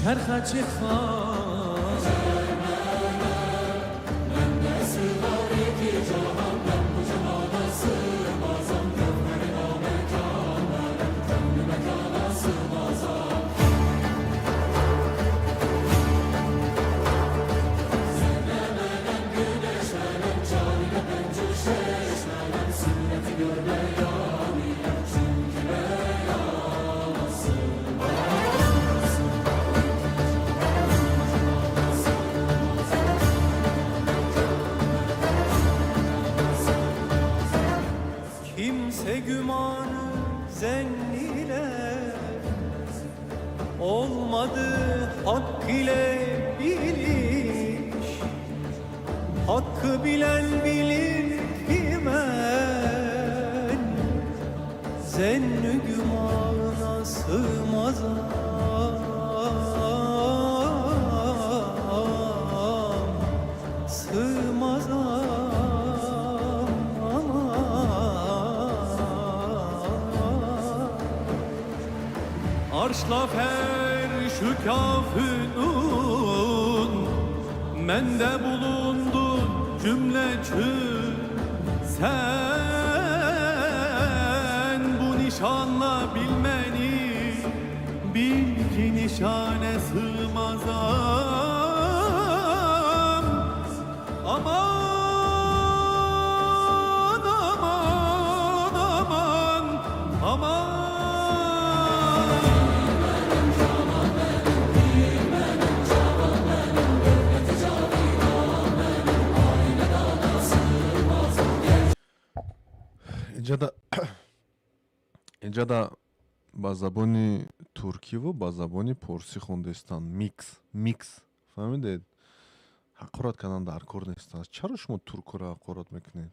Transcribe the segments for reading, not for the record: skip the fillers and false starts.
چرخ خان. Kimse gümanı zenn ile olmadı hak ile biliş. Hakkı bilen bilir ki ben zennü gümana sığmazam, sığmazam. Arşla ferşü kafünun mende bulundu cümle çün. Sen bu nişanla bilmeni bil ki nişane sığmazam. Aman aman aman aman. Инҷада ба забони туркиву ба забони порсӣ хондестанд, микс микс, фаҳмидед? Ҳақорат кардан дар кор нестанд. Чаро шумо туркуро ҳақорат мекунед?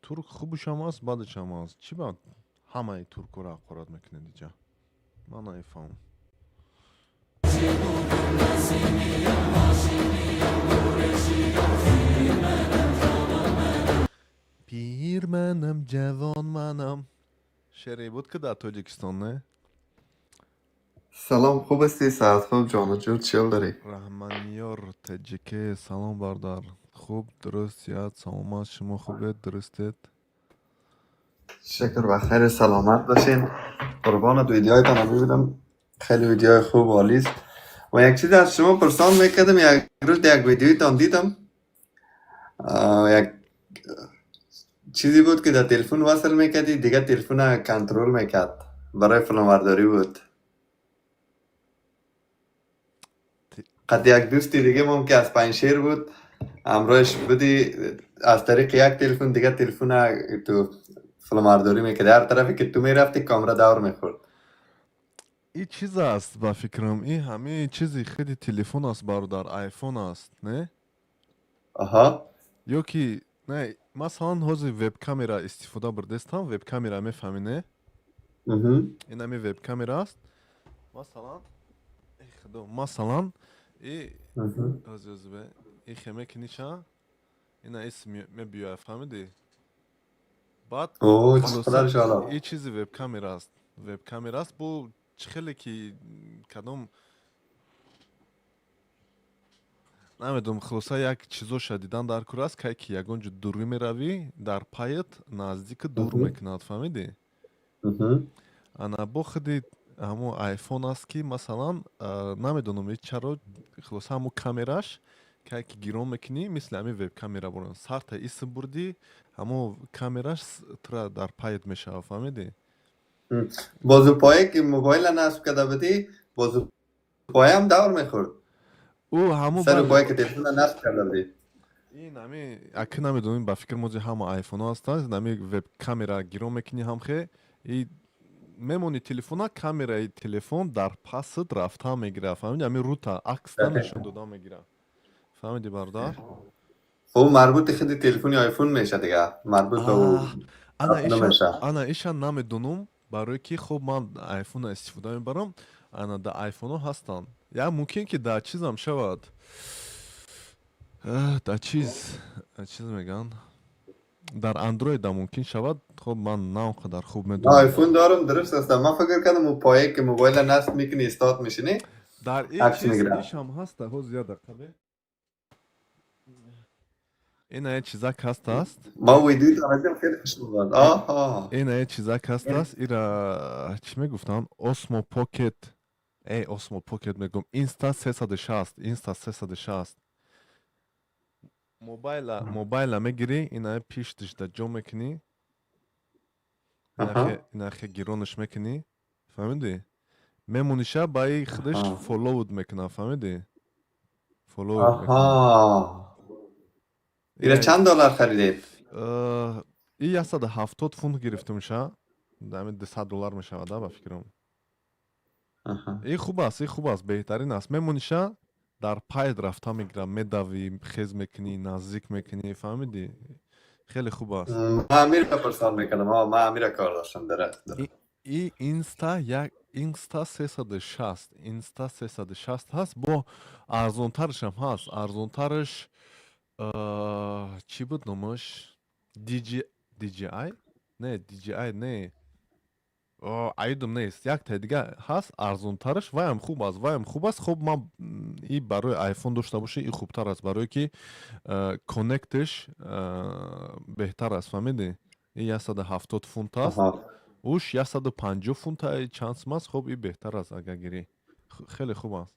Турк хубушам аст, бадашам аст. Чӣ ба ҳамаи туркуро ҳақорат мекунед иҷа? Ман намефаҳмам. Пир манам, ҷавон манам, шеъре буд, ки дар Тоҷикистон, не? سلام، خوب هستی؟ ساعت خوب، جان و جور، چیل داری؟ Раҳманиёр Таҷике, салом, бародар. Хуб, дуруст, сиҳат, саломат. Шумо хубед, дурустед? شکر و خیر، سلامت باشین. قربانت، ویدیوهایتان رو میبینم، خیلی ویدیوهای خوب و عالی است. و یک چیز از شما پرسان میکردم. یک روز یک ویدیویتان دیدم، یک چیزی بود که در تلفن وصل میکردی، دیگه تلفن کنترل میکرد، برای فیلمبرداری بود. قد یک دوستی دیگه مام که از پنجشیر بود، همراهش بودی، از طریق یک تلفن دیگه تلفن تو فیلمبرداری میکرد، هر طرفی که تو میرفتی کامرا دور میخورد. И чиз аст, ба фикрам, и ҳамаи чизи худи телефон аст, бародар, айфон аст, не? آها. Ё ки не, масалан, ҳозир вебкамера истифода бурдестам. Вебкамера мефаҳмӣ, не? Мгм. Ин ҳами вебкамера аст, масалан. Э худо, масалан, и мгм. ҳозир ҳозир бе, и хе мекунӣ ча, ина ис мебиёяд, фаҳмидӣ? Баъд اوه хулоса چقدر جالب. И чизи вебкамера аст, вебкамера аст. Бо чӣ хеле ки кадом, намедонам, хулоса, як чизоша дидан дар кор аст. Кай ки ягон ҷо дурӣ меравӣ, дар паят наздики дур мекунад, фаҳмидӣ? Мгм. Ана бо худи ҳамун айфон аст, ки масалан, намедонам и чаро, хулоса, ҳамун камераш кай ки гирон мекунӣ, мисли ҳамин вебкамера буран, сарта исм бурдӣ, ҳамун камераш тура дар паят мешавад, фаҳмидӣ? بازو پایه که موبایل نصب کرده بودی، بازو پایه هم دور میخورد؟ Ӯ ҳамун سر бале. پایه که تلفن نصب کرده بودی. Ин ҳами аки намедонем, ба фикр мози ҳама айфонҳо ҳастанд. Ҳами вебкамера гирон мекунӣ, ҳамхе и мемони телефона, камераи телефон дар пасат рафта мегирад, фаҳмиди? Ҳами рута акста нишон дода мегирад, фаҳмиди, бародар? خب مربوط خود تلفن آیفون میشه دیگه، مربوط به او Ана نمیشه. иша, ана иша намедонам, барое ки хуб ман айфона истифода мебарам. Ана дар айфонҳо ҳастанд, як мумкин ки дар чизам шавад, дар чиз, чиз мегӯянд. Дар андроида мумкин шавад. Хоб, ман на он қадар хуб медонам. آیفون دارم، درست است. من فکر کردم اون پایه که موبایل نصب میکنی، استاد میشینی، Дар ин عکس чиз میگیرم. ишам ҳаста. Ҳоз, як дақиқа бе. Ина чизак ҳаст аст. ما ویدیو دارم، خیلی خوش میاد. آها. Ина чизак ҳаст аст. Ира чӣ мегуфтанд? Osmo Pocket, Osmo Pocket мегум, Insta 360, Insta 360. Мобайла мегирӣ, ина пиштишда ҷо мекунӣ, инахе гиронаш мекунӣ, фаҳмидӣ? Мемониша, ба и худаш follow д мекуна, фаҳмидӣ? Follow д мекуна. اینا چند دلار خریدید؟ И 170 фунт гирифтумша, ами 200 доллар мешавад, ба фикрам. И хуб аст, и хуб аст, беҳтарин аст. Мемониша, дар пайд рафта мегирам, медавӣ, хез мекунӣ, наздик мекунӣ, фаҳмидӣ? Хеле хуб аст. من امیر پرسان میکنم. من امیر کار داشتم، درست. И Инста як Инста 360, Инста 360 ҳаст, бо арзонтарашам ҳаст. Арзонтараш чӣ буд номаш? DJI, не, DJI не, аидум нест, яктаи дига ҳаст арзонтараш, ваям хуб аст, ваям хуб аст. Хуб, ман и барои айфон дошта бошӣ, и хубтар аст, барое ки connect ш беҳтар аст, фаҳмидӣ? И 170 фунт аст, уш 150 фунта чанд сум аст. Хуб, и беҳтар аст, агар гирӣ, хеле хуб аст.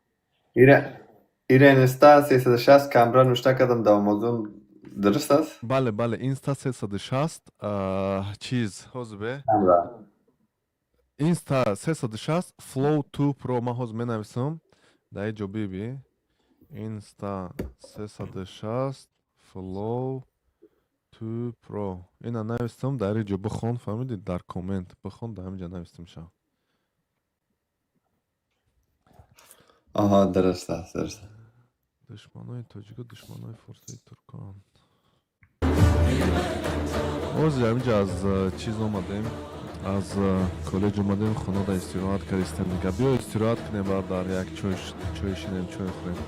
ایره اینستا 360 کمره نوشته کردم در آمازون، درست است؟ Бале, бале, Инста 360 чиз ҳозир бе. کمره. Инста 360 Flow 2 Pro. Ман ҳозир менависам дар ин ҷо, биби. Инста 360 Flow 2 Pro, ина навистам дар ин ҷо, бихон, фаҳмидӣ? Дар коммент бихон, дар ҳамин ҷо навистам ша. آها، درست است، درست. Душманои тоҷико душманои форсои туркон. Ҳозир ҳаминҷо аз чиз омадем, аз коллеҷ омадем, хонада истироҳат кардистем дига. Биё, истироҳат кунем, бардар, як чой шинем, чой хӯрем.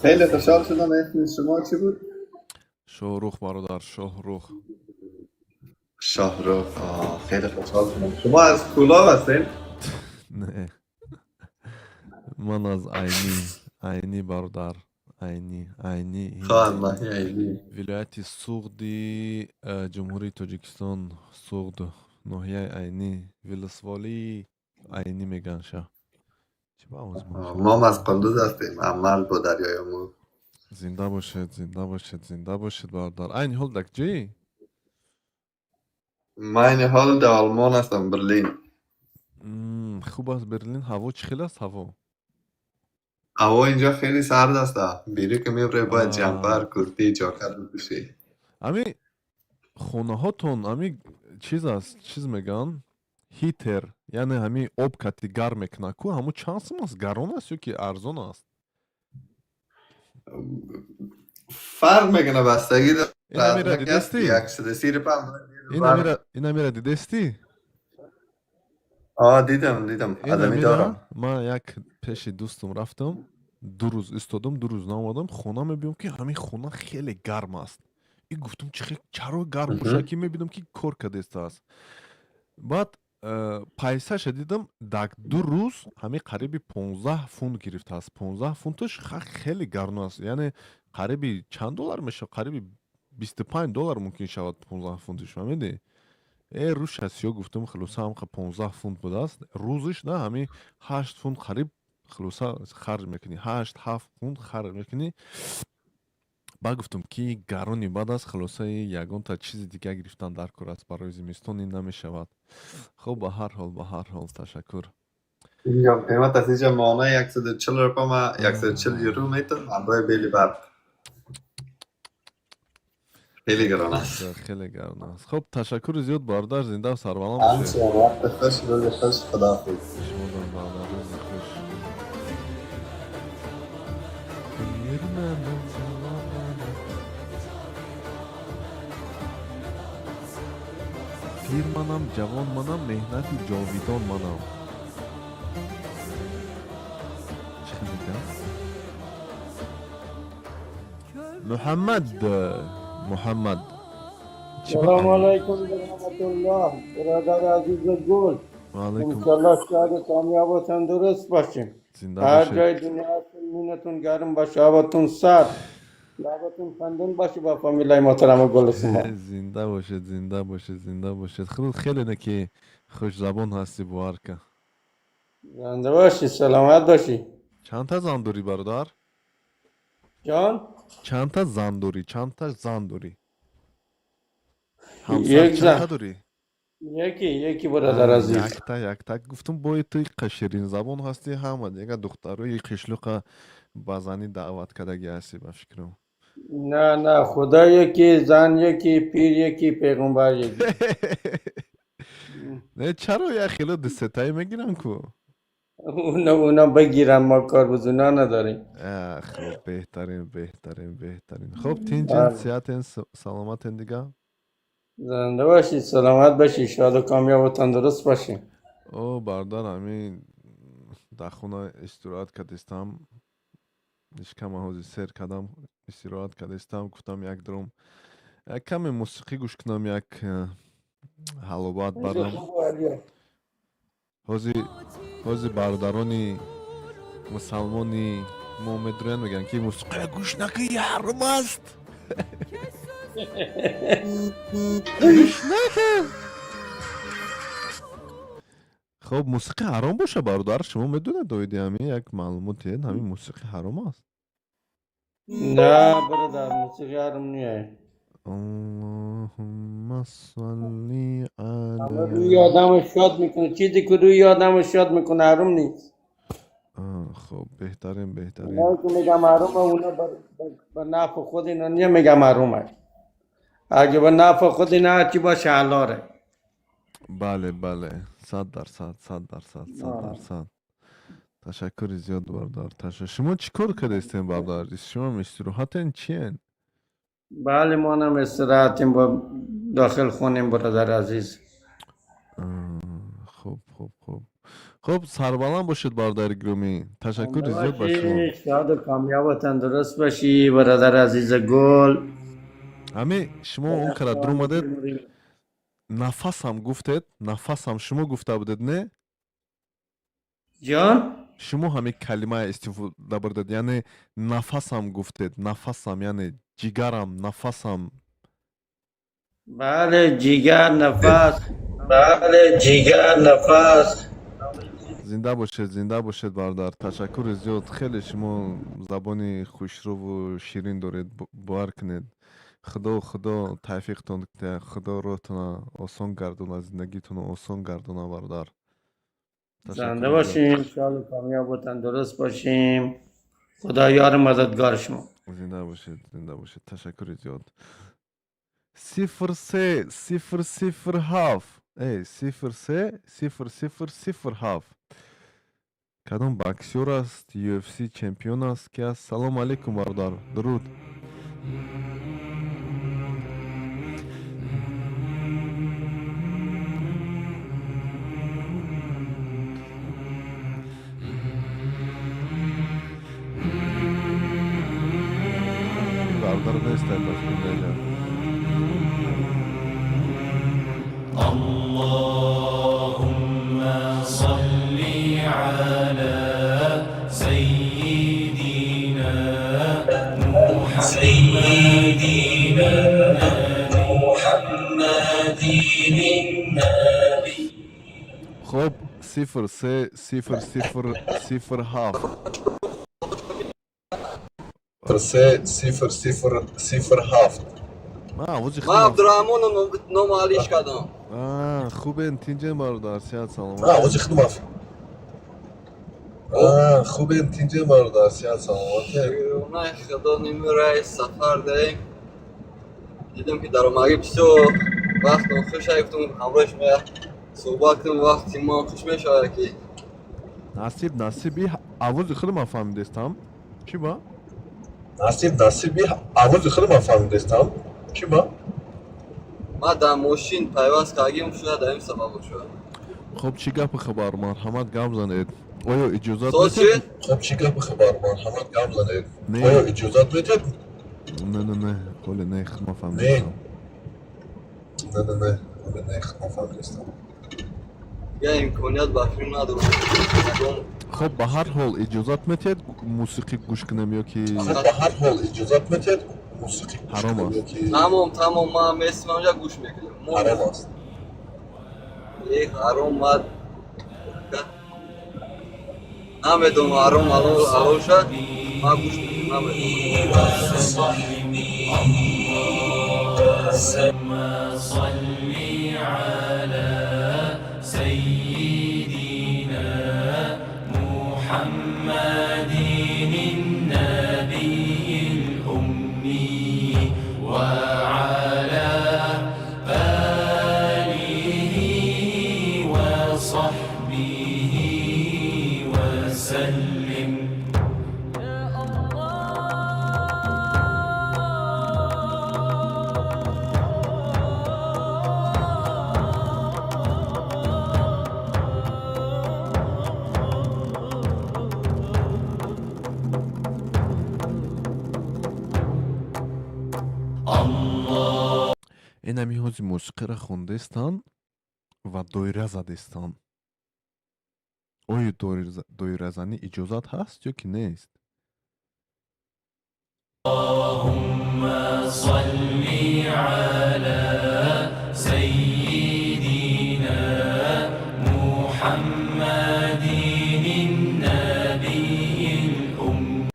خیلی خوشحال شدم. اسم شما چی بود؟ Шоҳрух, бародар, Шоҳрух. شاهرخ. آه، خیلی خوشحال شدم. شما از کولاب هستین؟ Не, ман аз Айнӣ, Айнӣ, бародар, Айнӣ, Айнӣ. خواهم عینی. Вилояти Суғди Ҷумҳурии Тоҷикистон, Суғд, ноҳияи Айнӣ, вилсволии Айнӣ мегӯянд ша. Чӣ ба овоз? ما هم از قندوز هستیم، عمل با دریای آمو. Зинда бошед, зинда бошед, зинда бошед, бародар. Айни ҳол дар куҷоӣ? من حال در آلمان هستم، برلین. Хуб аст Берлин? Ҳаво чӣ хел аст, ҳаво? هوا اینجا خیلی سرد است. بیرون که میبره باید جمپر، کرتی، جاکت بپوشی. Ами хонаҳотон ами чиз аст, чиз мегӯянд, heater, яъне ҳами об кати гарм мекунад ку, ҳамун чанд сум аст? Гарон аст ё ки арзон аст? فرق میکنه، بستگی داره. Инамира дидестӣ? 130 پوند. Инамира дидестӣ? آه، دیدم، دیدم، ادمی دارم. Ман як пеши дӯстам рафтам, 2 рӯз истодам, 2 рӯз наомадам. Хона мебинам, ки ҳамин хона хеле гарм аст. И гуфтам, чи чаро гарм бошад, ки мебинам, ки кор кардестааст. Баъд пайсаша дидам, дар 2 рӯз ҳамин қариби 15 фунт гирифтааст. 15 фунташ хеле гарм аст, яъне қариби чанд доллар мешавад? Қариби 25 доллар мумкин шавад 15 фунтиш, фаҳмидӣ? Э, рӯша сиё, гуфтам, хулоса ҳамқа 15 фунт будааст рӯзиш, на ҳамин 8 фунт қариб хулоса харҷ мекунӣ, 8, 7 фунт харҷ мекунӣ. Баъд гуфтам, ки гарони бад аст, хулосаи ягонта чизи дига гирифтан дар кор аст барои зимистон, ин намешавад. Хуб, ба ҳар ҳол, ба ҳар ҳол, ташаккур. اینجا قیمت از اینجا ماهانه 140 روپا، ما 140 یورو میتم همراه بیل برق. خیلی گران است. Хеле гарон аст. Хуб, ташаккури зиёд, бародар, зиндаву сарбаланд бошед. همچنین، وقت خوش، روز خوش، خداحافظ. Шумодам, бародар, рӯзи хуш. Пирманам, ҷавонманам, пирманам, ҷавонманам, меҳнати ҷовидон манам. Чӣ хел мегӯям? Муҳаммад, Муҳаммад. Салом алайкум ва раҳматуллоҳ, бародари азизи гул. Ва алайкум. Иншаллоҳ шоду комёбу тандуруст бошем. Зинда Ҳар бошед. ҷои дунё ҳастем, минатон гарм боша, обатон сард, лабатон хандон боша бо фамилияи муҳтарами гули шумо. Зинда бошед, зинда бошед, зинда бошед. Худат хеле не ки хушзабон ҳастӣ, бовар ка. Зинда бошӣ, саломат бошӣ. Чандта зан дорӣ, бародар? Ҷон? Чандта зан дорӣ? Чандта зан дорӣ? Ҳамсар Як зан. чандта дорӣ? Яке, яке, бародар азиз. Якта, якта. Гуфтум, бои ту ширинзабон ҳастӣ, ҳама дига духтарои қишлоқа ба занӣ даъват кардагӣ ҳастӣ, ба фикрам. На, на, худо яке, зан яке, пир яке, пейғамбар яке. Не, чаро як хело дусетаӣ мегиранд ку? Уна бигирам, мо кор ба зуна надорем. Хуб, беҳтарин, беҳтарин, беҳтарин. Хуб, тинҷен, сиҳатен, саломатен дига? Зинда бошӣ, саломат бошӣ, шоду комёбу тандуруст бошӣ. О, бародар, ҳамин дар хона истироҳат кардистам. Ишкама ҳозир сер кардам, истироҳат кардистам, гуфтам, як дурум як каме мусиқӣ гӯш кунам, як ҳаловат барам. Ҳозир бародарони мусалмони мо медурянд, мегӯянд, ки мусиқия гӯш накун, ҳаром аст, гӯш накун. Хуб, мусиқӣ ҳаром боша, бародар, шумо медонед, оиди ҳамин як маълумот диҳед, ҳамин мусиқӣ ҳаром аст? На, бародар, мусиқӣ ҳаром не. Аллоҳумма салли Ама ала рӯи одамро шод мекунад. Чизе ки рӯи одамро шод мекунад, ҳаром нест. Хуб, беҳтарин, беҳтарин. Онҳое ки мегам ҳаромه, اونا به نفع خود اینا نمیگم حرومه. اگه به نفع خود اینا هرچی باشه حلاله. Бале, бале, 100%, 100%, 100%. Ташаккури зиёд, бародар. Шумо чӣ кор кардастем, бародар? Шумо истироҳатен, чиен? بله، ما هم استراحتیم با داخل خونیم، برادر عزیز. Хуб, хуб, хуб, хуб, сарбаланд бошед, бародари гиромӣ, ташаккури зиёд ба шумо. باشی، شاد و کامیاب و تندرست باشی، برادر عزیز گل. Ҳамин шумо он кара дуромадед, нафасам гуфтед, нафасам шумо гуфта будед, не? جان؟ Шумо ҳамин калимая истифода бурдед, яъне нафасам гуфтед, нафасам, яъне ҷигарам, нафасам. بله، جیگر، نفس. بله، جیگر، نفس. Зинда бошед, зинда бошед, бародар, ташаккури зиёд. Хеле шумо забони хушрӯву ширин доред, бовар кунед. Худо, худо тавфиқтон диҳад, худо роҳтона осон гардонад, зиндагитонро осон гардонад, бародар. زنده Ташаккури зиёд. باشیم، شاد و کامیاب و تندرست باشیم. خدا یار مددگار شما. Зинда бошед, зинда бошед, ташаккури зиёд. 03 0 07, 03 00 07. Кадом боксёр аст, UFC чемпион аст, ки аст? Салому алейкум, бародар, дуруд. Бародар нестай, ба фикр деҷа. اللهم صل على سيدنا سيدنا محمد النبي. Хуб, 03 00 07. 03 00 07. Ман овози Ман худам. Абдурраҳмону нома алиш кардам. Хубен, тинҷен, бародар, сиҳат, Ман саломат. овози худам. Хубен, тинҷен, бародар, сиҳат, саломате. Шукрона худо, нимраи сафар дарем. Дидам, ки даромадӣ бисёр вақтон хуш, гуфтам, ҳамроҳи шумо як суҳбат кунем, вақти мо хуш мешавад ки. Насиб, насиб, и овози худам фаҳмидестам, чӣ ба? Насиб, насиб, и овози худам фаҳмидестам, чӣ ба? Ман дар мошин пайваст кардагим шуда, дар ин сабаб шуда. Хуб, чӣ гапи хабар, марҳамат, гап занед. Оё иҷозат Соз чӣ? медиҳед? Хуб, чӣ гапи хабар, марҳамат, гап занед. Не. Оё иҷозат медиҳед? Не, не, не, ҳоле не, худма фаҳмидистам. Не, не, не, ҳоле не, худма фаҳмидистам. Дигар имконият ба филм надорам. Ягон Хоб, ба ҳар ҳол иҷозат метиҳед мусиқӣ гӯш кунем ё ки Хоб, ба ҳар ҳол иҷозат метиҳед мусиқӣ гӯш ҳаром кунем аст? ё ки Тамом, тамом, ман местим ҳамҷа, гӯш мекунем. Мо ҳаром аст? Э, ҳаром мад намедонам, ҳаром ҳалол шад, ман гӯш мекунам, намедонам. اللهم صل على سيدنا محمد النبي الأمي وعلى آله وصحبه وسلم. Инами ҳози мусиқиро хондестан ва доира задестан. Оё доиразанӣ иҷозат ҳаст ё ки нест? اللهم صل على سيدنا محمد النبي الأمي.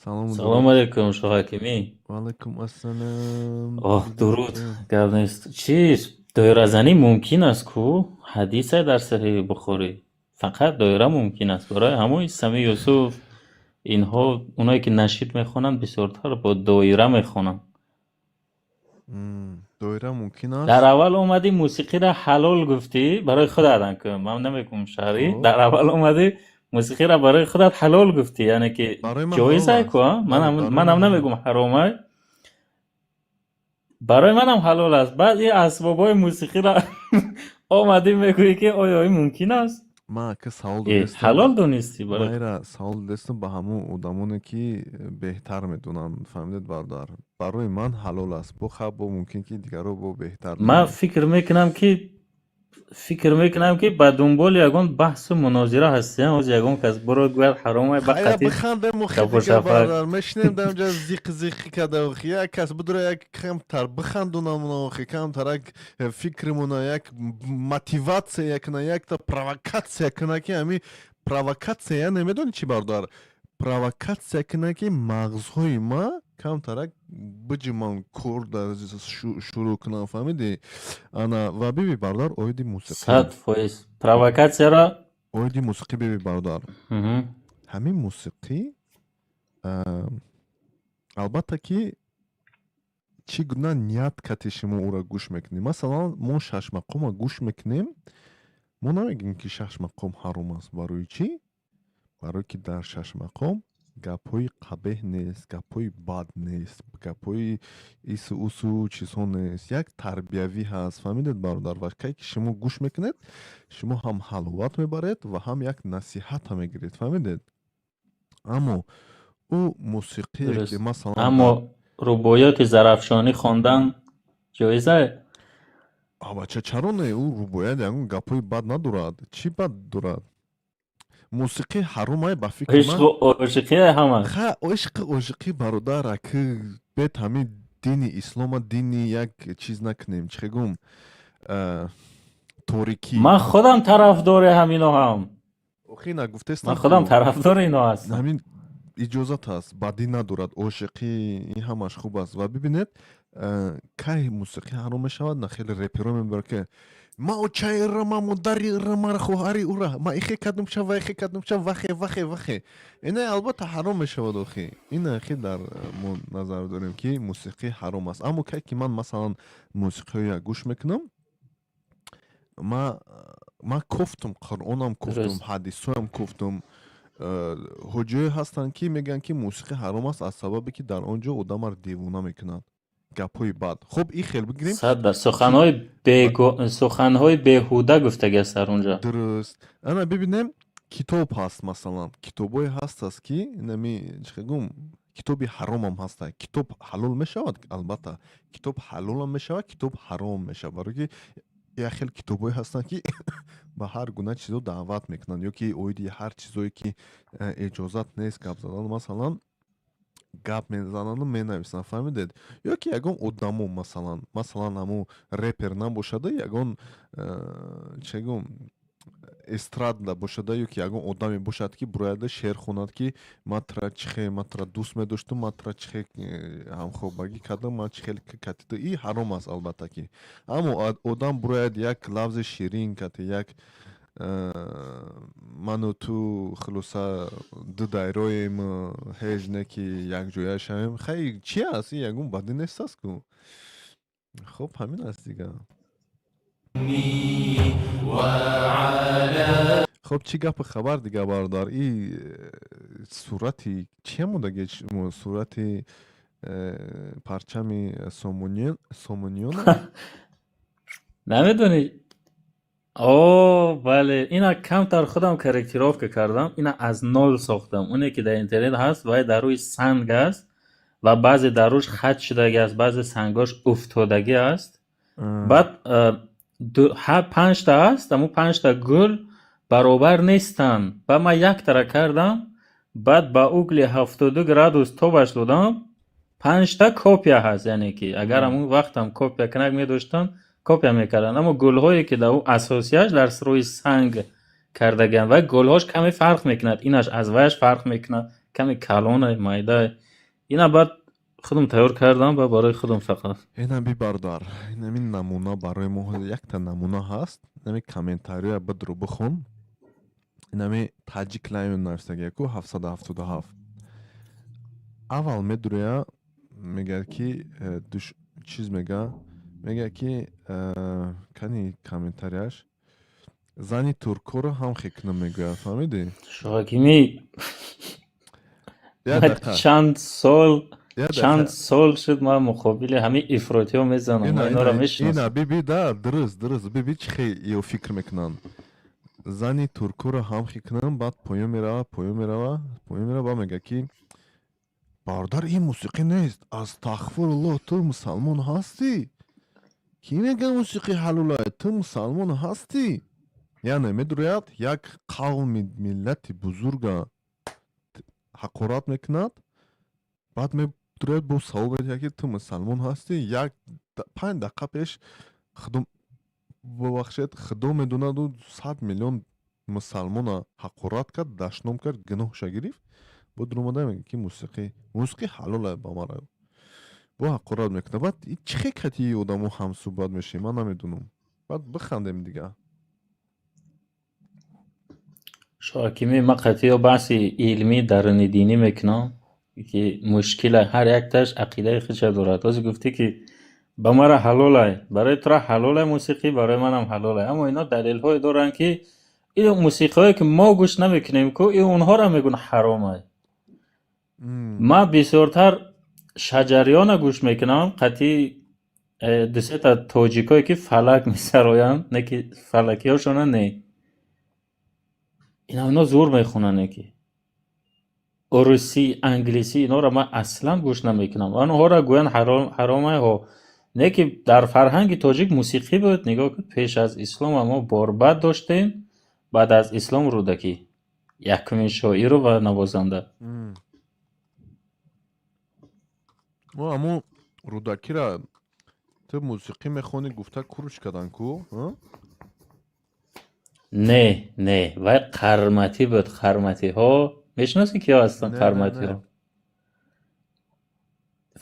Салому. Салом алейкум, Шоҳакимӣ. Ваалайкум ассалом. Оҳ, дуруд, гап нест. Чиз, доиразанӣ мумкин аст ку? Ҳадисе дар Саҳиҳи Бухорӣ. Фақат доира мумкин аст. Барои ҳамои Сами Юсуф, инҳо, оное ки нашид мехонанд, бисёртар бо доира мехонанд. Доира мумкин аст. Дар аввал омадӣ, мусиқиро ҳалол гуфтӣ барои худат, анку ман намегӯм шаҳрӣ. Хоб. Дар аввал омадӣ, мусиқиро барои худат ҳалол гуфтӣ, яъне ки Барои ман ҷоиз ҳалол ай аст. ку, а? Бале, Манам барои манам ман ҳалол. Намегӯм ҳаромай. Барои манам ҳалол аст. Баъд ин асбобҳои мусиқиро омадӣ, мегӯӣ ки оё ин мумкин аст? Ман ака савол Э, додестам. Ҳалол донистӣ Ман барои ира савол додестам ба ҳамон одамоне ки беҳтар медонанд, фаҳмидед, бародар? Барои ман ҳалол аст. Бо хаб, бо мумкин ки дигарро бо беҳтар Ман донанд. фикр мекунам, ки ба дунболи ягон баҳсу мунозира ҳастӣ. Ҳоз ягон кас биро гӯяд ҳаромай, ба Хайра, қатъи бихандем охи гапу дига, шафак. Бародар, мешинем дар онҷа, зиқ зиқи карда охи, як кас бидура, як камтар бихандонамона охи, камтар як фикримона, як мотиватсия куна, якта провокатсия куна, ки ҳами провокатсия намедонӣ чӣ, бародар, провокатсия куна, ки мағзҳои ма камтарак биҷиман, кор дар шурӯъ кунам, фаҳмидӣ? Ана, ва биби, бародар, оиди мусиқӣ. 100% провокатсияро. Оиди мусиқӣ, биби, бародар, ҳамин мусиқӣ, албатта ки чӣ гуна ният кати шумо ӯро гӯш мекунед. Масалан, мо шашмақома гӯш мекунем, мо намегӯем, ки шашмақом ҳаром аст. Барои чӣ? Барое ки дар шашмақом гапҳои қабеҳ нест, гапҳои бад нест, гапҳои ису усу чизҳо нест, як тарбиявӣ ҳаст, фаҳмидед, бародар? Ва кай ки шумо гӯш мекунед, шумо ҳам ҳаловат мебаред ва ҳам як насиҳата мегиред, фаҳмидед? Аммо ӯ мусиқие ки Дуруст. масалан Аммо рубоёти Зарафшонӣ хондан ҷоиза? Абача, чаро не? Ӯ рубоят ягон гапҳои бад надорад. Чӣ бад дорад? Мусиқӣ ҳаромай ба фикри ман. Ишқу ошиқия ҳама. Ха, ишқи ошиқӣ, бародар, аки бет ҳамин дини ислома дини як чиз накунем, чӣ гум, торикӣ. Ман худам тарафдори ҳамино ҳам. Охи, нагуфтестам. Ман худам тарафдори ино ҳастам. Ҳамин иҷозат аст, бадӣ надорад, ошиқӣ, ин ҳамаш хуб аст. Ва бибинед, кай мусиқӣ ҳаром мешавад? На хеле реперо мебарад, ки ма очаира, ма модарира, ма хоҳари ура, ма ихе кардум ша, ва ихе кардум ша, вахе, вахе, вахе. Ина албатта ҳаром мешавад. Охи, ина хе дар мо назар дорем, ки мусиқӣ ҳаром аст. Аммо кай ки ман, масалан, мусиқиҳоя гӯш мекунам, ма кофтум, Қуръонам кофтум, ҳадисҳоям кофтум. Ҳоҷиҳое ҳастанд, ки мегӯянд, ки мусиқӣ ҳаром аст аз сабабе ки дар он ҷо одамаро девона мекунанд, гапҳои бад. Хуб, ин хел бигирем. Сад дар суханҳои беҳуда гуфтагиаст дар он ҷо. Дуруст. Ана, бибинем, китоб ҳаст, масалан, китобҳое ҳаст, ки инами чӣ гум. Китоби ҳаромам ҳаста. Китоб ҳалол мешавад, албатта, китоб ҳалолам мешавад, китоб ҳаром мешавад, барое ки як хел китобҳое ҳастанд, ки ба ҳар гуна чизо даъват мекунанд ё ки оиди ҳар чизое, ки иҷозат нест гап задан, масалан, гап мезананду менависанд, фаҳмидед? Ё ки ягон одамо, масалан, ҳамун репер набошада, ягон чӣ гум, эстрада бошада ё ки ягон одаме бошад, ки бурояда шеър хонад, ки ман тра чихе, ман тра дӯст медоштум, ман тра чихе ҳамхобагӣ кардам, ман чихел катида, и ҳаром аст, албатта ки. Аммо одам бурояд, як лафзи ширин кати, як ману ту хулоса ду дайроем, ҳеҷ не ки якҷоя шавем, хай, чи аст? И ягон бадӣ нест аст ку. Хуб, ҳамин аст дига. وعلى Хуб, чӣ гапу хабар дига, бародар? И сурати чия модаги? Сурати парчами Сомониёна? Намедонӣ? О, бале, ина камтар худам корректировка кардам, ина аз нол сохтам. Оне ки дар интернет ҳаст, вай дар рӯи санг аст ва баъзе дар рӯш хат шудагӣ аст, баъзе сангош уфтодагӣ аст. Баъд панҷта аст, аммо панҷта гул баробар нестанд. Баъд ман яктара кардам, баъд ба угли 72 градус тобаш додам, панҷта копия ҳаст, яъне ки агар ҳамун вақтам копия кунак медоштам, копия мекарданд. Аммо гулҳое ки дар ӯ асосияш дар рӯи санг кардагианд, вай гулҳош каме фарқ мекунад, инаш аз ваяш фарқ мекунад, каме калоне, майдае. Ина баъд худам тайёр кардам ва барои худам фақат. Ина би, бародар, инамин намуна барои мо, якта намуна ҳаст. Инами комментария бидру бихон. Инами Таҷик Лайон нависагия ку, 777. Аввал медуря, мегӯяд ки чиз мега, ки кани комментарияш зани туркоро ҳам хекна мегӯяд, фаҳмидӣ? Шоҳакимӣ, Як дақиқа. чанд сол Як дақиқа. чанд сол шуд, ман муқобили ҳамин ифротиҳо мезанам, Ина ман инора ина ина мешиносам. Биби да, дуруст, биби, чӣ хел ё фикр мекунанд. Зани туркоро ҳам хекунам. Баъд поён мерава, поён мерава, поён мерава, баъд мегӯяд, ки бародар, ин мусиқӣ нест, астағфируллоҳ, ту мусалмон ҳастӣ? Кӣ мега мусиқӣ ҳалолае? Ту мусалмон ҳастӣ? Яъне медурӯяд, як қавми миллати бузурга ҳақорат мекунад, баъд медурӯяд, бо савол медиҳад, ки ту мусалмон ҳастӣ? Як 5 дақиқа пеш, худо бубахшед, худо медонаду, 100 миллион мусалмона ҳақорат кард, дашном кард, гуноҳша гирифт, бо дуромада мегӯяд, ки мусиқӣ ҳалолае, ба мара бо ҳақорат мекунад. Баъд чӣ хел кати одамо ҳамсӯҳбат мешавем, ман намедонам. Баъд бихандем дига. Шоҳакимӣ, ман қатъиё баҳси илмӣ даруни динӣ мекунам, ки мушкила ҳар якташ ақидаи худша дорад. Ҳозир гуфтӣ, ки ба мара ҳалолай, барои тура ҳалолай мусиқӣ, барои манам ҳалолай, аммо ино далелҳое доранд, ки ин мусиқиҳое, ки мо гӯш намекунем ку, ин онҳоро мегӯянд ҳаромай. Ман бисёртар Шаҷариёна гӯш мекунам, қатъи дусета тоҷикое, ки фалак месароянд, не ки фалакиҳошона не, ино зур мехонанд, не ки урусӣ, англисӣ, инҳоро ман аслан гӯш намекунам. Онҳоро гӯянд ҳаромай ҳо, не ки дар фарҳанги тоҷик мусиқӣ буд. Нигоҳ кун, пеш аз ислом мо Борбад доштем, баъд аз ислом Рӯдакӣ, якумин шоиру ва навозанда. Аммо Рӯдакира ту мусиқӣ мехонӣ гуфта, куруш кардан ку? Не, вай қарматӣ буд. Қарматиҳо мешиносӣ, киҳо ҳастанд? Не. Қарматиҳо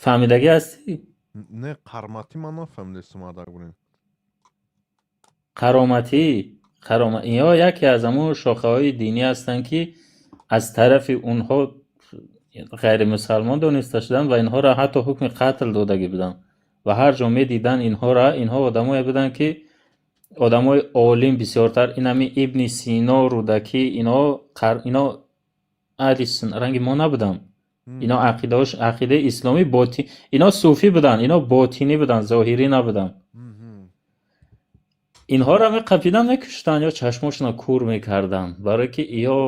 фаҳмидагӣ ҳастӣ? Не, қарматӣ ман нафаҳмидастам, адак бурем. Қароматӣ, инҳо яке аз ҳамун шохаҳои динӣ ҳастанд, ки аз тарафи онҳо ғайримусалмон дониста шуданд ва инҳоро ҳатто ҳукми қатл додагӣ буданд ва ҳар ҷо медиданд инҳоро. Инҳо одамое буданд, ки одамои олим бисёртар, инами Ибни Сино, Рӯдакӣ, ино аҳли ранги мо набуданд. Ино ақидаош ақидаи исломӣ боти, ино суфӣ буданд, ино ботинӣ буданд, зоҳирӣ набуданд. Инҳоро меқапидан, мекуштанд ё чашмошонро кур мекарданд, барое ки иё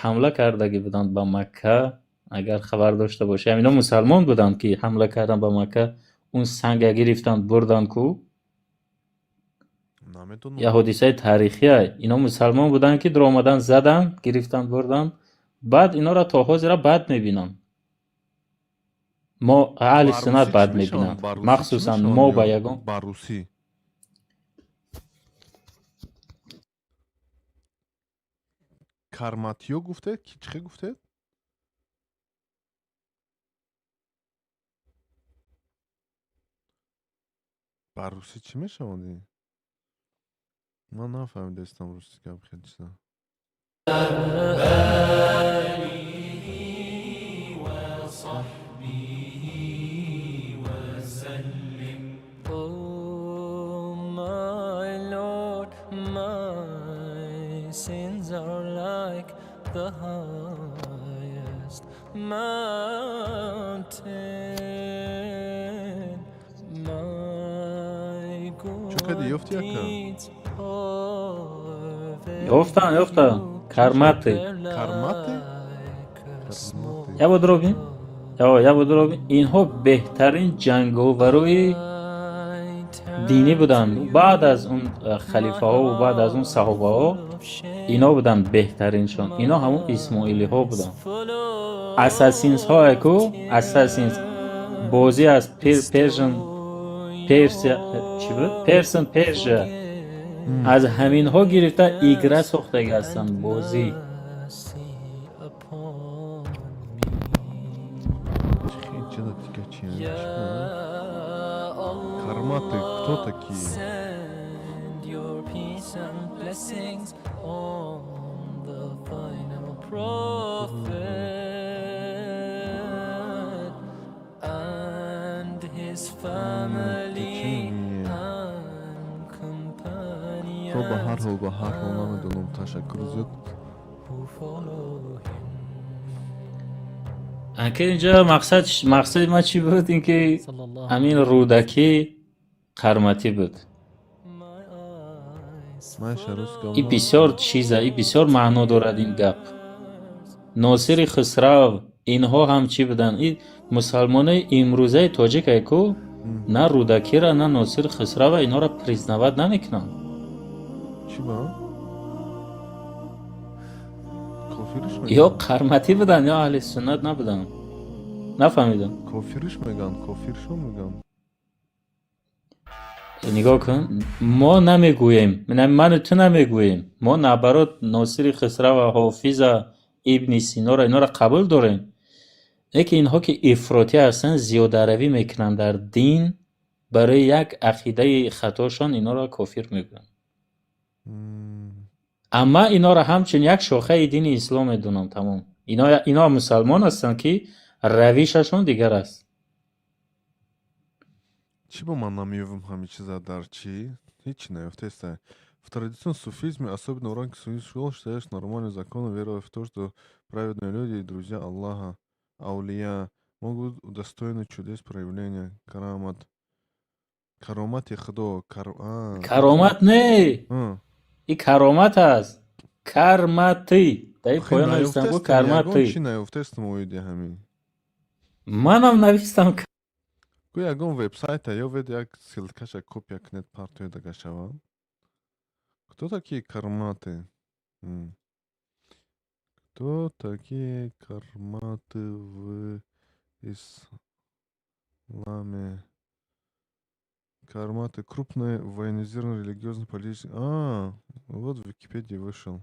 ҳамла кардагӣ буданд ба Макка. Агар хабар дошта бошӣ, ҳамино мусалмон буданд, ки ҳамла карданд ба Макка, он санга гирифтанд, бурданд ку. Намедонам. Я ҳодисаи таърихия. Ино мусалмон буданд, ки дуромадан, заданд, гирифтанд, бурданд. Баъд инора то ҳозира бад мебинанд. Мо аҳли Ба суннат русӣ бад чӣ мешаванд? мебинанд. Ба русӣ чӣ Махсусан мешаванд мо ё ба ягон ба русӣ? Карматиё гуфтед? Ки чӣ гуфтед? Ба русӣ чӣ мешаванд ин? Ман нафаҳмидаистам русӣ гап хеле чиза. آله وصحبه وسلم. Oh my Lord, my sins are like the highest mountain. My Чӣ кади good ёфти ака? deeds are very Ёфтанд, ёфтанд. few. Карматы. They're Карматы? like a Карматы. Я бо дурӯғ бин? Я бо дурӯғ бин? Инҳо беҳтарин ҷанговарои I динӣ turn to буданд. Баъд you, аз он my халифаҳо ва баъд аз он heart саҳобаҳо full of shame. ино буданд беҳтариншон. Ино ҳамон исмоилиҳо My eyes буданд. full Ассасинсҳое of ку ассасинс tears. бозӣ аз Першн Bestow Персия чӣ буд? your Персн Персия аз ҳаминҳо гирифта игра forgiveness сохтагӣ and ҳастанд бозӣ. mercy upon me. Чӣ хел чиза дига чи? Ya Чӣ? Карматы кто Allah, такие? send your peace and blessings on the final prophet and his family Чӣ? and Хоб, ба ҳар companions ҳол, ба ҳар ҳол намедонам. and Ташаккури зиёд. those who follow him. Ака, инҷа мақсад, мақсади ман чӣ буд? Ин ки صلى الله ҳамин عليه وسلم. Рӯдакӣ қарматӣ буд. My eyes Ман full шарӯз И бисёр чиза, и бисёр маъно дорад ин гап. of tears. Носири Хусрав, инҳо ҳам чӣ буданд? И мусалмонои имрӯзаи тоҷикае ку на Рӯдакира, на Носири Хусрава инҳоро признавать намекунанд. Чӣ ба? Кофириш Ё мегӯянд? қарматӣ буданд, ё аҳли суннат набуданд. Нафаҳмидам. Кофириш мегӯянд, кофиршон мегӯянд. Нигоҳ кун, мо намегӯем, ману ту намегӯем. Мо наоборот Носири Хусрава, Ҳофиза, Ибни Синора инҳоро қабул дорем. Лекин инҳо ки ифротӣ ҳастанд, зиёдаравӣ мекунанд дар дин, барои як ақидаи хатошон инҳоро кофир мегӯянд. Амма инҳоро ҳамчун як шохаи дини ислом медонам, тамом. Ино мусалмон ҳастанд, ки равишашон дигар аст. Чӣ бо ман намеёвам ҳамин чиза дар чӣ? Ҳеҷ наёфтеста. В традиционном суфизме, особенно в рамках суфийских школ, считаешь нормальным законом веровать в то, что праведные люди и друзья Аллаха, аулия, могут удостоены чудес проявления, карамат. Каромати Худо. Кар... А, Каромат не! А. И каромат аст. Карматӣ. Дар ин Хе, поён навистам ку наёфтестам, ягон карматӣ. чӣ наёфтестам оиди ҳамин. Манам навистам. Ку ягон вебсайта ёвед, як ссылкаша копия кунед, партоед, агар шавад. Кто такие карматы? Кто такие карматы в исламе? Карматы — крупные военизированные религиозно-политические. А, вот в Википедии вышел.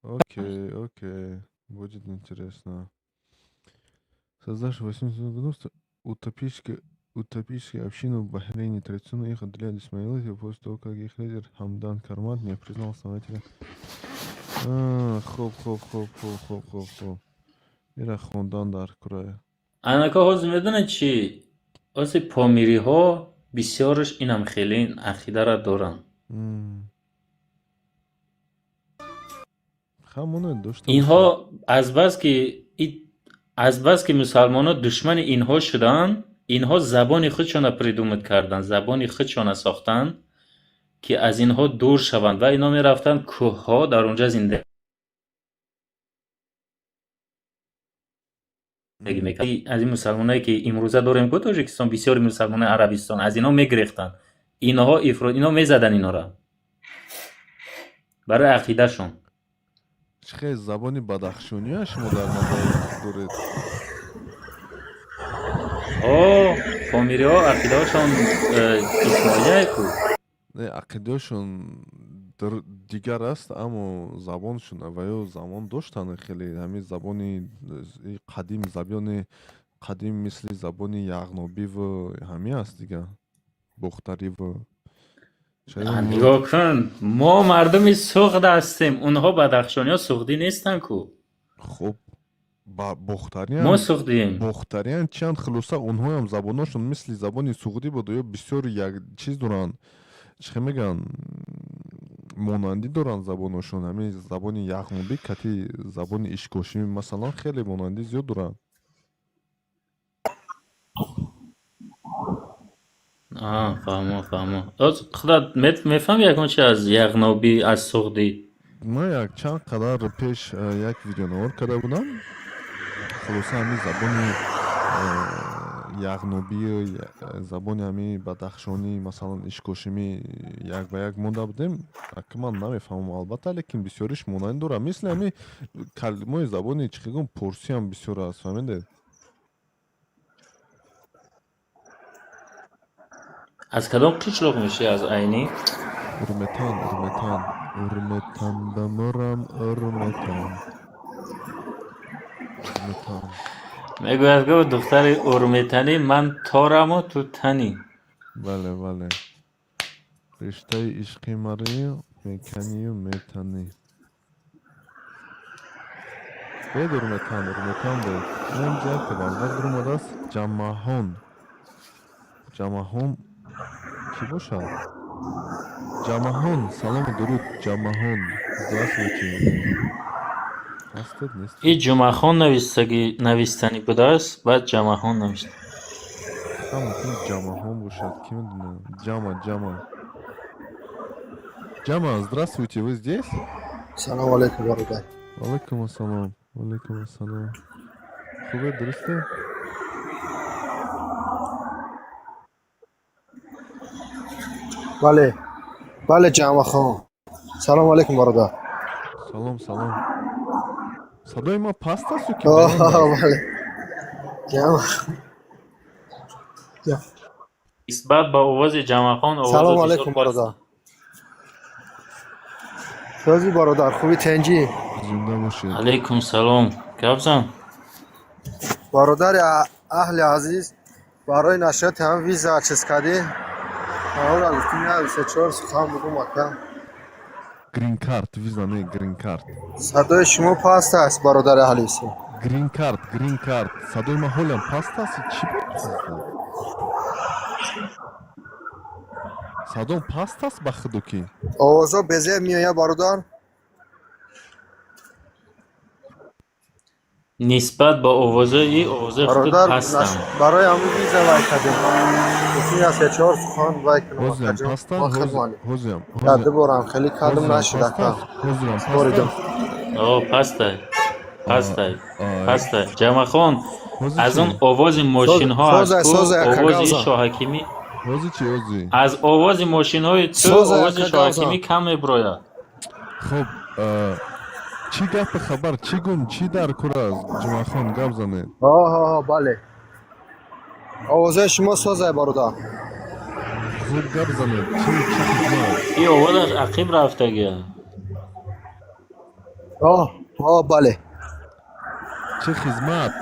Окей, окей. Будет интересно. Создавший в 80 году утопические общины в Бахрейне. Традиционно их отделяют исмаилиты после того, как их лидер Хамдан Кармат не признал основателя. А, хоп, хоп, хоп, хоп, хоп, хоп, хоп. Ира хондан дар курая. Анака, ҳозир медонед чӣ? Ҳозир помириҳо бисёраш инам хеле ин ақидаро доранд. Хамоне дошта Инҳо бошад. Азбаски мусалмонҳо душмани инҳо шуданд, инҳо забони худшона придумать карданд, забони худшона сохтанд, ки аз инҳо дур шаванд, ва инҳо мерафтанд кӯҳҳо, дар онҷа зиндагӣ. Мекард. Аз ин мусалмоное ки имрӯза дорем ку Тоҷикистон, бисёри мусалмонои Арабистон аз инҳо мегирехтанд. Инҳо ифрот, инҳо мезаданд инҳоро барои ақидашон. Чӣ хел забони бадахшония шумо дар назар доред? О, помириҳо ақидаҳошон исмоилия ку. Не, ақидаҳошон дигар аст, аммо забоншон ва ё замон доштанд хеле ҳамин забони қадим, забони қадим мисли забони яғнобиву ҳамин аст дигар, бохтариву. Нигоҳ кун, мо мардуми суғд ҳастем, онҳо бадахшониҳо суғдӣ нестанд ку. Хуб, бохтариам. Мо суғдием. Бохтариан чанд хулоса, онҳоям забоношон мисли забони суғдӣ буд ё бисёр як чиз доранд, чӣ хел мегӯянд, монандӣ доранд забоношон. Ҳамин забони яғнобӣ кати забони ишкошимӣ масалан хеле монандӣ зиёд доранд. Фаҳмо, фаҳмо. Худат мефаҳми ягон чи аз яғнобӣ, аз суғдӣ? Ман як чанд қадар пеш як видеонавор карда будам. Хулоса, ҳамин забони яғнобӣ, забони ҳамин бадахшонӣ, масалан ишкошимӣ як ба як монда будем. Ака, ман намефаҳмам албатта, лекин бисёриш монандӣ дорад. Мисли ҳамин калимаи забони, чӣ хел гӯям, порсиам бисёр аст, фаҳмидед? Аз кадом қишлоқ мешӣ, аз Айнӣ? Урметан, Урметан, Урметан, бамурам, Урметан, Урметан. Мегӯяд, гӯ духтари урметанӣ, ман тораму ту танӣ. Бале, бале, риштаи ишқи марию меканию метанӣ. Бед Урметан, Урметан бед. Инам як бардар омадааст. Ҷамаҳон, Ҷамаҳон кӣ бошад? Ҷамаҳон, салому дуруд, Ҷамаҳон, здравствуйте, ҳастед, нестед? И Ҷумъахон навистагӣ, навистанӣ будааст, баъд Ҷамаҳон навишта. Ха, мумкин Ҷамаҳон бошад, кӣ медонад. Ҷама, Ҷама, Ҷама, здравствуйте, вы здесь? Салом алейкум, бародар. Ваалайкум ассалом, ваалайкум ассалом. Хубе, дурусте? Бале, бале, Ҷамъахон. Салом алейкум, бародар. Салом, салом. Садои ман паст асту ки баланд аст? Бале. Ҷамъ. Нисбат ба овози Ҷамъахон Салом овозат бисёр алейкум, паст. бародар. Сӯзи, бародар, хуби, тенҷӣ? Зинда бошед. Алайкум салом. Гап зан. Бародари аҳли азиз, барои нашриёти ҳам виза чиз кардӣ? Ҳамонро гуфтем, як се чор сухан бугум, ака. Грин-карт, виза не, грин-карт. Садои шумо паст аст, бародари аҳлиси. Грин-карт, грин-карт. Садои ман ҳолиам паст аст? Чӣ буд? Садом паст аст ба худу ки? Овозҳо безеб меояд, бародар. Нисбат ба овозаи овозаи худат Бародар, пастанд. барои ҳамун виза вай кардем. Гуфтем, як се чор сухан вай кунам, Ҳозирам акаҷон. пастанд? Ма хидмат. Ҳозирам. Я ду борам хеле кардам, Ҳозирам нашид, паст ака. аст? Ҳозирам паст Боридам. аст? О, пастай. Пастай. Пастай. Ҷамъахон, Ҳозир аз чӣ? он овози мошинҳо Соза, аст ку, соза, ака, овози гавза. Шоҳакимӣ Ҳозир чӣ, ҳозир? аз овози мошинҳои ту Соза, овози ака, Шоҳакимӣ гавза. кам меброяд. Хуб, чӣ гапи хабар, чӣ гум, чӣ дар кор аст, Ҷумъахон, гап занед. Ҳо, бале. Овозаи шумо созай, бародар. Хуб, гап занед, чӣ хизмат? И овозаш ақиб рафтагия. Ҳо, ҳо, бале. Чӣ хизмат,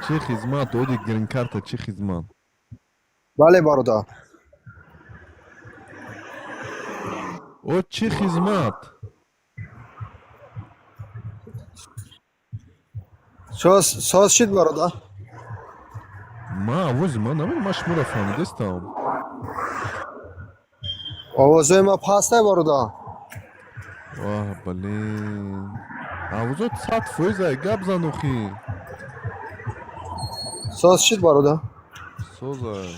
чӣ хизмат оиди грин-карта, чӣ хизмат? Бале, бародар. О, чӣ хизмат? Соз, соз шид, бародар. Ман овози ман намедонам, ман шуморо фаҳмидастам. Овозои ма пастай, бародар. Ваҳ, блин, овозот 100% ай, гап зан охи. Соз шид, бародар. Созай.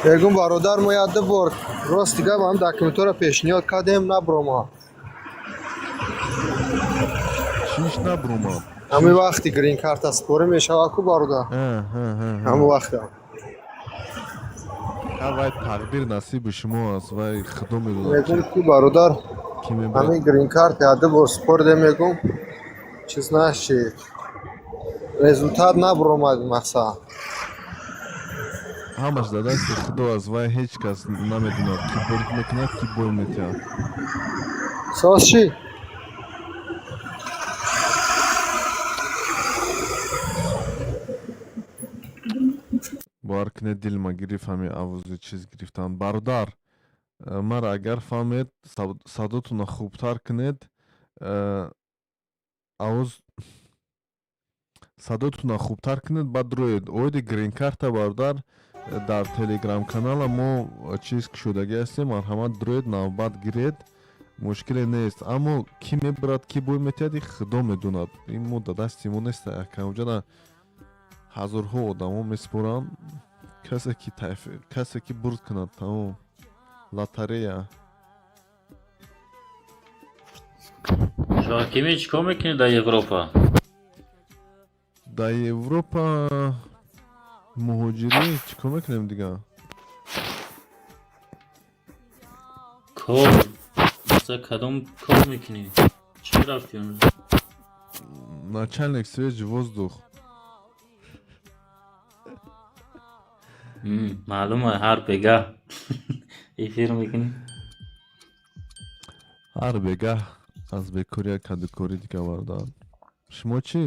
Мегум бародар, мо як ду бор рости гап ҳам документҳоро пешниҳод кардем, набуромад. Чиш набуромад? Ҳамин вақти грин-карта спорӣ мешавад ку бародар, ҳамон вақта. Ха, вай тақдир насиби шумо аст, вай худо медонад. Мегум ки бародар, ки мебарад. Ҳамин грин-карта як ду бор споридем, мегум, чиз нашид, результат набуромад, мақсад. Ҳамаш дар дасти худо аст, вай ҳеҷ кас намедонад, ки бурд мекунад, ки бой метиҳад. Соз чӣ? Бовар кунед, дилма гирифт ҳамин авози чиз гирифтан. Бародар, мара агар фаҳмед, садотонро хубтар кунед, авоз садотонро хубтар кунед, баъд рӯед. Оиди грин-карта, бародар, дар телеграм-канала мо чиз кушодагӣ ҳастем, марҳамат, дуроед, навбат гиред, мушкиле нест. Аммо кӣ мебарад, кӣ бой метиҳад, ин худо медонад, ин мо дар дасти мо нест. Акамҷана ҳазорҳо одамо месупоранд, касе ки тайф, касе ки бурд кунад, тамом, лотарея. Шоҳакимӣ, чӣ кор мекунӣ дар Европа? Дар Европа муҳоҷирӣ, чӣ кор мекунем дигар? Кор масалан, кадом кор мекунӣ? Чӣ рафтӣ онҷо? Начальник свежий воздух. Маълума, ҳар бегаҳ эфир мекунӣ. Ҳар бегаҳ аз бекорӣ як кадукорӣ дигар. Бародар, шумо чӣ?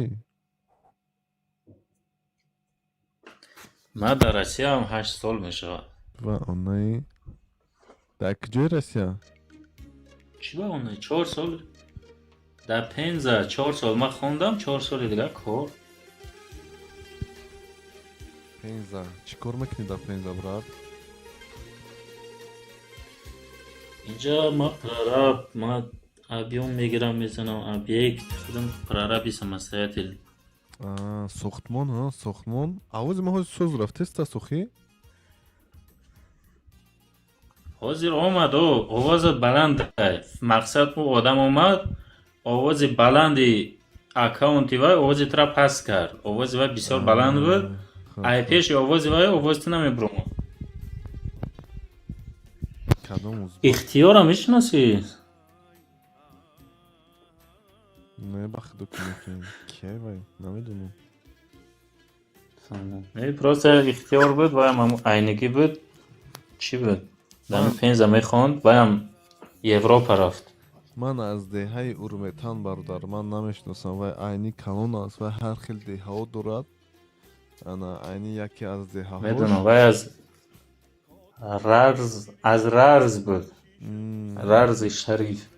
Ман дар Россияам 8 сол мешавад. Ва онаи, дар куҷои Россия? Чӣ ба онаи? 4 сол дар Пенза, 4 сол ман хондам, 4 соли дигар кор. Пенза. Чӣ кор мекунӣ дар Пенза, брат? Инҷа ман прораб, ман объём мегирам, мезанам объект, худам прораби самостоятель. Сохтмон, ҳа, сохтмон. Авози ма ҳозир соз рафтеста, сухӣ? Ҳозир омад, о овозат баланд. Мақсад, ӯ одам омад, овози баланди аккаунти вай овози тура паст кард, овози вай бисёр баланд буд. Ай пеши овози вай овози ту намебуромад. Кадом узбек? Ихтиёрам мешиносӣ? Не, ба худо ки мекунем, кия вай, намедонам. Не, просто Ихтиёр буд, ваям ҳамун айнигӣ буд, чӣ буд, дар Пенза мехонд, ваям Европа рафт. Ман аз деҳаи Урметан, бародар, ман намешиносам. Вай айни калон аст, вай ҳар хел деҳаҳо дорад, ана айни яке аз деҳаҳош. Медонам, вай аз Рарз, аз Рарз буд. Рарзи Шариф.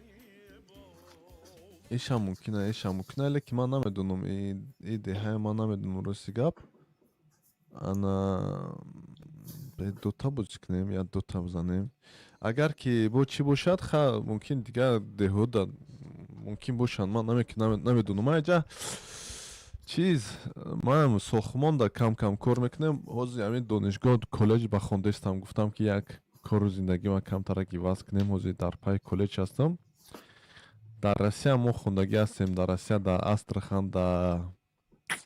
Ишам мумкина, ишам мумкина, лекин ман намедонам и деҳая, ман намедонам, рости гап. Ана дута бозӣ кунем, як дута бизанем, агар ки бо чӣ бошад, ха, мумкин дигар деҳода мумкин бошанд, ман намедонам. Ман иҷа чиз, ман сохтмонда кам кам кор мекунем. Ҳозир ҳамин донишгоҳ, коллеҷ ба хондаистам, гуфтам ки як кору зиндагима камтарак иваз кунем, ҳозир дар пайи коллеҷ ҳастам. Дар Россия мо хондагӣ ҳастем, дар Россия, дар Астрахан, дар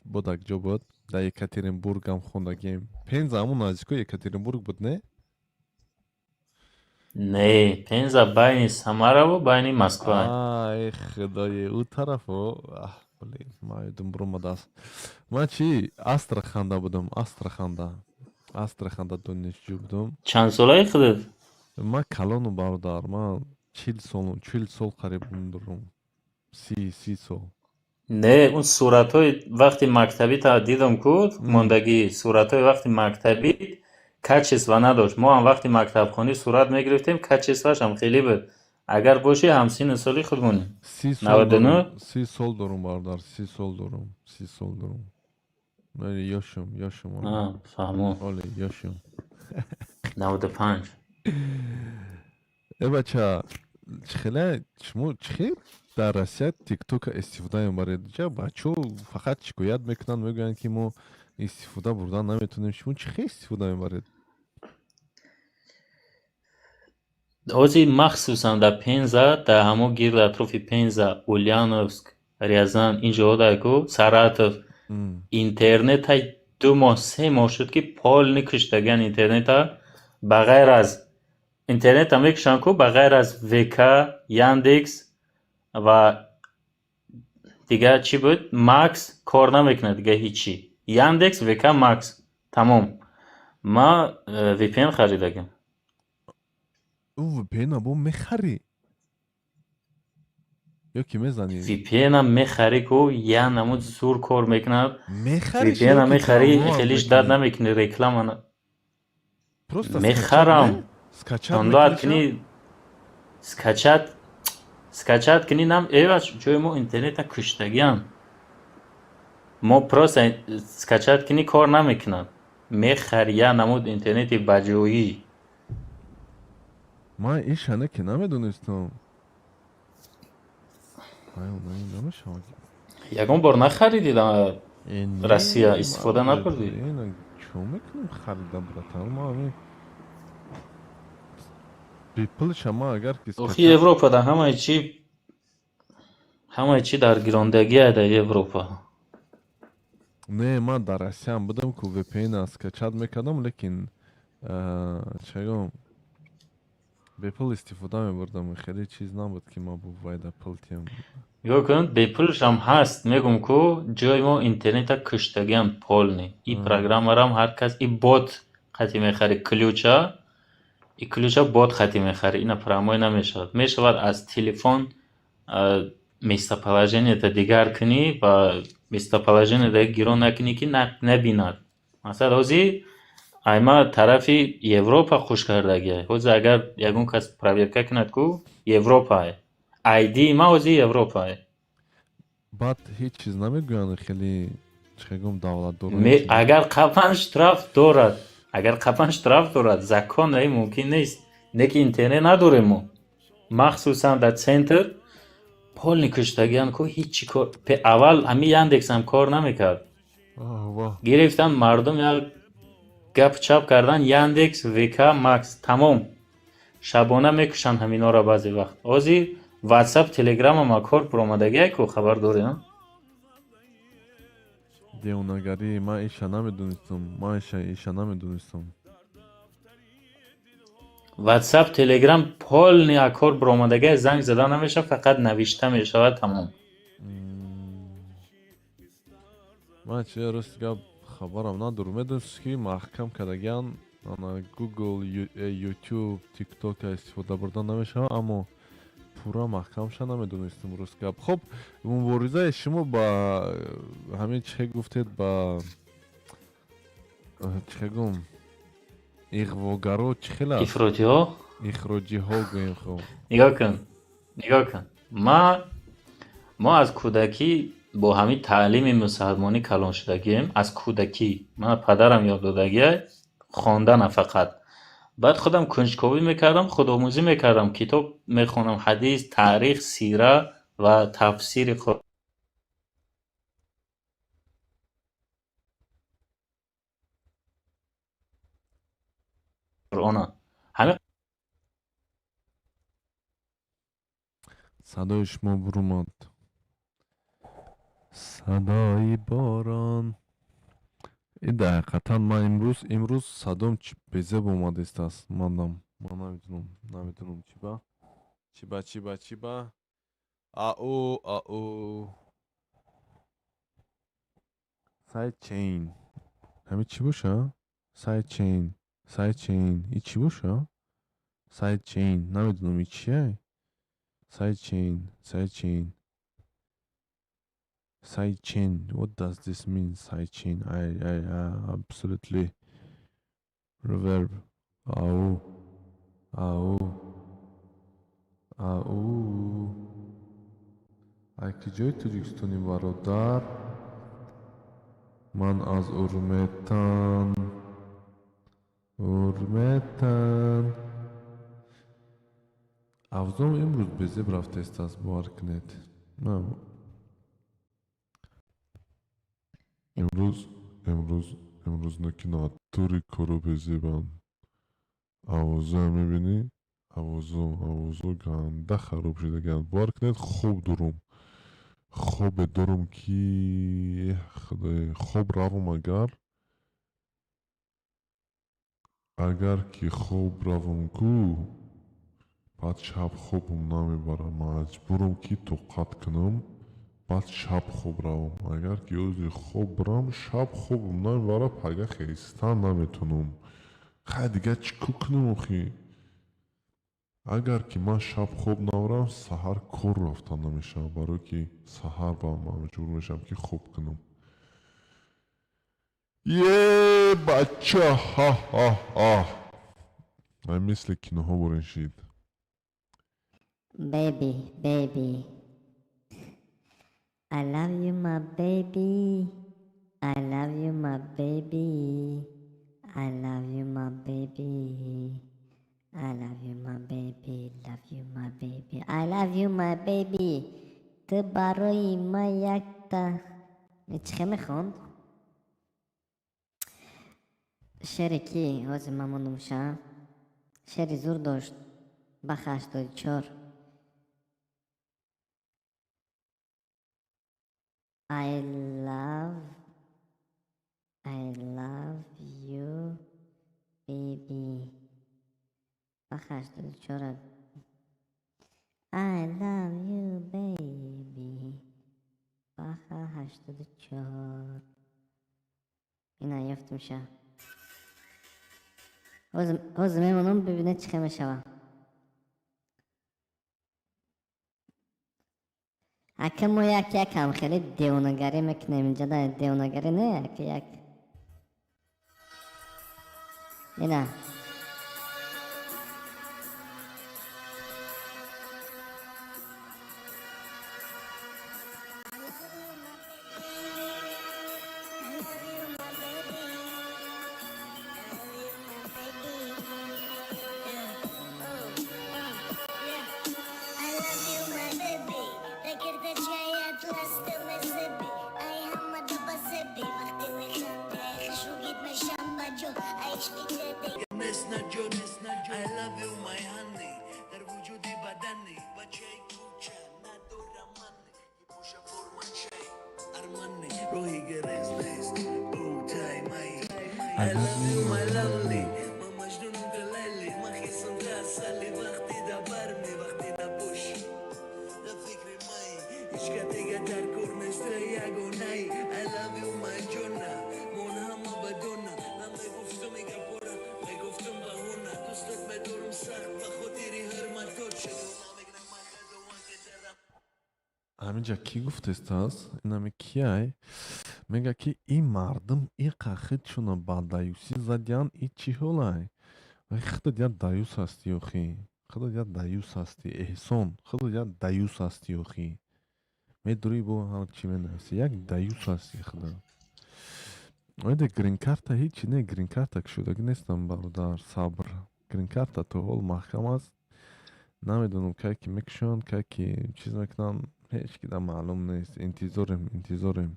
бо дар куҷо буд, дар Екатеринбургам хондагием. Пенза ҳамон наздикои Екатеринбург буд, не? Не, Пенза байни Самараву байни Москва. Ай худое, ӯ тарафо, блин, маъюдум буромадааст. Ман чи, Астраханда будам, Астраханда, Астраханда донишҷӯ будам. Чанд солаи худат? Ман калону, бародар, ман 40 сол, 40 сол қариб дорам, 30 сол. Не, он суратҳои вақти мактабӣ та дидам ку, мондагӣ суратҳои вақти мактабӣ качество надошт. Мо ҳам вақти мактабхонӣ сурат мегирифтем, качествоаш ҳам хеле буд. Агар бошӣ, ҳамсинну соли худмонем. 30 сол. 99? Дорум, 30 сол дорум, бародар, 30 сол дорум, 30 сол дорум. Ёшум, ёшум. Фаҳмо. Оле ёшум. 95. Э бача, чӣ хеле шумо, чӣ хел дар Россия Тиктока истифода мебаред? Ҷа бачаҳо фақат шикоят мекунанд, мегӯянд ки мо истифода бурдан наметавонем. Шумо чӣ хел истифода мебаред? Ҳозир махсусан дар Пенза, дар ҳамо гирди атрофи Пенза, Ульяновск, Рязан, ин ҷоҳо дар ку, Саратов, интернета 2 моҳ, 3 моҳ шуд, ки полный куштагиан интернета. Ба ғайр аз интернета мекушанд ку, ба ғайр аз ВК, Яндекс ва дигар чӣ буд, Макс кор намекунад, дига ҳичи. Яндекс, ВК, Макс, тамом. Ма VPN харидагим. Ӯ VPN бо мехарӣ ё ки мезанӣ? VPN-ам мехарӣ ку, я намуд зур кор мекунад. Мехарӣ? VPN-а мехарӣ, хеле ждать намекунӣ, реклама Просто мехарам. Скачать Download кунӣ, скачать кунӣ нам эваш. Ҷои мо интернета куштагиам. Мо просто скачать кунӣ, кор намекунад. Мехарӣ, я намуд интернети баҷоӣ. Ман ишане ки намедонистам. Намешавад. Ягон бор нахаридӣ дар Россия, истифода набурдӣ? Чо мекунам харида, братан? Ма ҳамин бепулша ма агар ки Охи, Европада ҳамаи чӣ дар гирондагие дар Европа. Не, ман дар Россиям будам ку, VPN скачать мекардам, лекин чагом бепул истифода мебурдам. Хеле чиз набуд, ки ма бувайда пул тиям. Нигоҳ кун, бепулшам ҳаст, мегум ку, ҷои мо интернета куштагиам полный. И программарам ҳар кас и бот қати мехарӣ, ключа, и ключа бот қати мехарӣ, ина прямой намешавад. Мешавад аз телефон местоположениета дигар кунӣ ва местоположение гирон накунӣ, ки набинад. Масалан, ҳозир айма тарафи Европа хуш кардагиай. Ҳозир агар ягон кас проверка кунад ку, Европае. Айдии ма ҳозир Европае. Баъд ҳеҷ чиз намегӯянд, хеле чӣ гум давлатдор. Агар қапан штраф дорад, агар қапан штраф дорад, закон мумкин нест. Не ки интернет надорем мо. Махсусан дар центр полный куштагиан ку, ҳичи кор. Аввал ҳамин Яндексам кор намекард. Гирифтан мардум, як гап чап кардан, Яндекс, ВК, Макс, тамом. Шабона мекушанд ҳаминҳоро баъзе вақт. Ҳозир Ватсап, Телеграмама кор буромадагиай ку, хабар дорӣ? Девонагарӣ! Ман иша намедонистам, ман иша намедонистам. Ватсап, Телеграм полный акор буромадагиай, занг зада намешавад, фақат навишта мешавад, тамом. Ман чи, рости гап, хабарам надорам. Медонистӣ, ки маҳкам кардагиан ана Google, YouTube, TikTok истифода бурдан намешавад, аммо пурра маҳкамша намедонистам, рост гап. Хуб, муборизаи шумо ба ҳамин чихе гуфтед, ба чихе гум, иғвогаро чӣ хел аст? Ифротиҳо. Ихроҷиҳо гӯем, хуб. Нигоҳ кун, нигоҳ кун, мо аз кӯдакӣ бо ҳамин таълими мусалмонӣ калон шудагием. Аз кӯдакӣ мана падарам ёд додагиай хондана фақат. Баъд худам кунҷковӣ мекардам, худомӯзӣ мекардам, китоб мехонам, ҳадис, таърих, сира ва тафсири Қуръона ҳамин. Садои шумо бурумад, садои борон. И даҳиқатан ман имрӯз садом безеб омадистааст. Манам ман намедонам чӣ ба, чӣ ба, чӣ ба, чӣ ба. Ау, ау, сайд чейн ҳамин чӣ боша? Сайд чейн, сайд чейн и чӣ боша? Сайд чейн намедонам и чия. Сайд чейн, сайд чейн, сайд чейн. What does this mean, side chain? I absolutely reverb. Ау, ау, ау. Ай киҷои Тоҷикистони, бародар? Ман аз Урметан, Урметан. Авзом имрӯз безеб рафтаистааст, бовар кунед. Имрӯз наки натури кору безебанд. Авозаам мебинӣ. Авозо, авозо ганда хароб шудагианд. Бовар кунед, хоб дорум. Хобе дорум ки, эҳ, худое, хоб равам агар. Агар ки хоб равам ку, баъд шаб хобам намебарад. Маҷбурам ки тоқат кунам, баъд шаб хоб равам. Агар ки ӯзи хоб бирам, шаб хобам намебарад, пага хестан наметонам. Хай дигар чӣ кор кунам охи? Агар ки ман шаб хоб наврам, саҳар кор рафтан намешавад, барое ки саҳар ба маҷбур мешавам ки хоб кунам. Е бача, ҳа-ҳа-ҳа! Ай мисли киноҳо бурин шид. Baby, baby. I love you, my baby. I love you, my baby. I love you, my baby. I love you, my baby. Love you, my baby. I love you, my baby. Ту барои ман якта. Чӣ мехонд? Шере ки ҳозир ман мондумша. Шери зур дошт. Баха 84. I love you, baby. Баха 84. I love you, baby. Баха 84. Ина ёфтумша. Ҳозир мемонам, бибинед чӣ хел мешавад. Ака, мо як якам хеле девонагарӣ мекунем инҷа, да, девонагарӣ не, як як. Ина. I love you, my lovely. Ҳаминҷа кӣ гуфтестааст? Инаме кияй? Мега ки ин мардум иқа худшуна ба даюсӣ задиян, и чӣ ҳолай? Худат як даюс ҳастӣ охӣ. Худат як даюс ҳастӣ, Эҳсон. Худат як даюс ҳастӣ охӣ. Медурӣ бо ҳар чӣ менависӣ. Як даюс ҳастӣ худат. Оида гринкарта ҳичи не, гринкарта кушодагӣ нестам, бародар, сабр. Гринкарта то ҳол маҳкам аст. Намедонам, кай ки мекушоянд, кай ки чиз мекунанд, ҳеҷ ки да маълум нест. Интизорем, интизорем.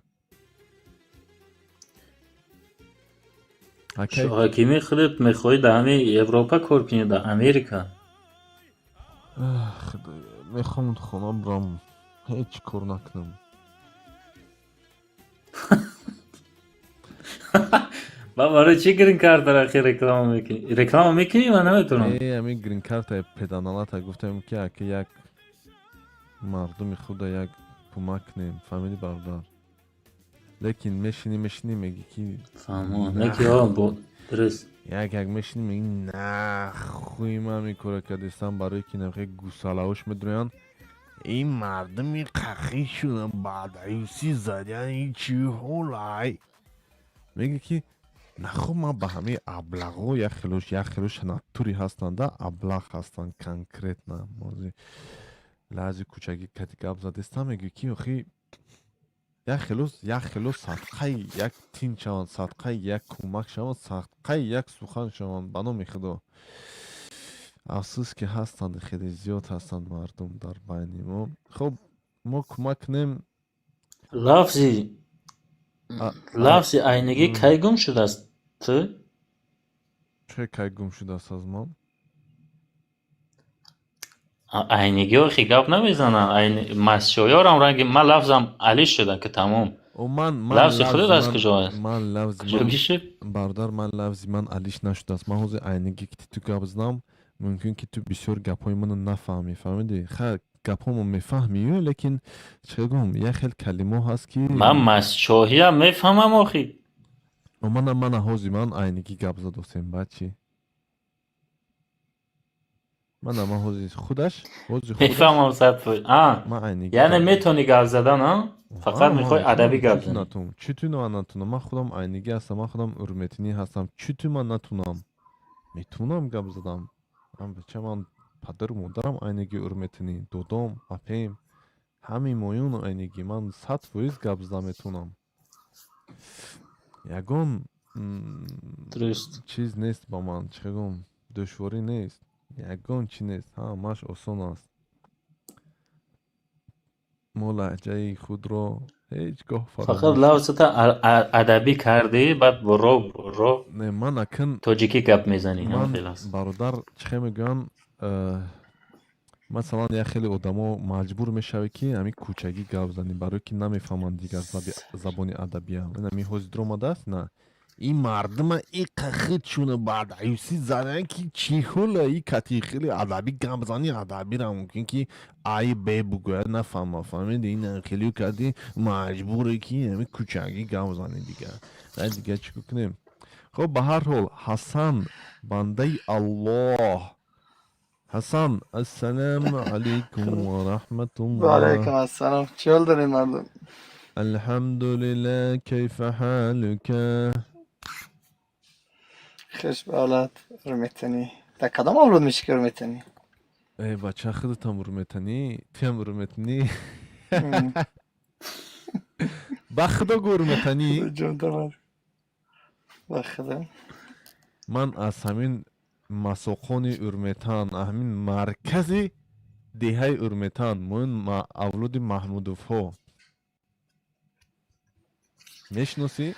Акай Ҳакими, худат мехоҳӣ дар ҳамин Европа кор кунӣ, дар Америка? Худоё, мехоҳам хона бирам, ҳеҷ кор накунам. Ба барои чӣ грин-картаро ахи реклама мекунӣ? Реклама мекунӣ, ман наметавонам. Э, ҳамин грин-картаи педаналата гуфтем ки ака як мардуми худа як кӯмак кунем, фаҳмидӣ, бародар? Лекин мешинӣ, мешинӣ, мегӣ ки Фаҳмо, не ки ҳо, бо дуруст. Як як мешинӣ, мегӣ нахуй ман ҳамин кора кардистам, барое ки нахе гусалаҳош медурӯянд. Ин мардуми қахӣ шуда баъдаюсӣ задян, ин чӣ ҳолай? Мегӣ ки нахо ман ба ҳамаи аблағҳо як хелош, як хелош натури ҳастанда, аблағ ҳастанд конкретно. Мози лаҳзи кӯчагӣ кати гап задистам, мегӯ ки охи як хело, як хело садқаи як тин шаванд, садқаи як кӯмак шаванд, садқаи як сухан шаванд, ба номи худо. Афсӯс ки ҳастанд, хеле зиёд ҳастанд мардум дар байни мо. Хуб, мо кӯмак кунем. Лафзи айнигӣ кай гум шудааст ту? Чӣ кай гум шудааст аз ман? Айнигиҳо хи гап намезананд. Айни масчоёрам ранги ман лафзам алиш шуда ки тамом. О, ман ман Лафзи худат лафзи аз ман куҷо аст? Ман лафзи Куҷо ман гишид? Бародар, ман лафзи ман алиш нашудааст. Ман ҳозир айниги ки ту гап задам, мумкин ки ту бисёр гапҳои маро нафаҳмӣ, фаҳмидӣ? Хайр, гапҳомо мефаҳмию, лекин чӣ гӯм, як хел калимаҳо ҳаст ки Ман масчоҳиам мефаҳмам охи. О, мана ҳозир ман айниги гап задосем, баъд чӣ? Мана ман ҳозир худаш, ҳозир худаш Мефаҳмам 100%. А, ман айниги яъне гап задам. метавонӣ гап задан, а? Фақат Ҳа, ман мехоҳӣ метавонам, адабӣ гап чӣ ту занӣ. натунам? Чӣ ту ман натунам? Ман худам айнигӣ ҳастам, ман худам урметинӣ ҳастам. Чӣ ту ман натунам? Метавонам гап задам. Ман бача, ман падару модарам айниги урметинӣ, додом, апем, ҳамин моён айнигӣ. Ман 100% гап зада метавонам. Ягон Дуруст. чиз нест ба ман, чӣ гӯм, душворӣ нест. Ягон чӣ нест, ҳамааш осон аст. Мо лаҳҷаи худро ҳеҷ гоҳ Фақат фаромӯш лафзата адабӣ кардӣ, баъд бо ро Не, ман акн тоҷикӣ гап мезанӣ, ман ҳамин хел аст. Бародар, чӣ хел мегӯянд, масалан, як хеле одамо маҷбур мешавӣ, ки ҳамин кӯчагӣ гап занӣ, барое ки намефаҳманд дигар забони адабиям. Ин ҳамин ҳозир омадааст, на ин мардума иқа худшуна баъдаюсӣ задан, ки чӣ ҳула и кати хеле адабӣ гап зани, адабира мумкин ки ай бе бугӯяд, нафаҳма, фаҳмиди? Ин хеле кади маҷбуре, ки ҳамин кӯчагӣ гап зани дигар. Ай, дигар чӣ кунем? Хоб, ба ҳар ҳол, Ҳасан, бандаи Аллоҳ, Ҳасан, ассалому алайкум ва раҳматуллоҳ. و علیکم السلام. چی حال دارین مردم؟ الحمدلله، كيف حالك؟ خوش به حالت ارمتنی. در کدام اولاد میشی که ارمتنی؟ Э, бача, худатам урметанӣ, туям урметанӣ. Ба худо гӯ, урметанӣ. جون دارم با خدا. Ман аз ҳамин масоқони Урметан, ҳамин маркази деҳаи Урметан, моин авлоди Маҳмудовҳо. Мешиносӣ?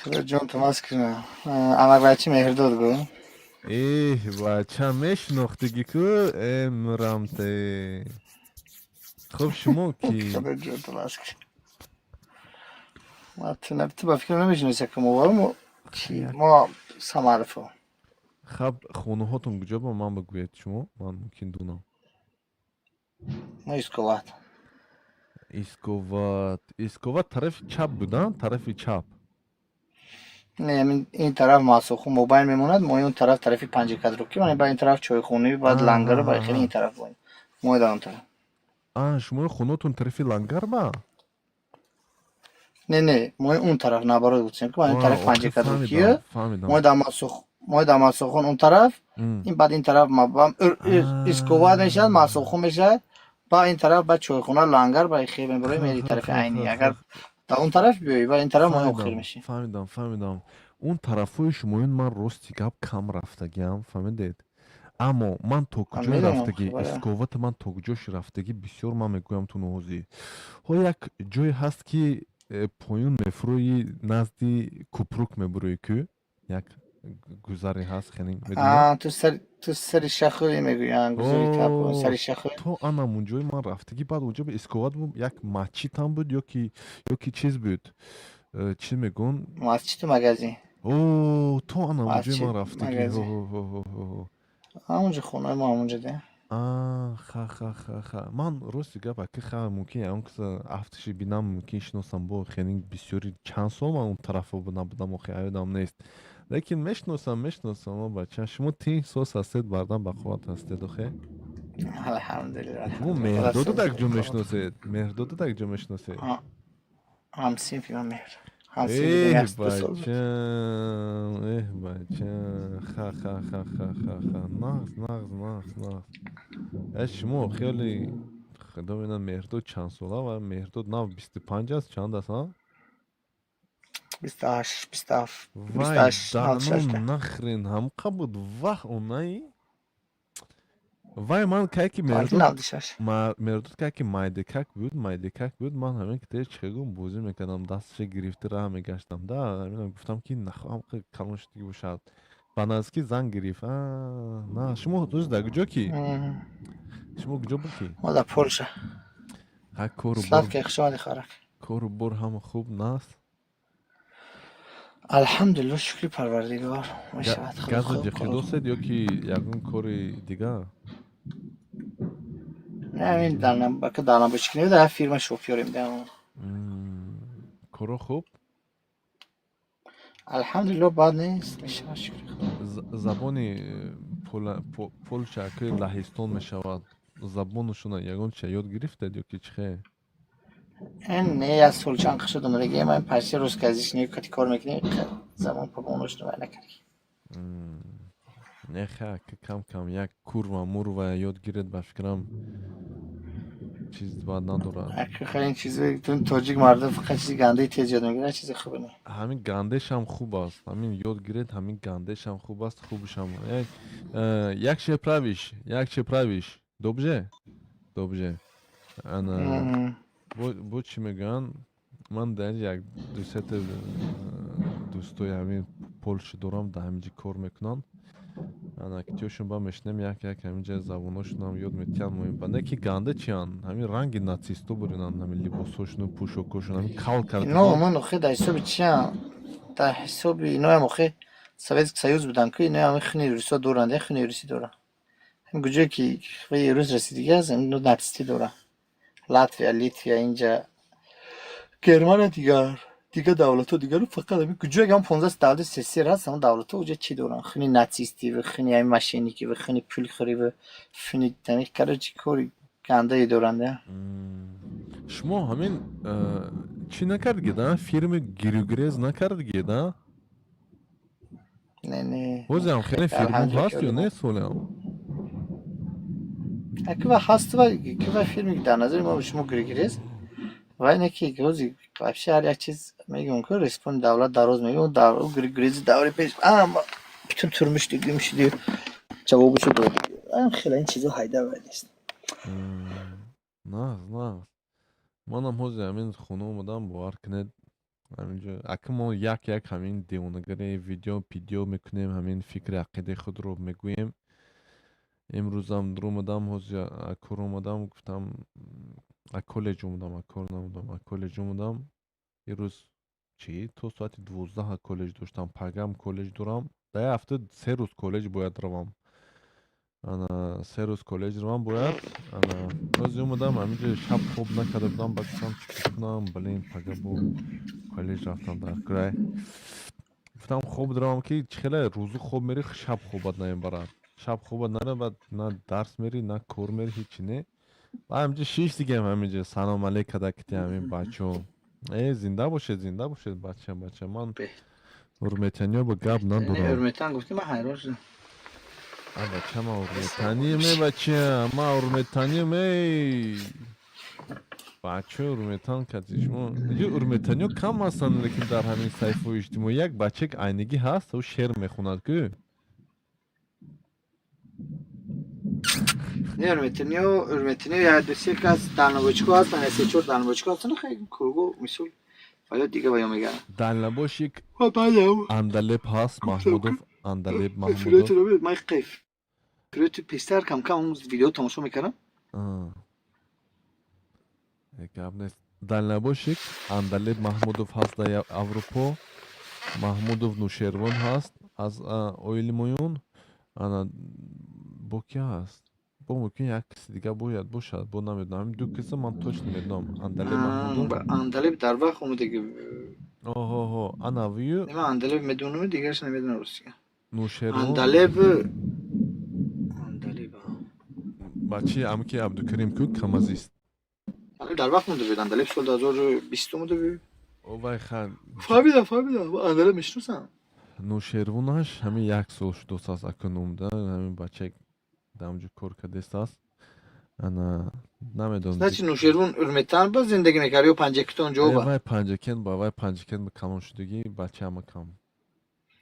خدا جون تماس کنه امر بچه مهرداد گو. Эҳ, бача, мешинохтигӣ ку, э мурамте. Хуб, шумо ки? خدا جون تماس کنه ما تو با فکر نمیشناسی که ما چی ما سمعرفو. Хаб, хонаҳотон куҷо, ба ман бигӯед шумо, ман мумкин дунам. ما اسکوات. Исковат, Исковат тарафи чап будан, тарафи чап. نه این طرف مساخو موبایل میموند، ما اون طرف طرفی پنج کدرو من با این طرف چای خونی بعد لنگر با خیلی این طرف باید ما در اون طرف. А, шумо хонатон тарафи лангар ба? نه نه، ما اون طرف نبرد گفتیم که ما این طرف پنج охи کدرو фаҳмидам, фаҳмидам. ما در مساخ ما در مساخون اون طرف این بعد این طرف ما با اسکوات میشد، مساخو میشد با این طرف، بعد چایخونه لنگر با خیلی برای میری طرف عینی اگر در اون طرف بیای و این طرف ما اخیر Фаҳмидам, میشی. фаҳмидам, фаҳмидам. Он тарафҳои шумоён ман рости гап кам рафтагиам, фаҳмидед? Аммо ман то куҷое медонам, рафтагӣ, хабара. Исковата ман то куҷош рафтагӣ бисёр, ман мегӯям ту ноҳозӣ. Ҳо, як ҷое ҳаст, ки поён мефурӯи, назди купрук мебурӯӣ ку, як гузаре ҳаст, хеле медонӣ? آه، تو سر شخوی میگوین گذاری تپ О, سر شخوی. То анам унҷои ман рафтагӣ, баъд унҷо ба Исковат буд, як масҷид ҳам буд ё ки чиз буд. Чӣ мегӯн? مسجد مگزی. О, то анам унҷои مسجد ман рафтагӣ. مگزی. Ҳо. همونجا خونه ما همونجا ده. А, ха, ха, ха, ха. Ман рости гап аки, ха, мумкин ягон каса афтиши бинам, мумкин шиносам, бо хеле бисёри чанд сол ман он тарафо набудам, охи аёдам нест. Лекин мешиносам, мешиносам, о бача. Шумо тинч соз ҳастед, бардан бақувват ҳастед, охе? الحمدلله. Шумо Меҳрдоду дар куҷо мешиносед? Меҳрдоду дар куҷо мешиносед? همسینفی من مهر همسینفی Эҳ, یک دو سال بود. бачам, эҳ, бачам, ха, ха, ха, ха, ха, ха, нағз, нағз, нағз, нағз. Э, шумо хеле худо медонад Меҳрдод чанд сола ва Меҳрдод нав 25 аст, чанд аст, а? 28 27. Вай, 28 дану 96. нахрен ҳамқа буд вах онаи? Вай, ман кай ки балки Меҳрдод 96. Меҳрдод кай ки майдакак буд, майдакак буд, ман ҳамин ки тер чӣ гум бозӣ мекардам, дасташе гирифта раҳ мегаштам, да, ҳаминам гуфтам, ки нахоҳам калон шудагӣ бошад. Ба наздикӣ зан гирифт. А, на, шумо дӯст дар куҷо ки? Шумо куҷо будӣ? Мо дар Полша. Ҳа, кору бор. Сладкий, хуш омадӣ, хоҳарак. Кору бор ҳама хуб наст? Алҳамдулилло, шукри Парвардигор, мешавад, худо Газу хуб. ҷиқидосед ё ки ягон кори дигар? Не, ҳамин ка дальнобойщик не, дар фирма шофёрем да. Коро хуб? Алҳамдулилло, бад нест, мешавад, шукри Худо. Забони Полша ки Лаҳистон мешавад, забонашона ягон чия ёд гирифтед ё ки чӣ хел? Не, як сол чанд шуд омадагӣ, ман почти русскоязычный кати кор мекунем, забон пабонош навай накардем. Не, ха, ки кам кам як курва мурва ёд гиред, ба фикрам, чиз бад надорад. Хеле ин чизи тун тоҷик мардум фақат чизи гандаи тез ёд мегирад, чизи хубе не. Ҳамин гандешам хуб аст, ҳамин ёд гиред, ҳамин гандешам хуб аст, хубшам. Як się prawisz, jak się prawisz? Dobrze? Dobrze. Ана бо чӣ мегӯянд, ман дар як дусета дӯстои ҳамин Полша дорам, дар ҳаминҷа кор мекунанд. Ана китёшон ба мешинем, як як ҳаминҷа забоношонам ёд метиҳанд. Муҳим ба не ки ганда чиянд, ҳамин ранги нацисто буринанд, ҳамин либосҳошону пӯшокҳошон, ҳамин кал Ино карда. Ман охи дар ҳисоби чиян, дар ҳисоби иноям охи Советский Союз буданд ку, иноям хини русо доранд, хини русӣ доранд. Ҳамин куҷое ки рус расидагӣ аст, ино нацистӣ доранд. Латвия, Литвия, инҷа Германия, дигар дигар давлатҳо дигару фақат ҳамин куҷое ки ҳам 15 давлати СССР ҳаст, ҳамон давлатҳо уҷа чӣ доранд? Хини нацистӣ ва хини ҳамин мошенникӣ ва хини пулхӯрӣ ва хини ҳамин, короче, кори гандае доранд. Шумо ҳамин чӣ накардагед, а? Фирми гирюгрез накардагед, а? Не, не. Ҳозирам хеле фирмо ҳаст ё не, солиам? Кива ҳаст ва кива фирме ки дар назари мо шумо гирюгрез ва ине ки ҳози вообще ҳар як чиз мегӯям ку респони давлат дароз мегӯям, гирюгрези даври пеш ама бутун турмушди, гумшуди, ҷавобашо дод. Хеле ин чизо ҳайда вай нест. Нағз, нағз. Манам ҳозир ҳамин хона омадам, бовар кунед, ҳаминҷо ака мо як як ҳамин девонагари видео пидео мекунем, ҳамин фикри ақидаи худро мегӯем. Имрӯзам омадам, ҳозир кор омадам, гуфтам, а коллеҷ омадам, а кор наомадам, а коллеҷ омадам. Ирӯз чӣ то соати 12 коллеҷ доштам, пагам коллеҷ дорам. Дар як ҳафта 3 рӯз коллеҷ бояд равам. Ана 3 рӯз коллеҷ равам бояд. Ана ҳозир омадам, ҳаминҷо шаб хоб накарда будам, ба гуфтам, чӣ кор кунам, блин, пага бо коллеҷ рафтам дар край. Гуфтам, хоб равам, ки чӣ хеле рӯзу хоб мери, шаб хобат намебарад. Шаб хобат нарабад, на дарс мери, на кор мери, ҳечи не. Ба ҳаминҷо шиш дигам, ҳаминҷо салом алейк када кити ҳамин бачаҳо. Э, зинда бошед, зинда бошед, бача, бача. Ман урметаниё ба гап надорам. Урметан гуфтӣ, ман ҳайрон шудам. А бача, ма урметанием, э, бача, ма урметанием, эй. Бача, урметан кати шумо. Инҷо урметаниё кам ҳастанд, лекин дар ҳамин саҳифаҳои иҷтимоӣ як бачак айнигӣ ҳаст, ӯ шеър мехонад ку. Не, урметаниё, урметаниё як ду се кас дальнобойщик ҳастанд, се чор дальнобойщик ҳастанд, хеле кургу мисол ва ё дига ва ё мегӯянд. Дальнобойщик Баъдам Андалеб ҳаст, Маҳмудов, Андалеб Маҳмудов. Ман қайф фирӯти пештар кам кам он видео тамошо мекардам. Гап нест. Дальнобойщик Андалеб Маҳмудов ҳаст дар Аврупо. Маҳмудов Нушервон ҳаст аз оили моён. Ана бо ки ҳаст? Бо мумкин як каси дигар бояд бошад, бо намедонам. Ҳамин ду каса ман точно медонам. Андалеб Маҳмудов. Андалеб дар вақт омадаги. Оҳоҳо, ана вию. Ман Андалеб медонам, дигараш намедонам, ростига. Нушервон. Андалеб, Андалеб. Бачаи амки Абдукарим ку, камазист. Дар вақт монда буд Андалеб, соли 2020 омада буд. Вай хан. Фаҳмидам, фаҳмидам, Андалеб мешиносам. Нушервонаш ҳамин як сол шудост акун омада, ҳамин бача дар ҳамҷо кор кардааст. Ана намедонам. Значит, Нушервон Урметан ба зиндагӣ мекард ё Панҷакентон ҷо ба? Вай Панҷакент ба, вай Панҷакент ба калон шудагӣ, бача ҳама кам.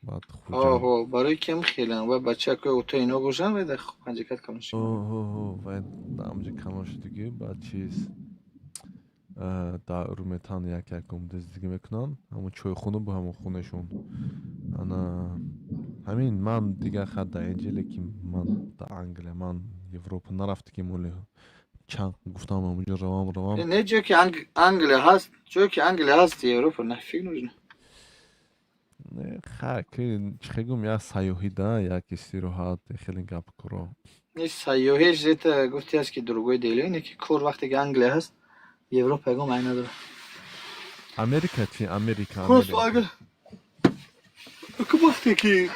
Баъд Хуҷанд. Оҳо, барои кем хелам ва бача ки ота ино бошанд, вай дар Панҷакент калон шуд. Оҳо, вай дар ҳамҷо калон шудагӣ, баъд чиз дар Урметан як як омада зиндагӣ мекунанд. Ҳамон чойхона бо ҳамон хонашон. Ана ҳамин ман дигар хат дар инҷа, лекин ман дар Англия ман Европа нарафтагим оле, чанд гуфтам, ҳамунҷо равам, равам. Не, ҷое ки Англия ҳаст, ҷое ки Англия ҳаст, Европа нафиг нужно. Не, ха, ки чӣ гум, як сайёҳӣ да, як истироҳат, хеле гапкоро. Не, сайёҳиш это гуфти аст ки другое дело, не ки кор. Вақте ки Англия ҳаст, Европа ягон маъни надорад. Америка чи, Америка? Просто Америка. Агар вақте ки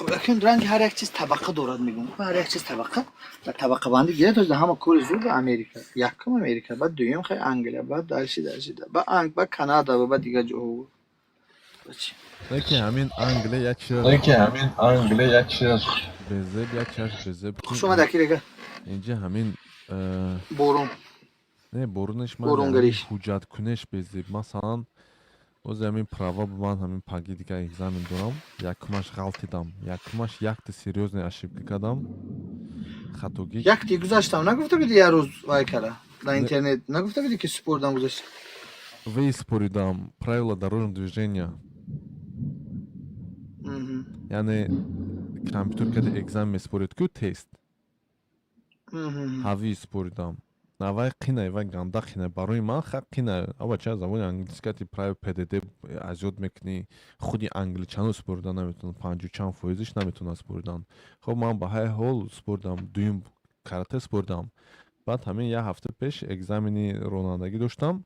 акун ранги ҳар як чиз табақа дорад, мегӯм, ҳар як чиз табақа ва табақабандӣ гирад. То ҳама кори зуд Америка, якум Америка, баъд дуюм хай Англия, баъд дальше, дальше, баъд баъд Канада ва баъд дигар ҷоҳо. Не ки ҳамин Англия як чиз Не ки ҳамин Англия як чиз безеб, як чиз безеб ки Хуш омад, аки рега. Инҷа ҳамин Борон. Не, боронеш ман Боронгариш. ҳуҷҷаткунеш безеб. Масалан, бози ҳамин права ба ман ҳамин паги дигар экзамен дорам. Якумаш ғалтидам, якумаш якта серьёзный ошибка кардам, хатогӣ. Якти гузаштам нагуфта буди, як рӯз вай кара дар интернет нагуфта буди, ки супордам, гузашт. Вей споридам, правила дорожного движения. Яъне компютер кади экзамен меспорид ку, тест. Ҳави споридам, навай қинай, вай ганда қинай барои ман, ха, қинай. Абача забони англиски кати правил ПДД азёд мекунӣ, худи англичано спорида наметавонад, панҷу чанд фоизиш наметавонад споридан. Хоб, ман ба ҳай ҳол споридам, дуюм карате споридам. Баъд ҳамин як ҳафта пеш экзамени ронандагӣ доштам,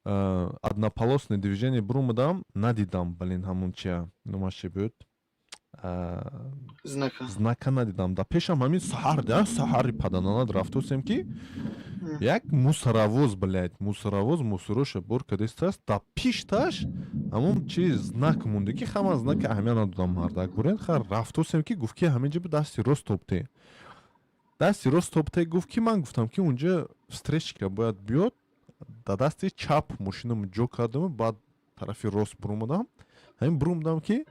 однополосное движение бурумадам, надидам, блин, ҳамун чия, номаш чи буд? Знака. Знака надидам. Да пешам ҳамин саҳар да саҳари падананад рафтосем, ки як мусоровоз, блядь, мусоровоз мусороша бор кадестааст, да пишташ ҳамон чи знак монда, ки ҳама знака аҳамият надодам, мардак бурен. Ха, рафтосем, ки гуфт, ки ҳамин ҷо дасти рост топте, дасти рост топте, гуфт. Ки ман гуфтам, ки унҷа встречка бояд биёд, да дасти чап мошинам ҷо кардам, баъд тарафи рост бурумадам. Ҳамин бурумадам, ки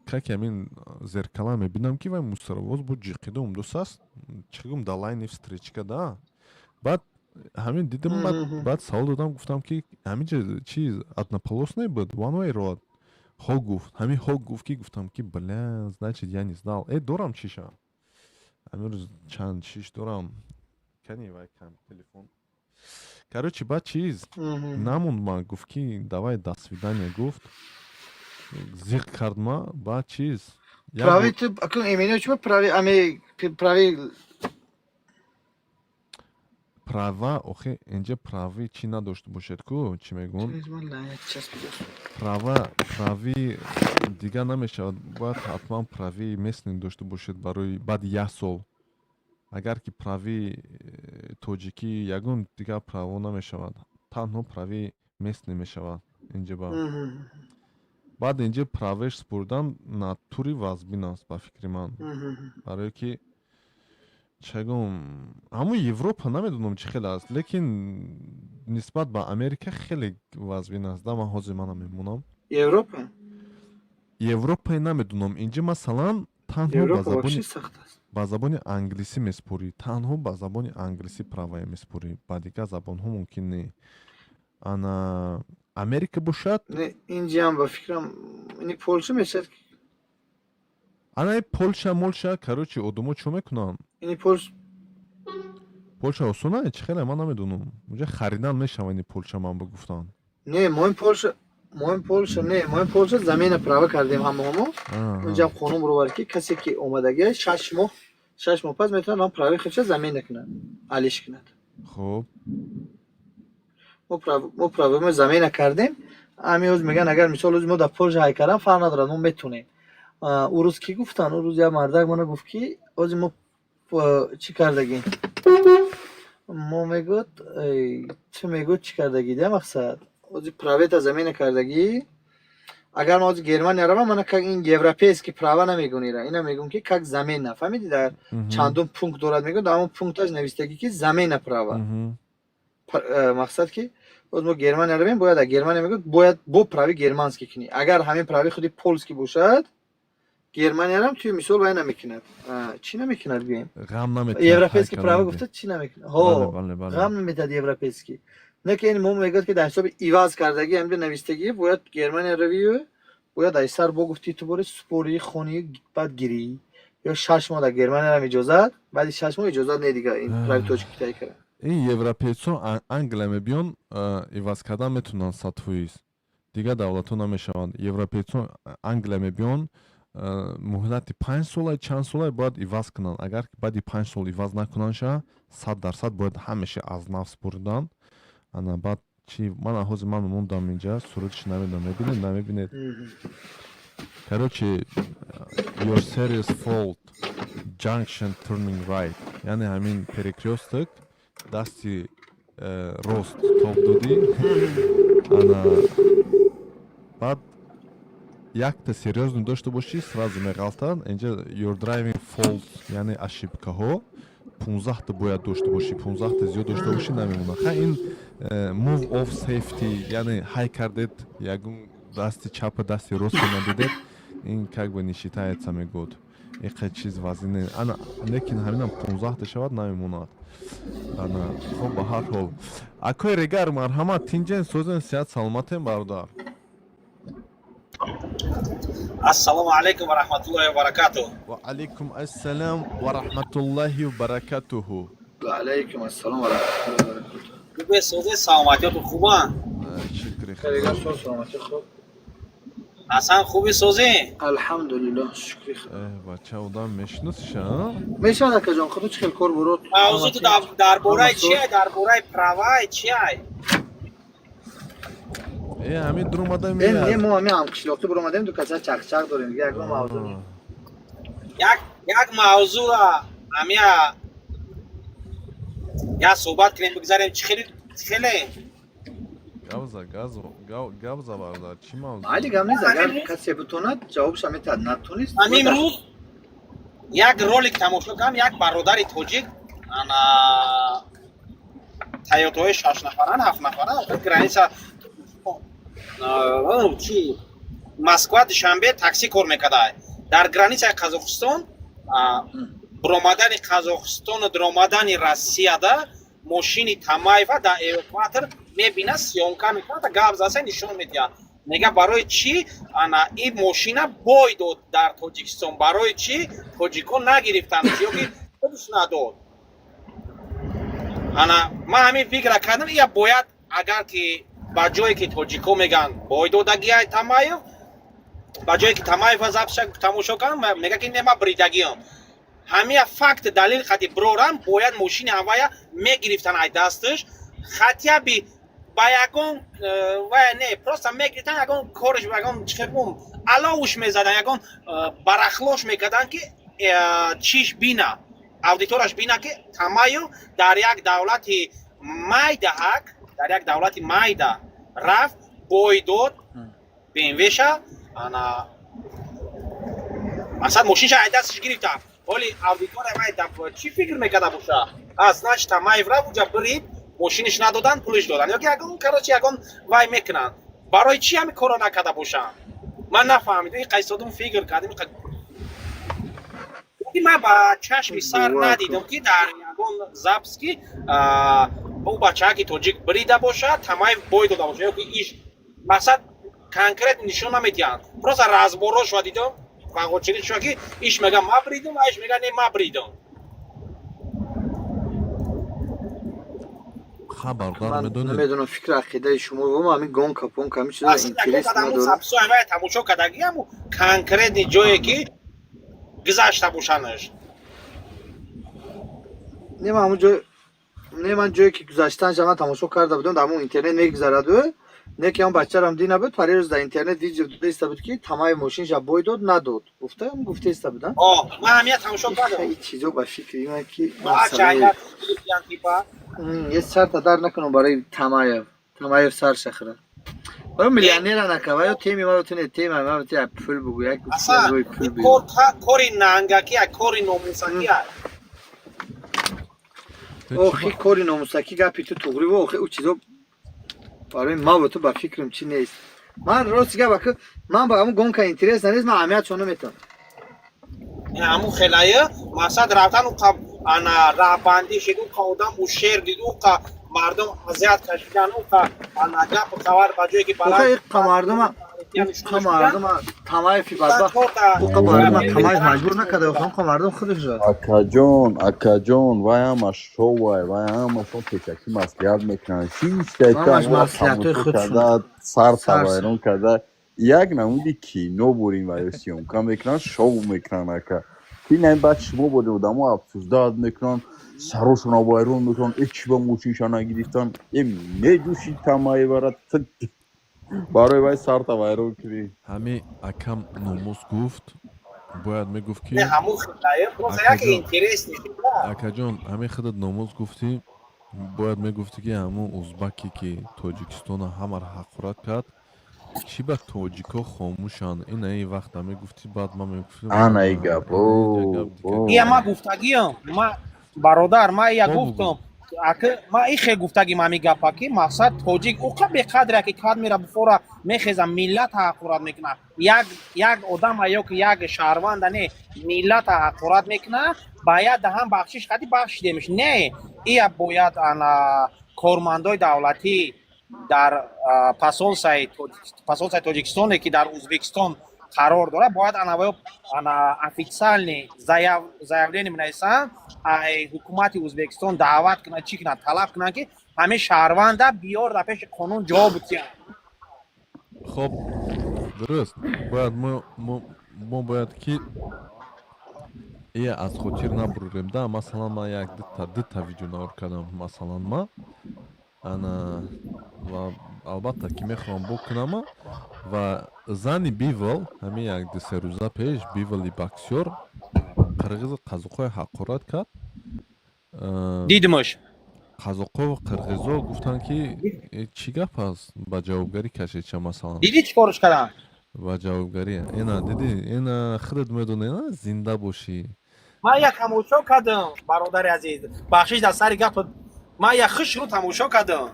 как ҳамин зеркала мебинам, ки вай мусоровоз буд, ҷиқида умдус аст, чӣ гум, да лайни встречка да. Баъд ҳамин дидам, баъд савол додам, гуфтам, ки ҳамин ҷа чи однополосный буд, one way road? Ҳо, гуфт. Ҳамин ҳо гуфт, ки гуфтам, ки бля, значит, я не знал. Э, дорам чиша, ҳамин рӯз чанд чиш дорам, кани вай кам телефон, короче. Баъд чиз намонд, ман гуфт, ки давай, до свидания, гуфт, зиқ кард ма. Баъд чиз Прави ту акун имено чиба, прави ами прави? Права, охе, инҷа прави чӣ надошта бошед ку, чӣ мегӯн, права, прави дигар намешавад, бояд ҳатман прави местный дошта бошед барои баъди як сол. Агар ки прави тоҷикӣ, ягон дигар право намешавад, танҳо прави местный мешавад инҷа. Ба баъд инҷа правеш спурдан натури вазбин аст, ба фикри ман, барое ки чагом, ҳамун Европа намедонам чӣ хел аст, лекин нисбат ба Америка хеле вазбин аст да. Ман ҳозир мана мемонам. Европа. Европае намедонам, инҷа масалан танҳо ба забони англисӣ меспорӣ, танҳо ба забони англисӣ правая меспорӣ, ба дигар забонҳо мумкин не. Ана Америка бошад. Инҷиам ба фикрам ини Полша мешавад. Ана Полша, молша, короче, одамо чӣ мекунанд? Ини Полш. Полша осона чӣ хеле, ман намедонам, унҷа харидан мешава ини Полша, ман бигуфтанд. Не, моим Полша, моим Полша, не, моим Полша замена права кардем ҳамаҳомо. Унҷам қонун баровард, ки касе ки омадагия, 6 моҳ, 6 моҳ пас метавонад ҳам праваи худша замена кунад, алиш кунад. Хуб. Мо правамо замена кардем. Ҳами ҳоз мегӯян, агар мисол ҳоз мо дар Полша ҳай кардам, фарқ надорад, мо метонем. Ӯ рӯз кӣ гуфтан, ӯ рӯз як мардак мана гуфт, ки ҳозир мо чӣ кардагем, мо мегӯд, чӣ мегӯд, чӣ кардагӣ да, мақсад, ҳозир правета замена кардагӣ. Агар ма ҳозир Германия равам, мана как ин европейский права намегӯн, ира ина мегӯн, ки как замена, фаҳмидӣ? Дар чандум пункт дорад, мегӯн, дар ҳамон пункташ навистагӣ, ки замена права. Мақсад, ки боз мо Германия равем, бояд дар Германия, мегӯяд, бояд бо прави германский кунӣ. Агар ҳамин прави худи польский бошад, Германиярам туи мисол вай намекунад. Чӣ намекунад, гӯем? Ғам наметиҳад. Европейский права гуфта, чӣ намекунад, ҳо, ғам наметиҳад европейский. Не ки ин мо мегӯяд, ки дар ҳисоби иваз кардагӣ ҳамҷо навистагӣ, бояд Германия равию, бояд ай сар бо гуфти ту бори супорӣ, хонӣ, баъд гирӣ. Ё 6 моҳ дар Германия иҷозат, баъди 6 моҳ иҷозат не, дига ин прави тоҷикӣ тай кардам. Ин европейцо Англия мебиён, иваз кардан метавонанд 100%. Дигар давлатҳо намешаванд. Европейцо Англия мебиён, муҳлати 5 сола, чанд сола бояд иваз кунанд. Агар баъди 5 сол иваз накунандша, 100% бояд ҳамеша аз нав супоридан. Ана баъд чи? Ман ҳозир ман мондам инҷа, суратиш намедонам, мебинед, намебинед. Короче, your serious fault, junction turning right, яъне ҳамин перекрёсток дасти рост тоб додӣ, ана баъд якта серьёзно дошта бошӣ, сразу меғалтанд. Инҷа your driving fault, яъне ошибкаҳо 15-та бояд дошта бошӣ, 15-та зиёд дошта бошӣ, намемонад. Ха, ин move off safety, яъне ҳай кардед, ягон дасти чапа, дасти росте надидед, ин как бы не считается, мегӯд. Иқа чиз вазине ана, лекин ҳаминам 15-та шавад, намемонад. Ана хоб, ба ҳар ҳол, акои регар, марҳамат, тинҷен, созен, сиҳат, саломатем, бародар? Ассалому алайкум ва раҳматуллоҳи ва баракатуҳ. Ва алайкум ассалом ва раҳматуллоҳи ва баракатуҳу. Ва алайкум ассалом ва раҳматуллоҳи ва баракатуҳ. Хубе, созе, саломатиёту хубанд? Шукри. Регар, соз, саломатӣ, хуб. Ҳасан, хуби, созӣ? Алҳамдулиллоҳ, шукри худо. Бача, одам мешиносиша? Мешавад, акаҷон, худо чӣ хел кор бурод? Мавзӯъ дар бораи чия? Дар бораи правай чия? Э, ҳамин дуромада. Э, не, мо ҳамин ҳамқишлоқӣ буромадем, ду каса чақчақ дорем, дига ягон мавзӯъ не. Як мавзӯъра ҳамия як суҳбат кунем, бигзарем. Чӣ хеле хеле? Гавза, гавза, бародар, чӣ мавзӯъ? Майли, гап нест, агар касе бутонад, ҷавобша метаҳад, натонист. Ҳамин рӯз як ролик тамошо кардам, як бародари тоҷик, ана тойотаҳои шашнафаран, ҳафтнафаран, граница чи Москва Душанбе такси кор мекарда. Дар границаи Қазоқистон, биромадани Қазоқистону даромадани Россияда мошини Тамаева дар эвакуатор мебина, съёмка мекунад, гап заса нишон медиҳад, мега: барои чӣ ана ин мошина бой дод дар Тоҷикистон, барои чӣ тоҷикон нагирифтанд ёки худш надод? Ана ман ҳамин фикра кардам, ия бояд, агар ки ба ҷое ки тоҷико мегӯянд бой додагиай Тамаев, ба ҷое ки Тамаева запиша тамошо кардам, мега ки не, ма бридагиам. Ҳамия факт, далил қати бирорам, бояд мошини ҳавая мегирифтан ай дасташ, хотя бы ба ягон вая не, просто мегирифтан, ягон кориш, ягон чихегум аловуш мезадан, ягон барахлош мекардан, ки чиш бина, аудитораш бина, ки Тамаев дар як давлати майдаҳак, дар як давлати майда рафт, бой дод БМВша. Ана масалан, мошинша ай дасташ гирифта. Ҳоли аудитория вай чӣ фикр мекарда боша? А значит, Тамаев рафт уҷа, бирид, мошиниш надодан, пулиш додан, ёки ягон, короче, ягон вай мекунанд. Барои чӣ ҳамин корро накарда бошанд, ман нафаҳмидам. Ин қайсодум фикр кардем, ман ба чашми сар надидам, ки дар ягон запись ки ӯ бачааки тоҷик бирида бошад, Тамаев бой дода бошад, ёки иш мақсад конкрет нишон намедиҳанд. Просто разборо шуда дидам, вағочирӣ шуда, ки иш мега ма бридам, а иш мега не, ма бридам. Хабардар медонед? Намедонам, фикри ақидаи шумо, ва ҳамин гонка понка, ҳамин чизо интерес надорам. Тамошо кардагиам, конкретный ҷое ки гузашта бошанаш. Не, ман ҳамун ҷой не, ман ҷое ки гузаштанша ман тамошо карда будам, дар ҳамун интернет мегузараду, не ки ҳам бачарам дина буд, парирӯз дар интернет видео дидаиста буд, ки Тамаи мошинша бой дод, надод, гуфта гуфтаиста будам. Ман ҳамия тамошо кардам. Чизо ба фикри ман ки е сарта дар накунам барои Тамаев, Тамаев сар шахра барои миллионера накава ё теми ма туне тема ма ту пул бугу, як пул. Кори нангаки, кори номусаки. Охи, кори номусакӣ, гапи ту туғри. Охи, ӯ чизо барои ма бо ту ба фикрам чӣ нест. Ман рости гап, ака, ман ба ҳамун гонка интерес нест, ман аҳамиятшон наметавам. Ҳамун хелая мақсад рафтан, уқа ана раҳбандӣ шид, уқа одам ушер дид, уқа мардум азият кашидан, уқа ана гапу хабар ба ҷое ки баланд. Мардума Уқа мардума Тамаеви бадбахт, уқа мардума Тамаев маҷбур накарда, уқа мардум худаш зад. Акаҷон, акаҷон, вай ҳама шоуай, вай ҳамашон пешакӣ маслиҳат мекунанд. Ҳамаш маслиҳатҳои худшон. Карда, сар Сар тавайрон карда, як намуди кино бурин ва ё съёмка мекунанд, шоу мекунанд, ака. Ки на баъд шумо боди одамо обсуждать мекунанд, сарошона вайрон мекунанд, э, чӣ ба мошинша нагирифтан, э, медӯши Тамаевара, барои вай сарта вайрон кунӣ. Ҳами акам номус гуфт, бояд мегуфт ки Не, ҳамун хелае просто як Акаҷон. Интересный. Акаҷон, ҳамин худат номус гуфтӣ, бояд мегуфтӣ, ки ҳамун узбаке, ки Тоҷикистона ҳамаро ҳақорат кард, чӣ ба тоҷико хомӯшанд? Ина ин вақта мегуфтӣ, баъд ман мегуфтам. Ана и гап. Ия ма гуфтагиам, ма, бародар, ма ия Хоб. гуфтам, аки ма ихе гуфтагим ҳами гапа, ки мақсад тоҷик уқа беқадре, ки кад мера буфора мехеза, миллата ҳақорат мекуна, як одама ё ки як шаҳрванда не, миллата ҳақорат мекуна, бояд даҳан бахшиш қади бахшидемш. Не, ия бояд ана кормандои давлатӣ дар посольствои Тоҷикистоне, ки дар Узбекистон қарор дорад, бояд анаваё ана официальный заявление менависанд, ай ҳукумати Узбекистон даъват кунад, чӣ кунад, талаб кунанд, ки ҳамин шаҳрванда биёр, дар пеши қонун ҷавоб битиҳанд. Хоб, дуруст, бояд мо бояд ки ия аз хотир набурем да. Масалан, ман як дута видео навор кардам, масалан, ма ана ва албатта ки мехоҳам бокунама. Ва зани Бивол ҳамин як 2-3 рӯза пеш Биволи боксёр қирғизу қазоқҳои ҳақорат кард. Дидимаш. Қазоқҳо, қирғизо гуфтанд, ки «Э, чӣ гап аст, ба ҷавобгарӣ кашед ча, масалан». Дидӣ, чӣ корш карданд? Ба ҷавобгарӣ. Ина дидӣ, ина худат медонӣ, ина зинда бошӣ. Ман як тамошо кардам, бародари азиз, бахшиш дар сари гап, ман як хушрӯ тамошо кардам,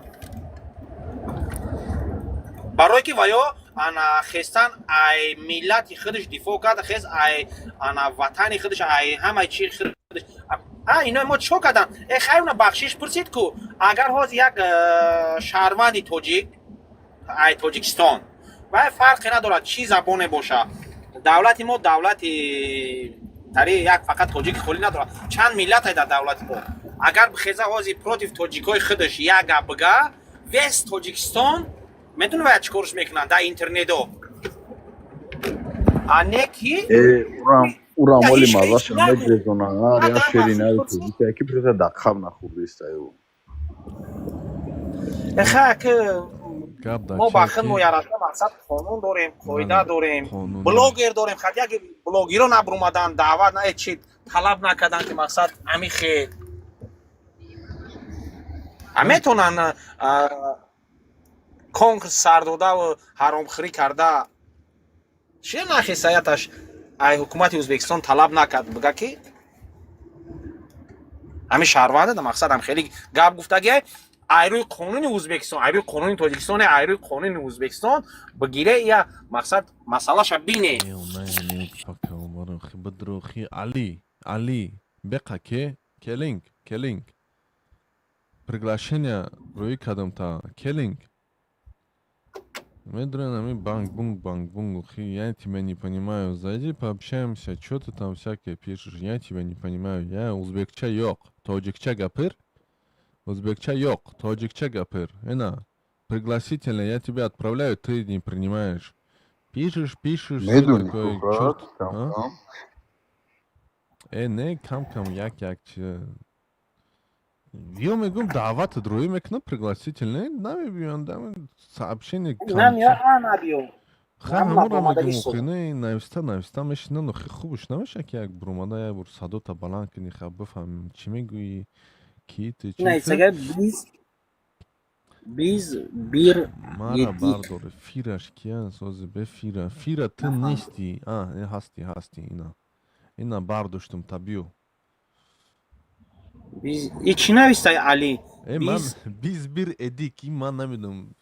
барое ки ваё ана хестан ай миллати худаш дифоъ кард, хес ай ана ватани худаш, ай ҳамаи чи худаш. А ино мо чикор кардам? Э, хайр, уна бахшиш пурсид ку. Агар ҳозир як шаҳрванди тоҷик ай Тоҷикистон, вай фарқе надорад чӣ забоне боша, давлати мо давлати тари як фақат тоҷики холӣ надорад, чанд миллате дар давлати мо, агар бихеза ҳозир против тоҷикои худаш як гап бига, весь Тоҷикистон медони вая чӣ корш мекунанд дар интернето, а не ки Э, урам урам Я оли ҳеч мазаша нагу. мегрезона, ҳар як Адам шери бахшиш нави пурсид. тоҷика, ки просто дар қаб нахӯрдиста ё. Ха, ки Гап дар мо ба чие худ ки мо яраша мақсад қонун дорем, қоида Бале, дорем, қонун. Блогер дорем. Хат як блогеро набурумадан, даъват на, чи талаб накардан, ки мақсад ами хел а метонан конкурс сар додаву ҳаромхӯрӣ карда, чи нахисаяташ ай ҳукумати Ӯзбекистон талаб накард, бига ки ҳамин шаҳрванда мақсад ҳам хеле гап гуфтагиай, ай рӯи қонуни Ӯзбекистон, ай рӯи қонуни Тоҷикистон, ай рӯи қонуни Ӯзбекистон бигире, я мақсад масъалаша бине. Бадрохи Али, Али беқа ке келинг, келинг, приглашение рӯӣ кардам та келинг. Медонам, ами банг бунг банг бунг, я тебя не понимаю. Зайди, пообщаемся, чё ты там всякое пишешь, я тебя не понимаю. Я узбекча yo'q, tojikcha gapir. Узбекча yo'q, tojikcha gapir. Ина, пригласительно я тебя отправляю, ты не принимаешь. Пишешь, пишешь, всё Медонӣ такое, ку, брат, чёрт, кам а? кам. Э, не, кам кам, як як чи. Ё мегӯм, даъватат рӯӣ мекунам, пригласительный, намебиён, сообщение Намея, а набиё. Ха, ҳамонро мегӯм, охи, не, нависта нависта мешинанд, охи, хубш намеша, ки як бурумада як бор садота баланд кунӣ, ха, бифаҳмем чӣ мегӯӣ, ки ту, чӣ ту. Нависага биз бир Мара едик. бардор, фираш кия сози бе фира. Фира ту нести. А, э, ҳасти, ҳасти, ина. Ина бардоштум та биё. Биз и чӣ навистай, Али? Э, ман Биз биз бир эдик, ин ман намедонам.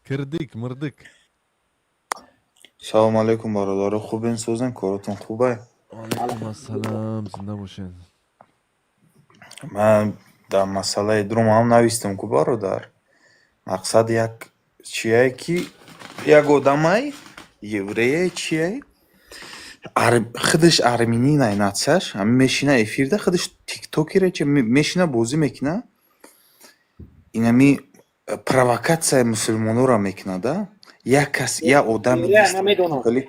Кирдик, мирдик. Салом алейкум, бародаро, хубен, созен, коротон хубай? Алейкум ассалам, зинда бошед. Ман дар масъалаи дромам навистам ку, бародар. Мақсад як чие, ки як одамай Еврее чие? Худаш армянин, нацияш, ҳами мешина эфирда, худаш тиктокере чи мешина, бозӣ мекуна. Инами провокатсияи мусулмонора мекунада. Як кас, як одами Еврея нест, намедонам. Хеле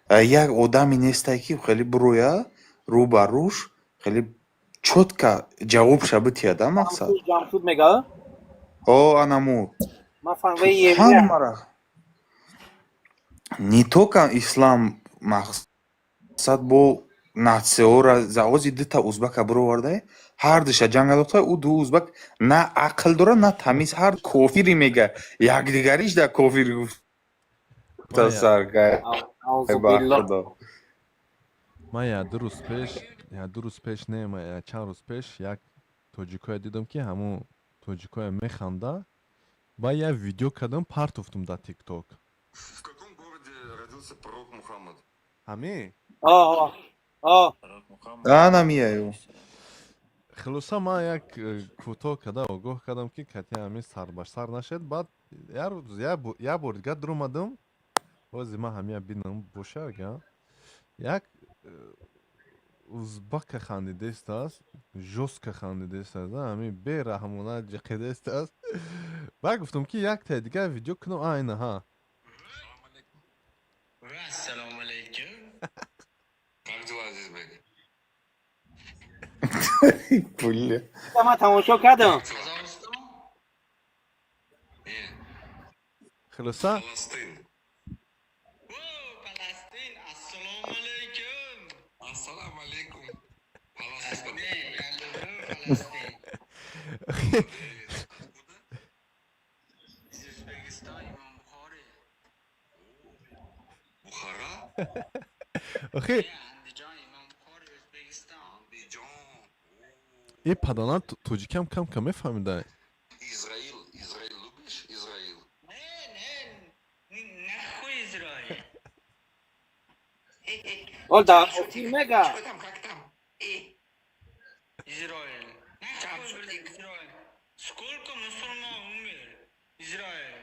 як одами нестай, ки хеле буроя рӯ ба рӯш, хеле чётко ҷавобша битиҳада, мақсад. Ҷамшуд, Ҷамшуд мега? О, анаму. Ман фаҳмида, еврея. Ҳамара, не только ислам, мақсад, бо нацияора заози дута узбака бироварда, ҳардуша ҷанг андохта. Ӯ ду узбак на ақл дора, на тамиз, ҳар кофири мега, якдигариш да кофир гуфта саргай ба. Аузубиллоҳ. Худо. Ман як ду рӯз пеш, як ду рӯз пеш не, ман як чанд рӯз пеш як тоҷикое дидам, ки ҳамун тоҷикое механда. Ба як видео кардам, партофтум дар Тикток. В каком городе родился пророк Мухаммад? Ҳамин. О, о. Анамияю. Хулоса, ман як кӯтоҳ карда огоҳ кардам, ки кати ҳамин сарбасар нашед. Баъд як рӯз, як бор дигар дуромадам. Ҳози ман ҳамия бинам боша, ага як узбака хандидестааст, жёстко хандидестааст, ҳамин бераҳмона ҷиқидестааст. Баъд гуфтам, ки яктаи дигар видео кунам. А, ина ҳа. Ассаламу алейкум. Как дела, Азизбек? Бля. Ман тамошо кардам. Хулоса. Фаластин. Ассаламу алейкум. Ассаламу алейкум. Фаластин. Я люблю Фаластин. Из Узбекистана, Имам Бухари. Бухара? Охи. Андижан, Имам Бухари, Узбекистан. Андижан. И падана тоҷикиам кам кам мефаҳмида. Израил, Израил любишь? Израил? Нахуй Израиль. Ол дар охир мега. Что там, как там? Израиль. Нахуй, блядь, Израиль. Сколько мусульман умер? Израиль.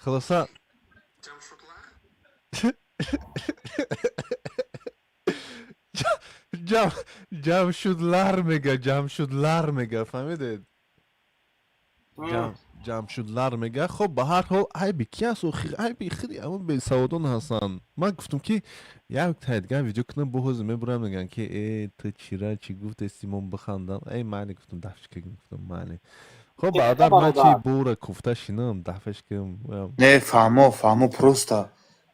Хулоса, ҷамшудлар мега, ҷамшудлар мега, фаҳмидед? Ҷамшудлар мега. Хоб, ба ҳар ҳол, айби ки аст охир? Айби хиди ҳамон бесаводон ҳастанд. Ман гуфтам, ки як таи дигар видео кунам, бо ҳозир мебурам, мегӯям, ки э, ту чира чӣ гуфтести, мон бихандам. Эй, майли, гуфтам, дафш кардем, гуфтам, майли. Хоб, бародар, ман чи бора куфта шинам, дафш кардем. Не, фаҳмо, фаҳмо, просто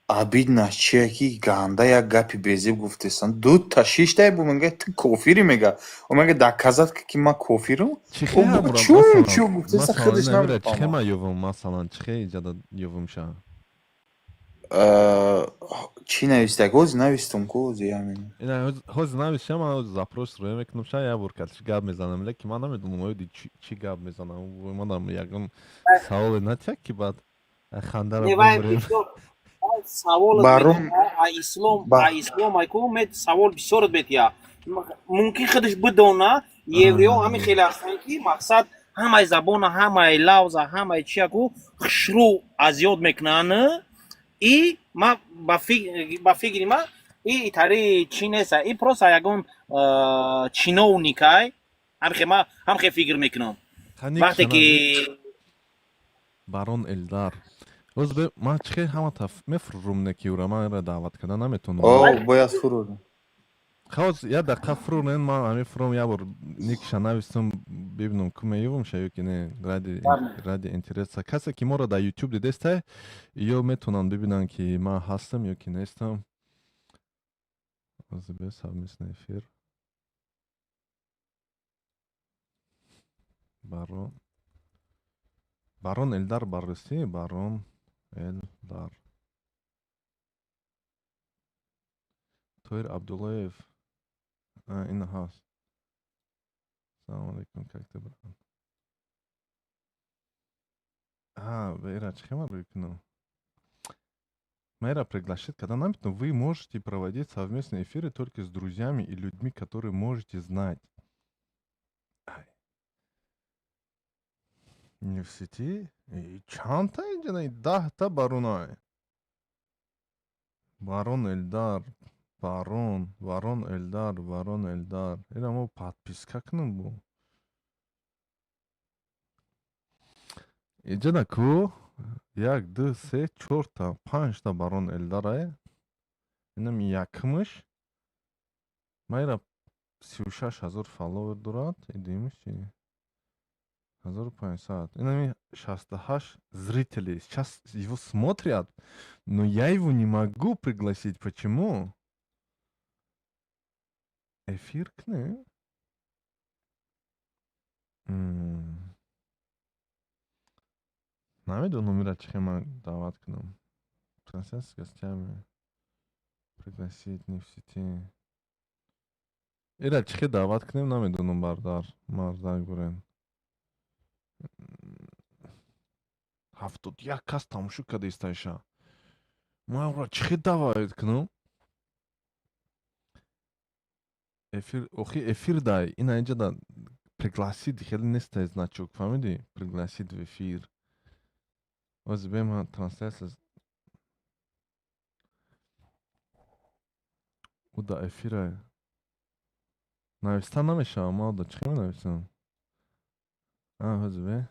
обидно чие, ки ганда як гапи безеб гуфтесан. Дута шиштай бу, мега, ту кофири, мега. О, мега, доказать, ки ман кофирам. Чӣ О, бу ҳамурам? чун чӯ гуфтеса, Масалан, худаш намира чӣ намефаҳмад. ман ёвам, масалан, чӣ иҷода ёвам ша? Чӣ навистак? Ҳозир навистум ку, ҳозир ҳамин. Ина ҳозир нависшам, ман ҳозир запрос рӯя мекунам ша, як бор катиш гап мезанам, лекин ман намедонам оиди чӣ гап мезанам. Манам ягон саволе натияк, ки баъд хандара Не, вай бимирем. бисёр вай саволат Барон метия, а ислом, ба а ислом айку мет савол бисёрат метия. Мумкин худаш бидона, евреҳо ҳамин хеле ҳастанд, ки мақсад, ҳамаи забона, ҳамаи лавза, ҳамаи чияку хушрӯ аз ёд мекунанд. И ма ба фикри ма, и тари чӣ неста, и просто ягон чиновникай. Ҳамхе ма ҳамхе фикр мекунам. Ха, ник Вақте ки Барон Элдар. Ҳозир бе ман чӣ хел ҳама таф мефурӯрум, не ки ура манро даъват карда наметавонам. О, бояд фурӯрем. Ҳоз як дақиқа фурӯрен, ман ҳамин фурӯм, як бор никша навистам, бибинам, ку меёвам ша ё ки не, ради интереса. Касе ки моро дар YouTube дидестай, ё метавонанд бибинанд, ки ман ҳастам ё ки нестам. Ҳозир бе совместный эфир. Барон Барон Элдар баррасӣ, Барон Элдар. Тоҳир Абдуллоев. Ина ҳаст. Салому алейкум, как ты, брат? А, Ира, чӣ хел ман рӯй кунам? Майра приглашать, когда нам вы можете проводить совместные эфиры только с друзьями и людьми, которые можете знать. Ай. Не в сети? Чандта инҷа? 10та баронай. Барон Элдар, Барон, Барон Элдар, Барон Элдар. Ира мо подписка кунам бу. Иҷа ку як, ду, се, чорта, панҷта Барон Элдарае. Инам якмш. Ма ира 36 000 фолловер дорад. Идимш чи? 1500. Инами 68 зрителей. Сейчас его смотрят, но я его не могу пригласить. Почему? Эфир кне? Намедонам, ира чӣ ман даъват кунам. Трансляция с гостями. Пригласить не в сети. Ира чӣ хел даъват кунем, намедонам, бардар. Мардак бурен. 71 кас тамошо карда истайша. Ман ора чӣ хел даъват кунам? Эфир, охи эфир дай. Ина инҷа да пригласить хеле нестай значок, фаҳмидӣ? Пригласить в эфир. Ози бема трансляция ӯ да эфира нависта намешавам. Ма да чӣ хел менависам? А, ҳози бе.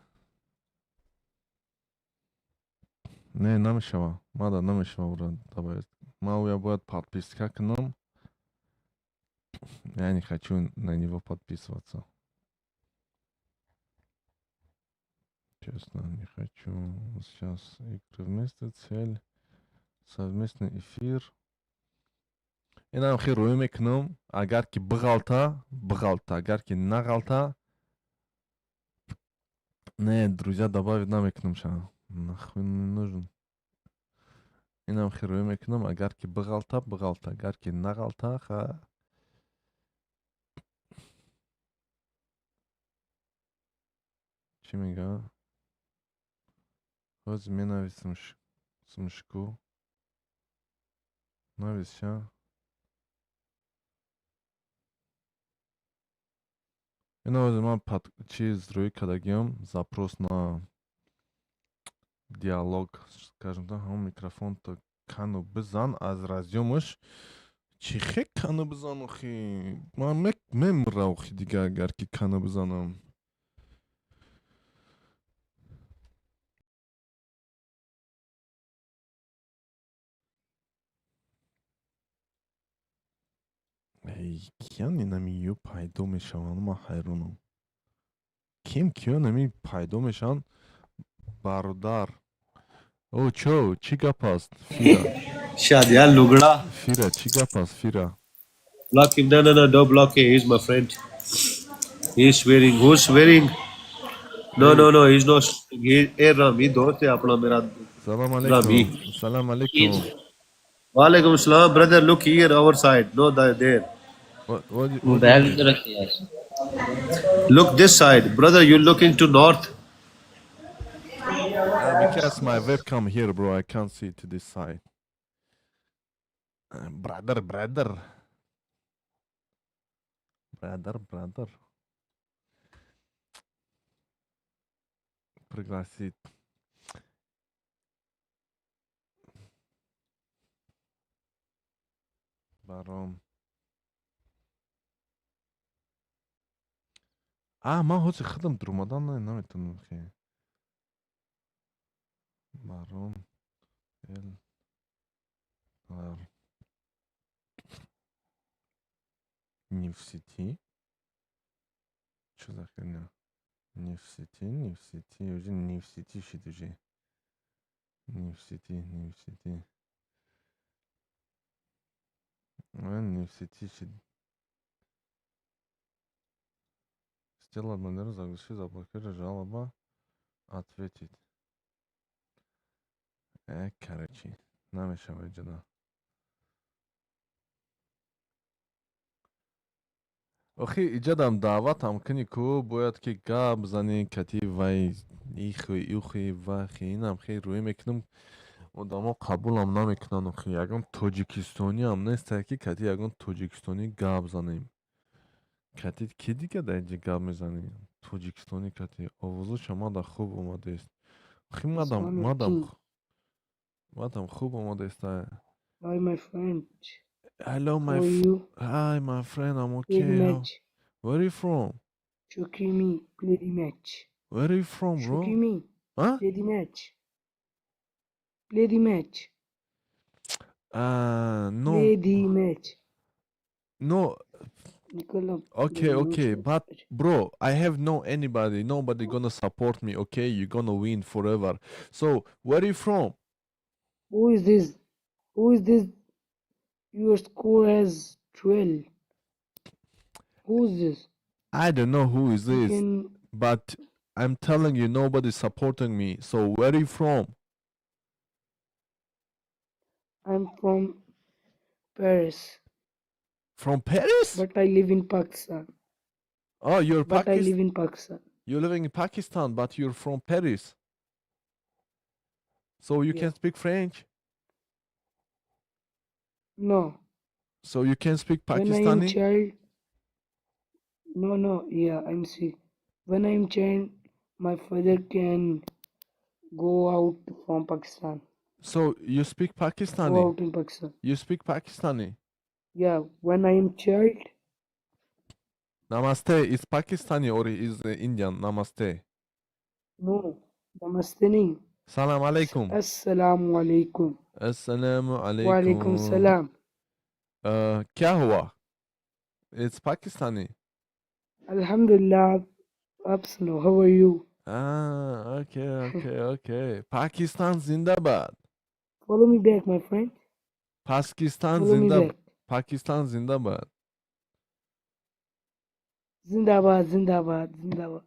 Не, намешава. Ма да намешава ура добавить. Ма уя бояд подписка кунам. Я не хочу на него подписываться. Честно, не хочу. Сейчас игры вместе, цель, совместный эфир. Инам хел рӯй мекунам, агар ки биғалта, биғалта, агар ки нағалта, не, друзья добавить намекунам ша. Нахуй не нужен. Инам хел рӯй мекунам, агар ки биғалта, биғалта, агар ки нағалта, ха. Чӣ мега? Ҳозир менависам смшку. Нависша. Ина ҳозир ман чиз рӯй кардагиам, запрос на диалог, скажем так, ҳамон микрофонто кану бизан аз разъёмаш. Чӣ хе кану бизан охи? Ман мемра охи дига агар ки кану бизанам. Эй, киян инами ё пайдо мешаванд, ман ҳайронам. Ким киён ами пайдо мешаванд? Бародар. О, чо, чӣ гап аст? Фира. Shadia Lugra. Фира, чӣ гап аст, Фира? Block him. No, no, no, don't block him. He's my friend. He's wearing. Who's wearing? No, no, no. He's not. He, ए रामी दोस्त है अपना मेरा. Салам Rami. алейкум. Салам алейкум. Walaikum salam, brother. Look here, our side. No, there. What do you mean? Look this side, brother. You're looking to north. Because my webcam here, bro, I can't see to this side. Brother, brother. Brother, brother. Пригласить. Барон. А, ман ҳозир худам дуромадан наметавонам хе. Барон. Эл. Ар. Не в сети. Чё за херня? Не в сети, не в сети. Уже не в сети шид уже. Не в сети, не в сети. А, не в сети шид. Сделал манеру, заглуши, заблокируй, жалоба. Ответить. Короче, намешавад ҷада. Охи иҷадам даъватам кунӣ ку, бояд ки гап занӣ кати вай ихи ухи вахи инам хе рӯй мекунам, одамо қабулам намекунанд охи. Ягон тоҷикистониам нестае ки кати ягон тоҷикистонӣ гап занем. Кати ки дига дар инҷа гап мезанӣ? Тоҷикистонӣ кати овозоша мада хуб омадааст. Хи мадам Исломӣ мадам king. Мадам хуб омадааст. Hi, my friend. Hello, my How are you? Hi, my friend. I'm Play the okay. Match. Where are you from? Shukimi, play the match. Where are you from, bro? Shukimi, Huh? play the match. Play the match. No. Play the match. No. Nicola, Okay, play okay, match. but bro, I have no anybody. Nobody gonna support me. Okay, you're gonna win forever. So, where are you from? Who is this? Who is this? Your score has 12. Who is this? I don't know who is You this, can but I'm telling you, nobody's supporting me. So, where are you from? I'm from Paris, From Paris? but I live in Pakistan. Oh, you're But I Pakistan. live in Pakistan. You're living in Pakistan, but you're from Paris. So you Yeah. can speak French. No. So you can speak When I am Pakistani. child, no, yeah, I'm sick. When I am child, my father can go out from Pakistan. So you speak Go Pakistani. out in Pakistan. You speak Pakistani. Yeah, when I am child, Namaste. Is Pakistani or is Indian? Namaste. No, namaste nahi. Salam alaikum. Assalamu alaikum. Assalamu Wa alaikum alaikum. Salam. क्या हुआ? It's Pakistani. Alhamdulillah. आप सुनो, how are you? Ah, okay. Pakistan zindabad. Follow me back, my friend. Pakistan Follow me zinda back. Pakistan zindabad. जिंदाबाद, जिंदाबाद, जिंदाबाद।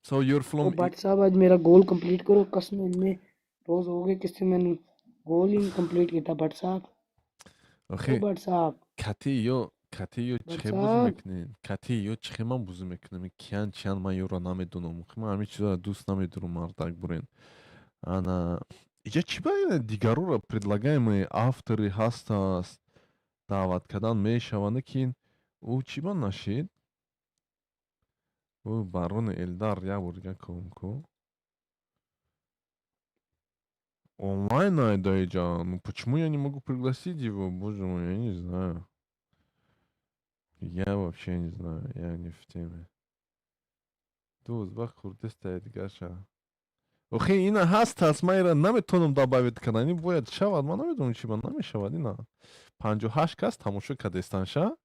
So you're O from but साहब, आज मेरा गोल कंप्लीट करो। कसम में रोज हो गए किसी मैंने गोल ही कंप्लीट किया बट साहब। Охи O but साहब। Кати ё кати ё Бат чӣ бозӣ साहब। Мекунед? Кати ё чӣ ман бозӣ мекунам? Киян чиян ман ёро намедонам. Охи ман ҳамин чизоро дӯст намедорам мардак бурен. Ана иҷа чӣ ба дигароро предлагаемые авторы ҳастааст даъват кардан мешаванд, лекин ӯ чӣ ба нашид? Ӯ барони Элдар як бор дига ком ку. Онлайн айда. Ну почему я не могу пригласить его? Боже мой, я не знаю. Я вообще не знаю, я не в теме. Ду узбак хурдеста дигаша. Охи ина ҳаст аст, ман ира наметавонам добавить кардан. Ин бояд шавад, ман намедонам чӣ ба намешавад ина. 58 кас тамошо кардестан ша.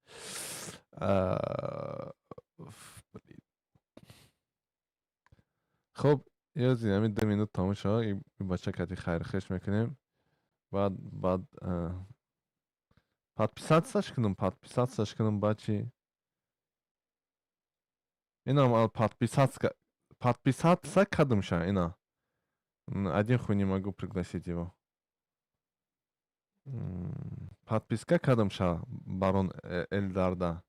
Блин. Хоб, ёзи ҳамин 2 минут тамом шавад, ин бача кати хайрхеш мекунем. Баъд подписаться ш кунам, подписаться ш кунам баъд чӣ? Инам подписаться кардамша ина. Один хуй не могу пригласить его. Подписка кардамша барон Элдарда.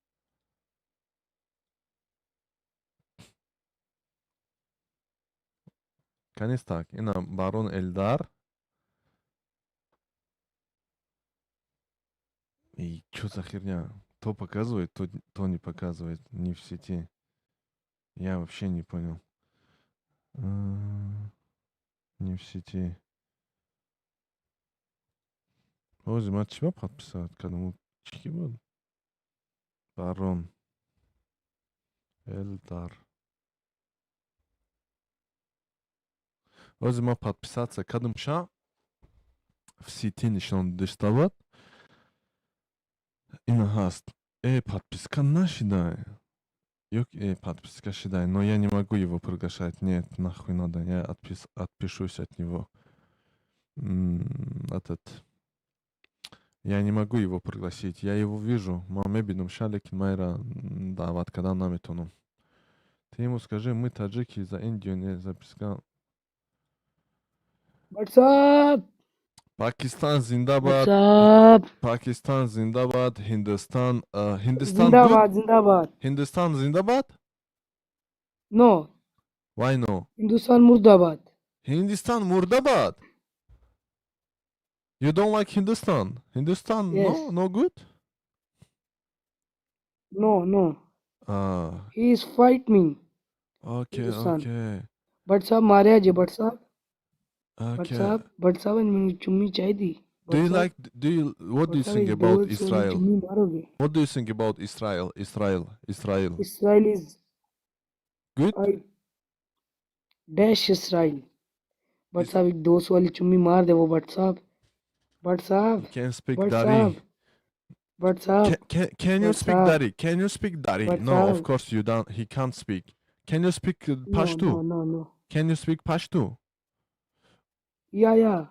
Конец так. Ина барон Элдар. И чё за херня? То показывает, то не показывает. Не в сети. Я вообще не понял. Не в сети. Ози, ман чӣ ба подписать кардам? Чӣ буд? Барон. Элдар. Ози ман подписаться кардам ша. В сети нишон доштавад. Ина ҳаст. Подписка нашидай. Ёк, подписка шидай, но я не могу его приглашать. Нет, нахуй надо, я отпишусь от него. Этот. Я не могу его пригласить. Я его вижу. Ман мебинам ша, лекин майра даъват кардан наметавонам. Ты ему скажи, мы таджики за Индию не запискал. What's Пакистан зиндабад. What's Пакистан зиндабад. Ҳиндустан, Ҳиндустан Зиндабад, good? зиндабад. Ҳиндустан зиндабад? No. Why no? Hindustan murdabad. Hindistan murdabad. You don't like Hindustan? Hindustan Yes. no, no good? No. Ah, He is fight me. Okay, Hindustan. Okay. But साहब मारिया जे बट साहब बट Okay. साहब बट साहब मैंने चुम्मी चाहिए Do but you साहब like, do you, what do but you साहब think एक about दोस्त वाली Israel? चुम्मी मारोगे? What do you think about Israel? Israel, Israel. Israel is Good? I dash Israel. But साहब एक दोस्त वाली चुम्मी मार दे वो बट साहब बट साहब You can speak but Dari. साहब बट साहब Can you but speak साहब Dari? Can you speak Dari? But No, of साहब course you don't. He can't speak. Can you speak No, no, Pashto? No, no. Can you speak Pashto? Yeah.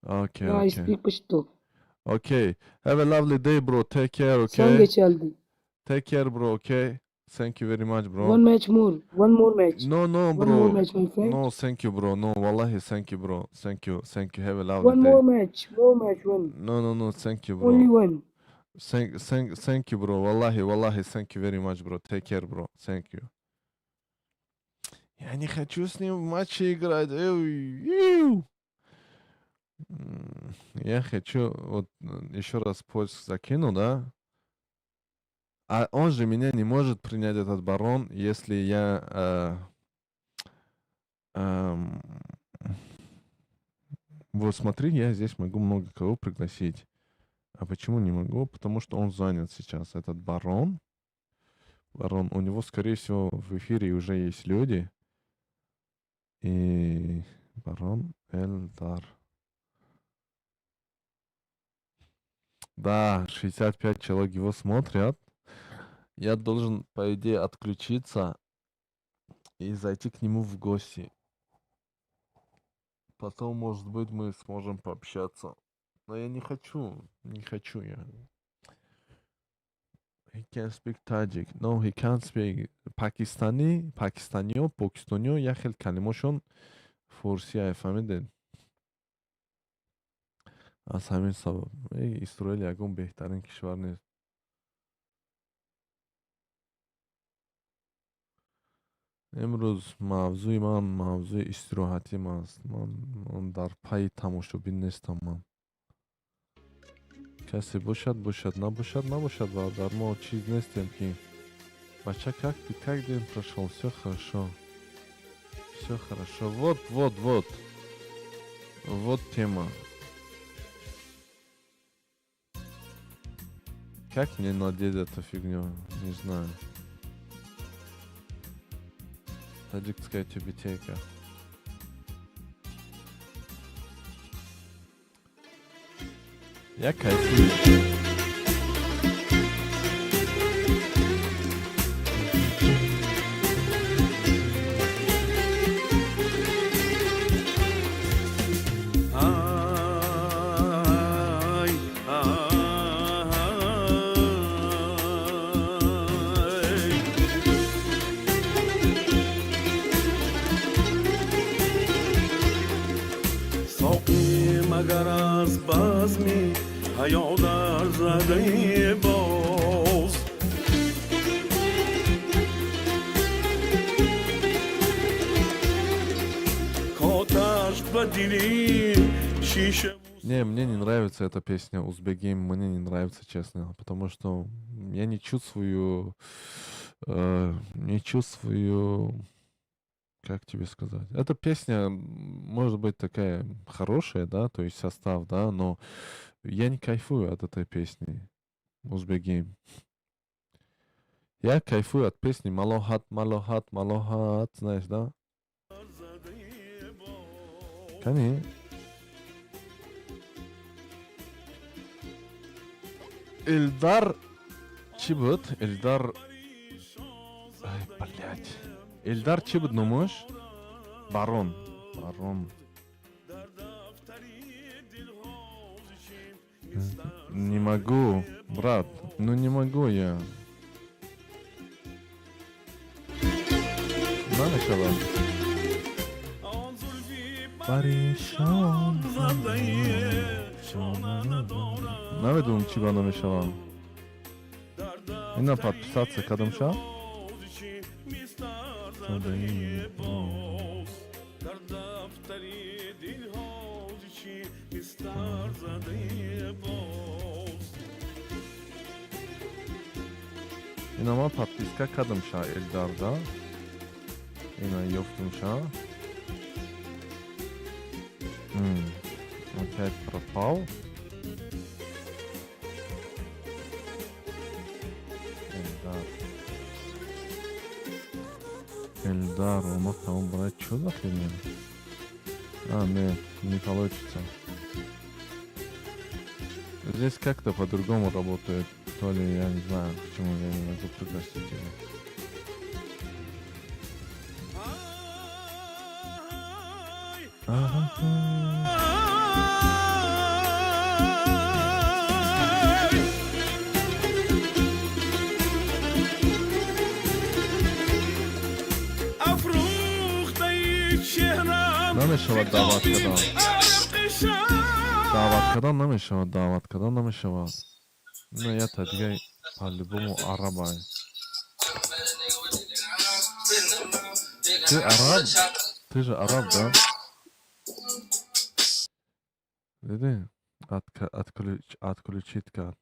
Okay, Yeah, I okay. speak Pashto. Okay. Have a lovely day, bro. Take care, संग okay? चल दी. Take care, bro, okay? Thank you very much, bro. One match more. One more match. No, no, One more bro. match, my friend. No, thank you, bro. No, wallahi, thank you, bro. Thank you. Thank you. Have a lovely One day. more match. More match. One. No, no, no. Thank you, bro. Only one. Thank you, bro. Wallahi, wallahi, thank you very much, bro. Take care, bro. Thank you. Я не хочу с ним в матче играть. Эу, иу. Я хочу, вот еще раз поиск закину, да? А он же меня не может принять, этот барон, если я... вот смотри, я здесь могу много кого пригласить. А почему не могу? Потому что он занят сейчас, этот барон. Барон, у него, скорее всего, в эфире уже есть люди. И барон Эльдар. Да, 65 человек его смотрят. Я должен, по идее, отключиться и зайти к нему в гости. Потом, может быть, мы сможем пообщаться. Но я не хочу, не хочу я. He can speak Tajik. No, he can't speak Pakistani, Pakistanio, Pokistonio, як хел калимошон форсия, фаҳмидед? Аз ҳамин сабаб Исроил ягон беҳтарин кишвар нест. Имрӯз мавзӯи ман мавзӯи истироҳатим аст. Ман дар пайи тамошобин нестам ман. Касе бошад, бошад, набошад, набошад, бародар, мо чиз нестем ки. Бача, как ты, как день прошел? Все хорошо. Все хорошо. Вот, вот, вот. Вот тема. Как мне надеть эту фигню? Не знаю. Таджикская тюбетейка. Я кайфую. Ай, ай. Соқӣ магар аз базми ҳаё дар задаи боз Коташ ба дили шиша. Не, мне не нравится эта песня Узбегим, мне не нравится, честно, потому что я не чувствую, как тебе сказать, эта песня может быть такая хорошая, да, то есть состав, да, но я не кайфую от этой песни Узбегим. Я кайфую от песни Малохат, Малохат, Малохат, знаешь, да? Кани? Эльдар чӣ буд? Эльдар. Ай, блядь. Эльдар чӣ буд номаш? Барон. Барон. Не могу, брат. Ну не могу я. Намешавам. Паришон. Намедонам чӣ ба намешавам. Ина подписаться кардам ша? Дар дафтари дилҳо чӣ бистар задаи боз Ина ман подписка кардам ша Эльдар, да? Ина ёфтумша. Опять пропал. Эльдар. Эльдар, он там брать, что за херня? А, нет, не получится. Здесь как-то по-другому работает. То ли я не знаю, почему я не могу пригласить его. Ага. Афрӯхтаи чеҳрам. Намешавад даъват кардан. Даъват кардан намешавад, даъват кардан намешавад. На ята дига по-любому арабай. Ты араб? Ты же араб, да? Диди? Отключить кард.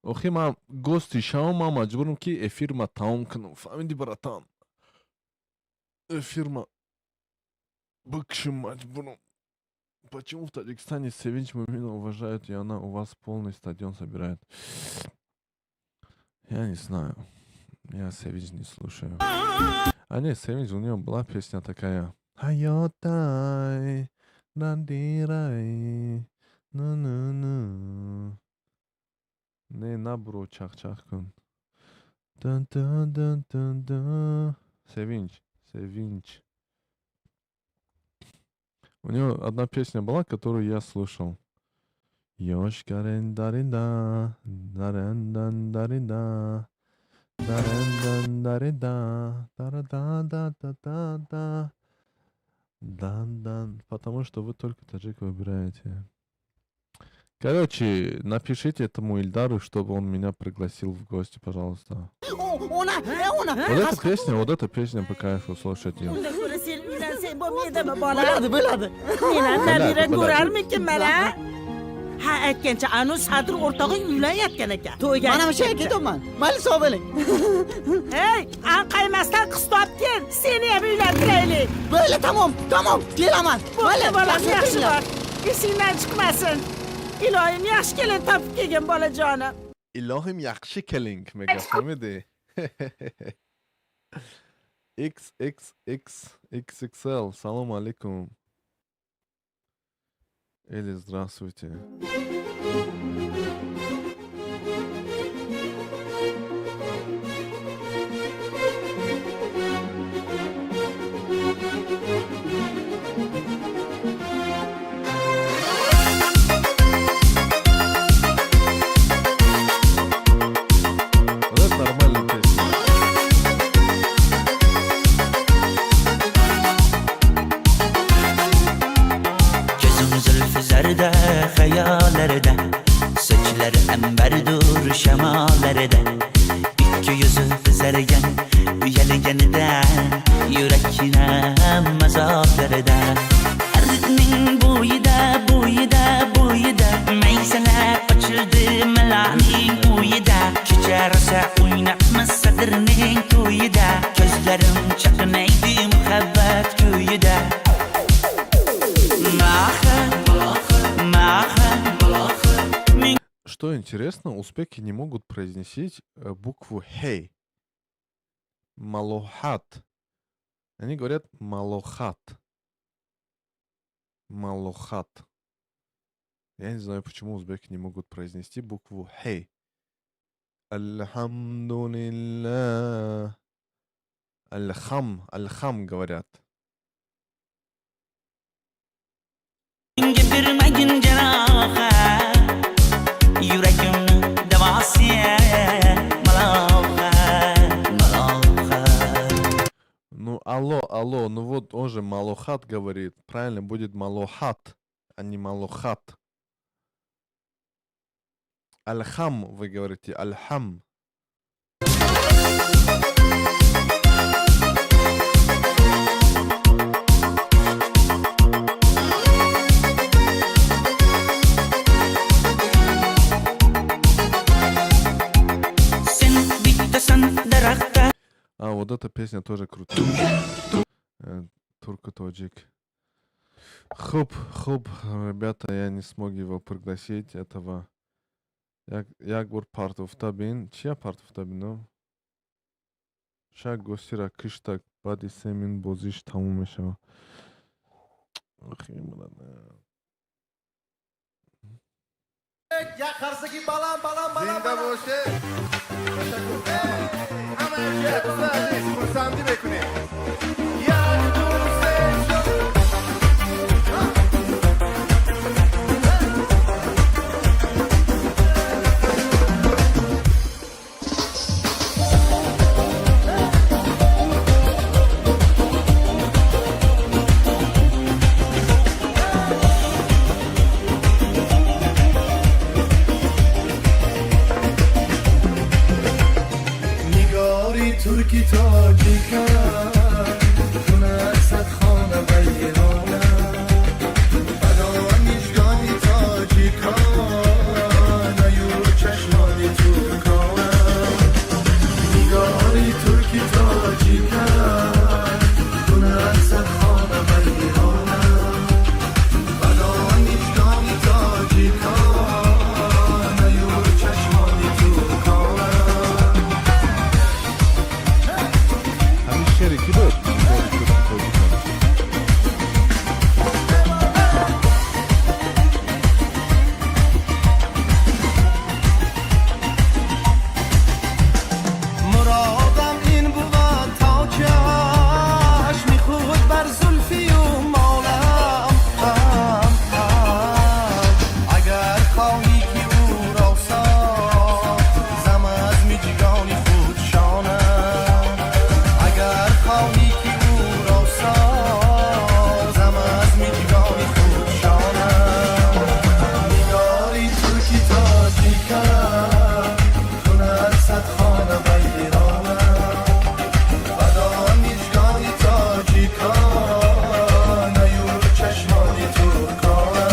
Охи, ман гости шавам, ман маҷбурам, ки эфирма тамом кунам. Фаҳмиди, братан? Эфирма бикшим маҷбурам. Почему в Таджикистане Севинч Мумина уважают, и она у вас полный стадион собирает? Я не знаю. Я Севинч не слушаю. А нет, Севинч, у нее была песня такая. Хайотай, нандирай, ну-ну-ну. Не, набро, чах-чах кун. Дун-дун-дун-дун-дун. Севинч, Севинч. У него одна песня была, которую я слушал. Ёшкарен-дарин-да, дарен-дан-дарин-да, дарен-дан-дарин-да, дара-да-да-да-да-да, дан-дан. Потому что вы только таджик выбираете. Короче, напишите этому Ильдару, чтобы он меня пригласил в гости, пожалуйста. Вот эта песня по кайфу слушать ее. Unda ko'ra sen uylansang bo'lmaydimi, bolam? Bo'ladi, bo'ladi. Men ham nabira Bo'ladi, bo'ladi. Ko'rarmikinman, a? Ha, aytgancha, anu Sadr o'rtog'ing uylanayotgan ekan. To'yga. Mana o'sha yerga ketyapman. Mayli, sog' bo'ling. Ey, anqaymasdan qiz topgin. Seni ham uylantiraylik. Bo'ldi, tamom, tamom, kelaman. Bo'ldi, bolam, yaxshi yaxshi o'tiringlar. bor. Esingdan chiqmasin. Iloyim yaxshi kelin topib kelgin, bolajonim. Ilohim yaxshi kelin мега, фаҳмиди? XXX XXL, салом алейкум. Или здравствуйте. Вот это нормальная песня. Gözüm zülfü zerde xəyallərdə, Söçlər əmbərdur şəmalərdə. İki yüzü qızargan uyalganidan Yurakinam azoblarda. Ariqning bo'yida, bo'yida, bo'yida Maysalar ochildi malaning uyida. Kecha rosa o'ynabmiz Sadrning to'yida. Ko'zlarim chaqnaydi muhabbat kuyida. Maha, maha. Что интересно, узбеки не могут произносить букву «хей». Малохат. Они говорят малохат. Малохат. Я не знаю, почему узбеки не могут произнести букву «хей». Альхамдулиллах. Альхам, альхам говорят. Menga bermagin jarohat, Yuragimni davosi malohat, malohat. Ну, алло, алло, ну вот он же малохат говорит. Правильно, будет малохат, а не малохат. Альхам, вы говорите, альхам. Sen bittasan Вот эта песня тоже крутая. Турку тоҷик. Хуб, хуб, ребята, я не смог его пригласить, этого. Як бор партофта бин. Чия партофта бином? Шак гостира киштак, баъди 3 минут бозиш тамом мешавад. Охи, брат. Як қарсаки баланд, баланд, баланд. Зинда бошед. Ташаккур. Ҳама дӯстони азиз, хурсандӣ мекунем. Як, ду, се, чор. Нигори турки тоҷикам, кунад сад хона вайрона. Бадон мижгони тоҷиконаю чашмони туркона. Нигори турки тоҷикам, кунад сад хона вайрона. Бадон мижгони тоҷиконаю чашмони туркона. Ҳамин шере ки буд? Нигори турки тоҷикам. Муродам ин бувад, то чашми худ бар зулфию молам. Агар хоҳӣ, ки ӯро созам, аз миҷгони худ шонам. Агар хоҳӣ, ки ӯро созам, аз миҷгони худ шонам. Нигори турки тоҷикам, кунад сад хона вайронам. Бадон мижгони тоҷиконаю чашмони туркона.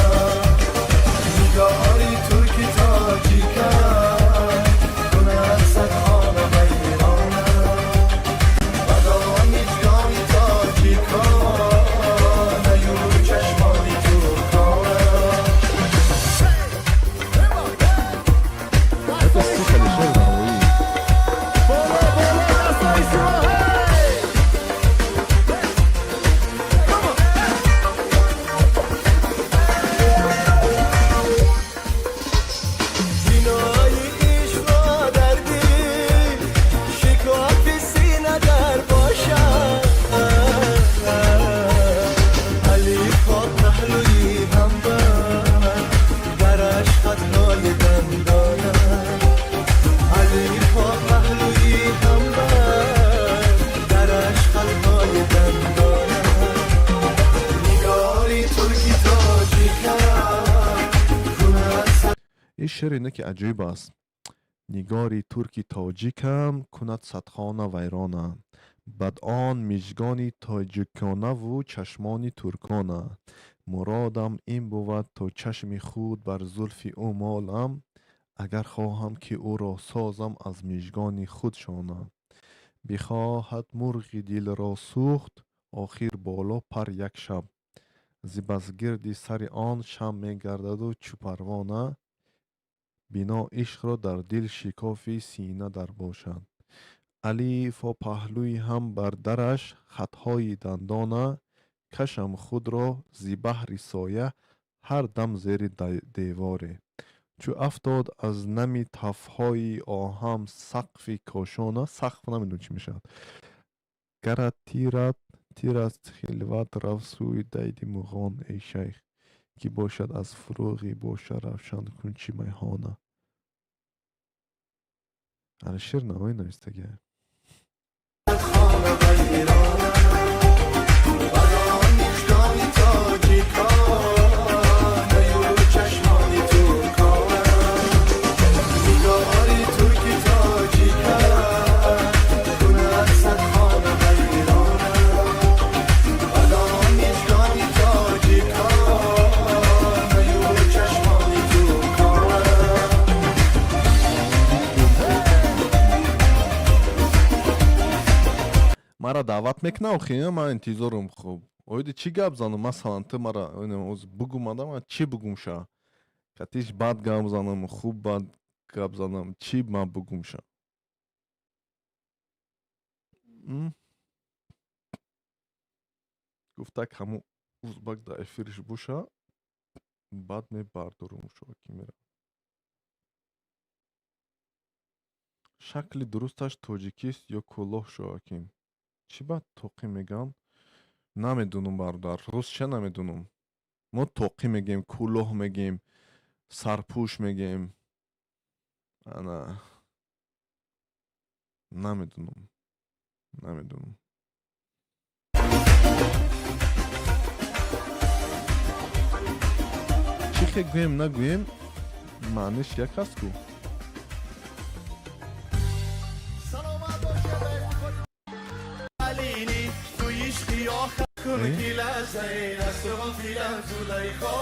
Нигори турки тоҷикам, кунад сад хона вайронам. Бадон мижгони тоҷиконаю чашмони туркона. Это стих Алишер Навои. Боло, боло, дастҳои шумо, ҳей! Come on! Бинои ишқро дар дил шикофи сина дар бошад. Алифҳо паҳлӯи ҳам бар дараш хатҳои дандона. Алифҳо паҳлӯи ҳам бар дараш хатҳои дандона. Нигори турки тоҷикам, кунад Ин шеър ине ки аҷоиб аст. Нигори турки тоҷикам, кунад садхона вайрона. Бад он мижгони тоҷиконаву чашмони туркона. Муродам ин бувад, то чашми худ бар зулфи ӯ молам. Агар хоҳам, ки ӯро созам, аз мижгони худ шона. Бихоҳад мурғи дилро сӯхт, охир боло пар як шаб. Зи бас гирди сари он шам мегардаду чӯ парвона. Бино ишқро дар дил шикофи сина дар бошад. Алифо паҳлӯи ҳам бар дараш хатҳои дандона. Кашам худро зи баҳри соя ҳар дам зери деворе. Чӯ афтод аз нами тафҳои оҳам сақфи кошона. Сақф намедонам чӣ мешавад. Гарат тират тир аз хилват рафт сӯи дайди муғон, эй шайх, ки бошад аз фурӯғи боша равшан кунчи майхона. Алишер Навоӣ навистагия. Хона вайрона. Бадон мижгони тоҷиконаю чашмони туркона. Нигори турки тоҷикам, кунад сад хона вайрона. Бадон мижгони тоҷиконаю чашмони туркона. Мара даъват мекуна охи, ман интизорум. Хуб, оиди чӣ гап занам? Масалан, ту мара оз бугум, ада ман чӣ бугум ша? Катиш бад гап занам, хуб бад гап занам, чӣ ман бугум ша? Гуфтак, ҳамун узбак дар эфириш боша, баъд мебардорум ки мера. Шакли дурусташ тоҷикист ё кӯлоҳ, Шоаким? Чӣ бад тоқӣ мегӯянд, намедунум, бародар, рустша намедунум. Мо тоқӣ мегӯем, кӯлоҳ мегӯем, сарпӯш мегӯем. Ана, намедунум, намедунум. Чӣ хе гӯем, нагӯем, маъниш як аст ку. Саломат бошед. Алини ту ишқи охир ки лаҳзаи аст ғофилам Зулайхо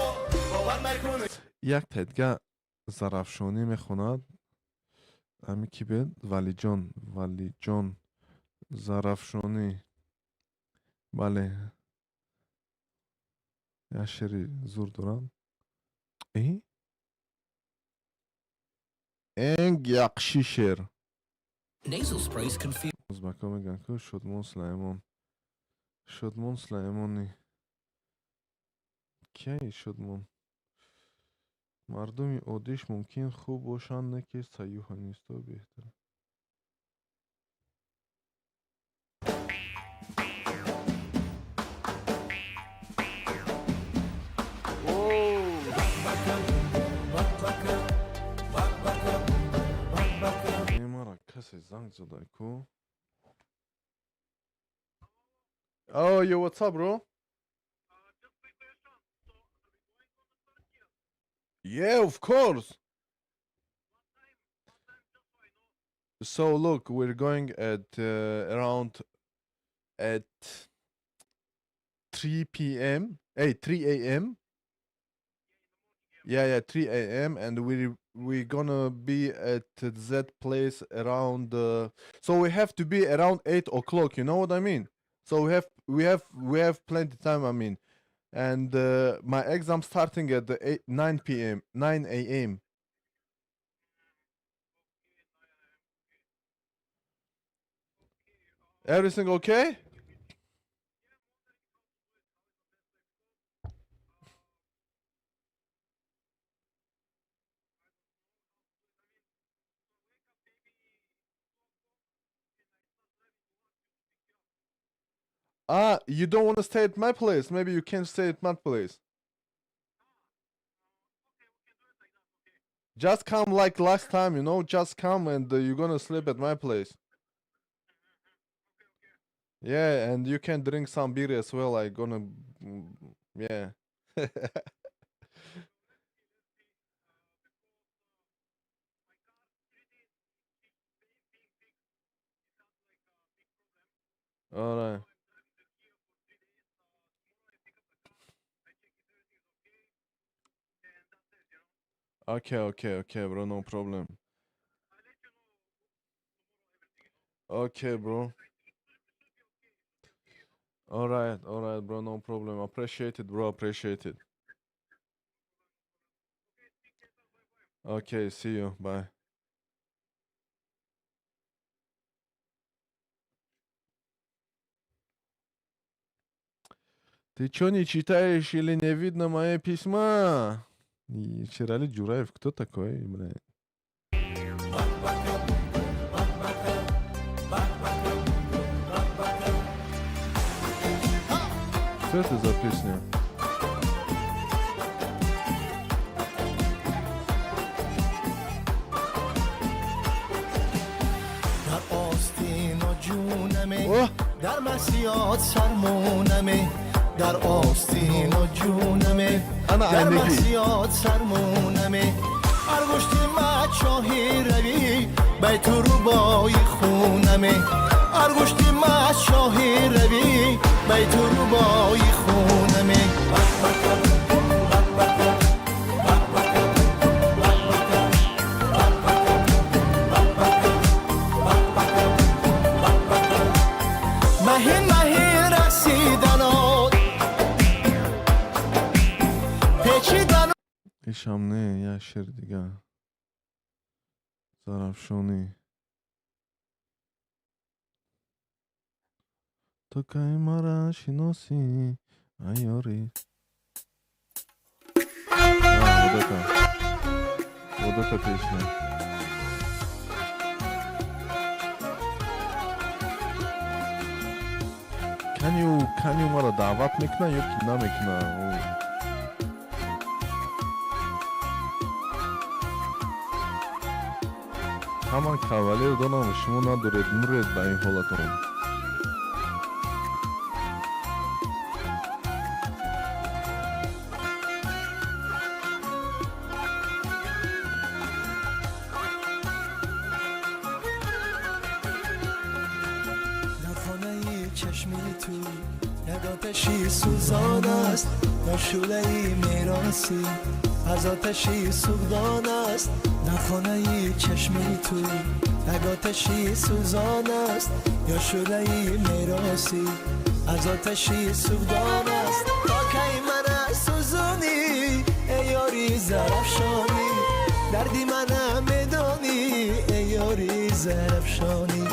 бовар накун. Як тайдга Зарафшонӣ мехонад. Ами ки бед? Валиҷон, Валиҷон Зарафшонӣ. Бале, як шеъри зур доранд. Энг яқши шеър. Узбакҳо мегӯянд ку Шодмон Сулаймон, Шодмон Сулаймони. Кияи Шодмон? Мардуми оддиш мумкин хуб бошанд, не ки саюҳанисто беҳтар. Мара касе занг зада ку. Oh, yo, what's up, bro? Yeah, of course. So look, we're going at around at 3 p.m. Hey, 3 a.m. Yeah, 3 a.m. and we're gonna be at that place around. So we have to be around 8 o'clock. You know what I mean? So we have plenty time. I mean, and my exam starting at the 8, 9 p.m. 9 a.m. Everything okay? Ah, you don't want to stay at my place. Maybe you can stay at my place. Just come like last time. Just come and you're gonna sleep at my place. Yeah, and you can drink some beer as well. I gonna, yeah. All right. Okay, bro. No problem. Okay, bro. All right, bro. No problem. Appreciate it, bro. Appreciate it. Okay, see you. Bye. Ты чё, не читаешь или не видно мои письма? И Шерали Джураев, кто такой, бля? Что это за песня? Дар остину ҷунаме, дар масиёт сармонаме, дар остину ҷунаме, Ана дар айнагӣ. Масиёт сармонаме, аргушти мачоҳи равӣ байту рубои хунаме, аргушти мачоҳи равӣ байту рубои хунаме. Ишам не, як шеъри дигар. Зарафшонӣ. Ту кай мара шиносӣ, ай ёри. А, вот это. Вот эта песня. Кани ӯ, кани ӯ мара даъват мекуна ё ки намекуна? Ӯ. Ҳаман кавалер донам, шумо надоред, муред ба ин ҳолатон. در خانه چشمی تو یک آتشی سوزان است، یا شعله میراثی از آتشی سوگدان است. در خانه چشمی تو یک آتشی سوزان است، یا شعله میراثی از آتشی سوگدان است. تا کی من سوزونی ای یاری زرافشانی، دردی من میدانی ای یاری زرافشانی.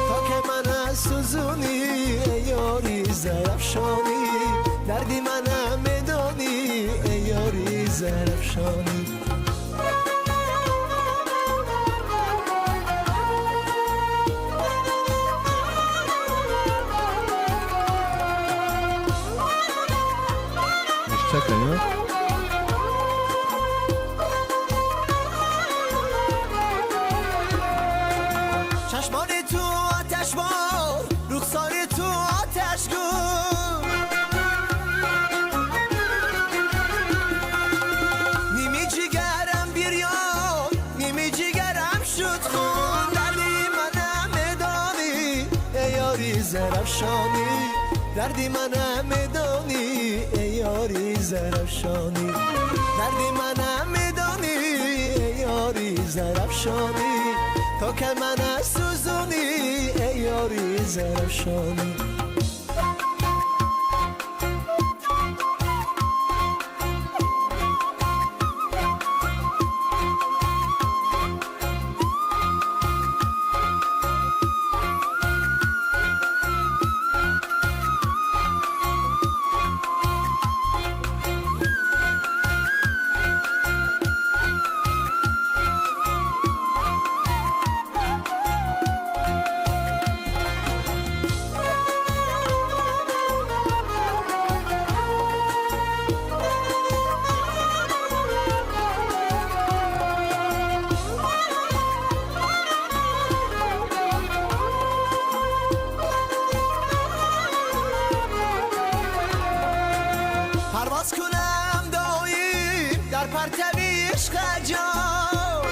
تا که من سوزونی ای یاری زرافشانی، دردی من میدانی ای یاری زرافشانی. Ништяк, а? چشمان تو آتش بار، رخسار تو آتش گون، نیمی جگرم بیریان، نیمی جگرم شد خون. دردی منم میدانی ای یاری زرافشانی، دردی منم میدانی ای یاری زرافشانی. دردی منم میدانی ای یاری زرافشانی، تا که من سوزونی ای یاری زرافشانی. پرواز کنم دایم در پرتو عشق جان،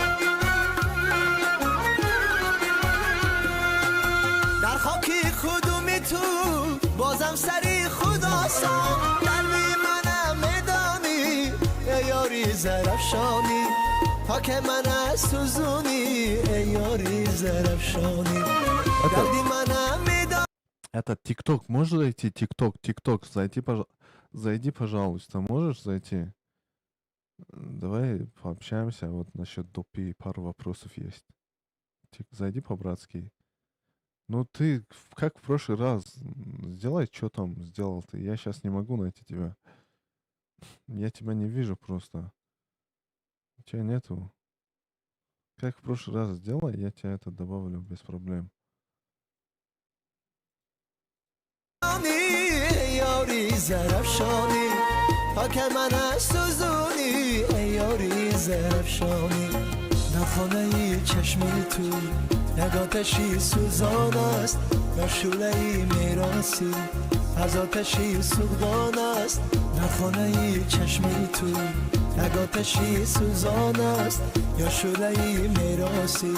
در خاک خودم تو بازم سری خدا سان. قلبی منم میدانی ای یاری زرافشانی، تا که من سوزونی ای یاری زرافشانی. دردی منم میدانی. Это ТикТок, можешь зайти? ТикТок, ТикТок, зайти, пожалуйста. Зайди, пожалуйста, можешь зайти? Давай пообщаемся вот насчет допи, пару вопросов есть. Зайди по-братски. Ну ты, как в прошлый раз, сделай, что там сделал ты. Я сейчас не могу найти тебя. Я тебя не вижу просто. Тебя нету. Как в прошлый раз сделай, я тебя это добавлю без проблем. یاری زرافشانی، تا که من سوزونی ای یاری زرافشانی. در خانه چشمی تو یک آتشی سوزان است، یا شعله میراثی از آتشی سوگدان است. در خانه چشمی تو یک آتشی سوزان است، یا شعله میراثی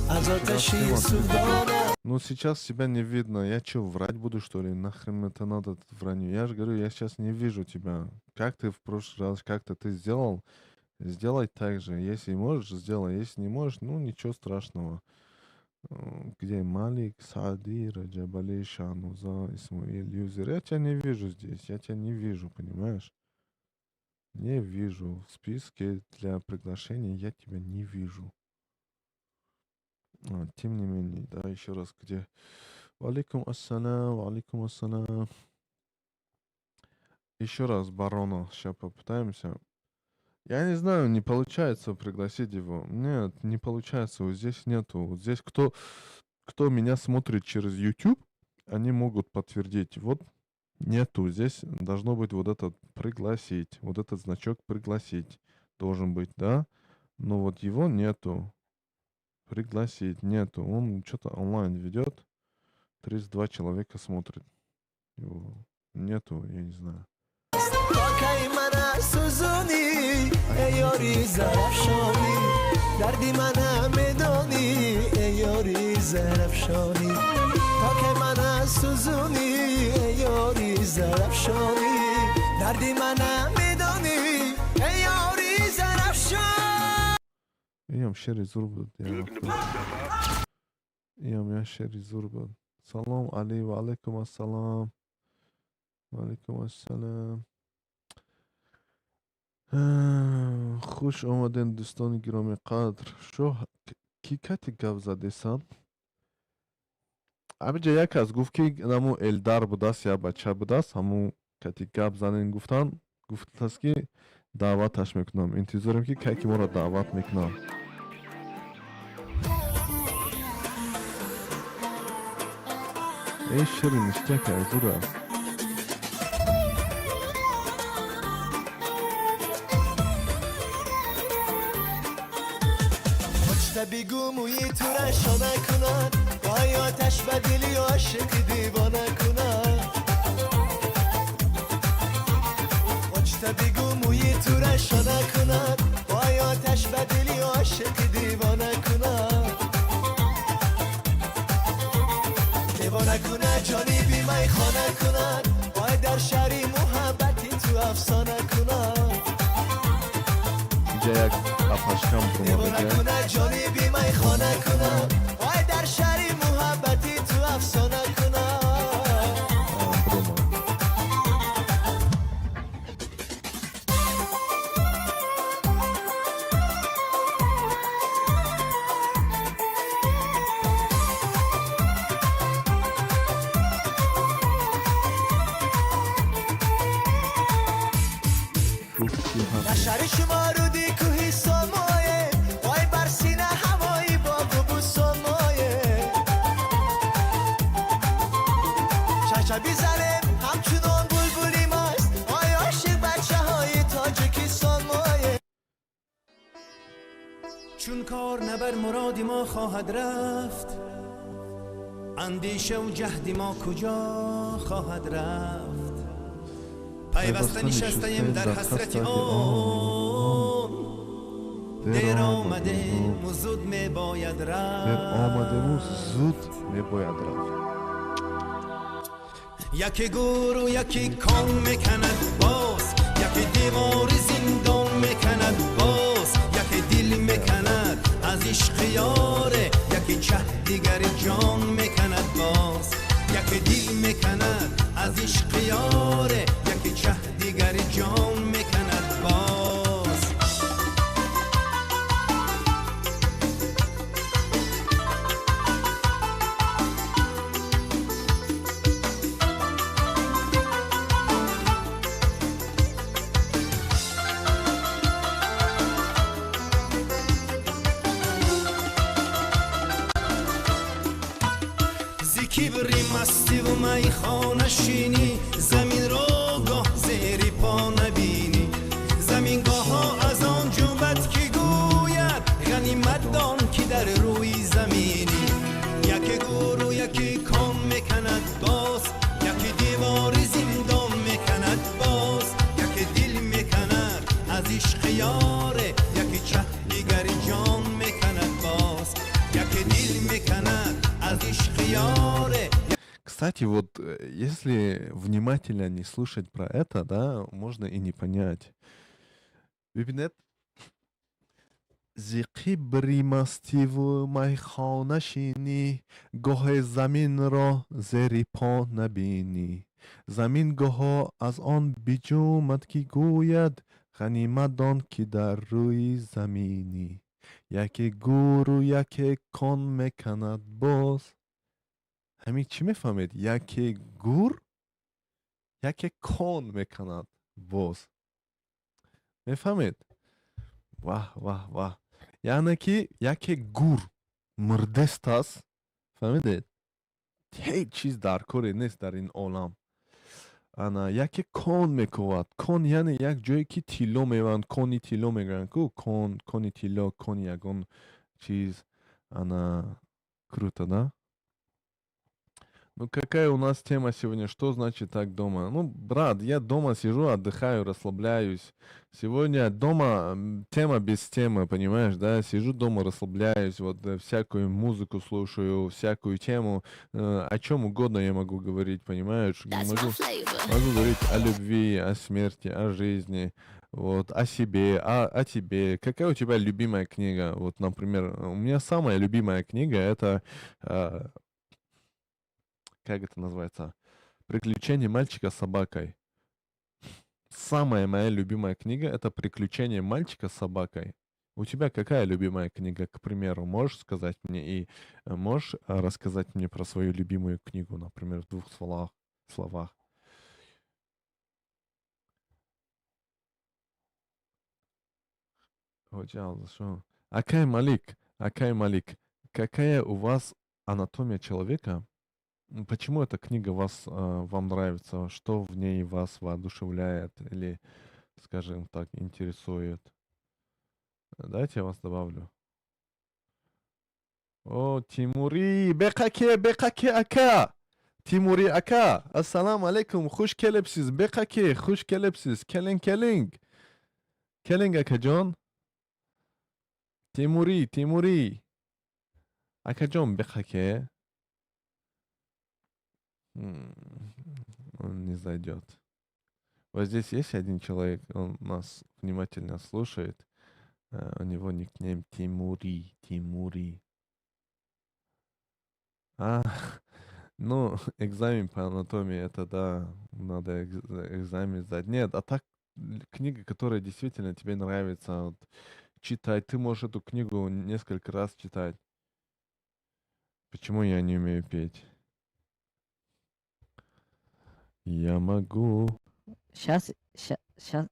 از آتشی سوگدان است. Ну сейчас тебя не видно. Я чё, врать буду, что ли? Нахрен это надо, это вранье? Я же говорю, я сейчас не вижу тебя. Как ты в прошлый раз, как-то ты сделал, сделай так же. Если можешь, сделай. Если не можешь, ну ничего страшного. Где Малик, Саади, Раджабали, Шануза, Исмаил, Юзер? Я тебя не вижу здесь. Я тебя не вижу, понимаешь? Не вижу. В списке для приглашения я тебя не вижу. А, тем не менее, да, еще раз, где? Валикум ассалам, валикум ассалам. Еще раз барона сейчас попытаемся. Я не знаю, не получается пригласить его. Нет, не получается. Вот здесь нету. Вот здесь кто меня смотрит через YouTube, они могут подтвердить. Вот нету. Здесь должно быть вот этот пригласить. Вот этот значок пригласить должен быть, да? Но вот его нету. Пригласить нету. Он что-то онлайн ведет. 32 человека смотрит. Его нету, я не знаю. Кай мана сӯзонӣ, эй ёри Зарафшонӣ, дарди мана медонӣ, эй ёри Зарафшонӣ, то кай мана сӯзонӣ, эй ёри Зарафшонӣ, дарди мана медонӣ, эй ёри Зарафшон. Иам шери зур буд. Иам я шери зур буд. Салом али, ва алайкум ассалом. Ва алайкум ассалом. Хуш омаден, дӯстони гиромӣ қадр. Шоҳ, ки кати гап задесан? Ҳаминҷа як кас гуфт, ки наму Элдар будааст, як бача будааст, ҳамун кати гап занен гуфтан, гуфтааст, ки даъваташ мекунам. Интизорем, ки кай ки моро даъват мекунам. Эй, шери ништяк, зур аст. بگو موی تو را شانه کنن، وای آتش به دلی عاشق دیوانه کنن. اچتا بگو موی تو را شانه کنن، وای آتش به دلی عاشق دیوانه کنن. دیوانه کنه جانی بی می خانه کنن، وای در شهری محبتی تو افسانه کنن. اینجا یک апашкам دیوانه کنه جانی بی می خانه کنم، وای در شهری محبتی تو افسانه کنم. در شهر شما رودی کوهی سامایه، وای بر سینه هوایی باغ و بوستان مایه. چشم بیزنم همچنان بلبلی مست، وای عاشق بچه های تاجیکستان مایه. چون کار نبر مراد ما خواهد رفت، اندیشه و جهد ما کجا خواهد رفت. پیوسته نشستیم در حسرت آن، دیر آمده و زود می باید رفت. دیر آمده و زود می باید رفت. یکی گور و یکی کان میکند باز، یکی دیوار زندان میکند باز، یکی دل میکند از عشق یاره، یکی چه دیگر جان میکند باز، یکی دل میکند از عشق یاره، یکی چه دیگر جان میکند باز. зи кибри мастиву майхонашинӣ, замин ро гоҳ зери по набинӣ. Замингоҳҳо аз он ҷунбад ки гӯяд, ғанимат дон ки дар рӯи заминӣ. Яке гуру яке кон меканад боз, яке девори зиндон меканад боз, яке дил меканад аз ишқи ёре, яке чаҳ дигари ҷон меканад боз, яке дил меканад аз ишқи ёре. Кстати, вот если внимательно не слушать про это, да, можно и не понять. Бибинед, зи қибри мастиву майхонашинӣ, гоҳе заминро зери по набинӣ. Замин гоҳо аз он биҷумад, ки гӯяд, Ғанимат дон, ки дар рӯи заминӣ, яке гуру, яке кон меканад боз. Ҳамин чӣ мефаҳмед? Яке гур, яке кон меканад боз. Мефаҳмед? Ваҳ, ваҳ, ваҳ! Яъне ки яке гур мурдест аст, фаҳмидед? Ҳеҷ чиз дар коре нест дар ин олам. Ана яке кон мекувад. Кон яъне як ҷое ки тилло меванд, кони тилло мегӯянд ку, кон, кони тилло, кони ягон чиз. Ана круто, да? Ну, какая у нас тема сегодня? Что значит так дома? Ну, брат, я дома сижу, отдыхаю, расслабляюсь. Сегодня дома тема без темы, понимаешь, да? Сижу дома, расслабляюсь, вот всякую музыку слушаю, всякую тему, о чем угодно я могу говорить, понимаешь? Могу говорить о любви, о смерти, о жизни, вот, о себе, о тебе. Какая у тебя любимая книга? Вот, например, у меня самая любимая книга это как это называется? «Приключения мальчика с собакой». Самая моя любимая книга это «Приключения мальчика с собакой». У тебя какая любимая книга, к примеру, можешь сказать мне и можешь рассказать мне про свою любимую книгу, например, в двух словах? Словах. Акай Малик, Акай Малик, какая у вас анатомия человека? Почему эта книга вам нравится? Что в ней вас воодушевляет или, скажем так, интересует? Давайте я вас добавлю. О, Тимури, беқаке, беқаке, ака! Тимури ака, ассалому алайкум, хуш келибсиз, беқаке, хуш келибсиз, келинг, келинг. Келинг, акаҷон. Тимури, Тимури. Акаҷон, беқаке. Он не зайдет. Вот здесь есть один человек, он нас внимательно слушает. У него никнейм Тимури, Тимури. А, ну, экзамен по анатомии, это да, надо экзамен сдать. Нет, а так книга, которая действительно тебе нравится, вот, читать. Ты можешь эту книгу несколько раз читать. Почему я не умею петь? Я могу. Сейчас, сейчас,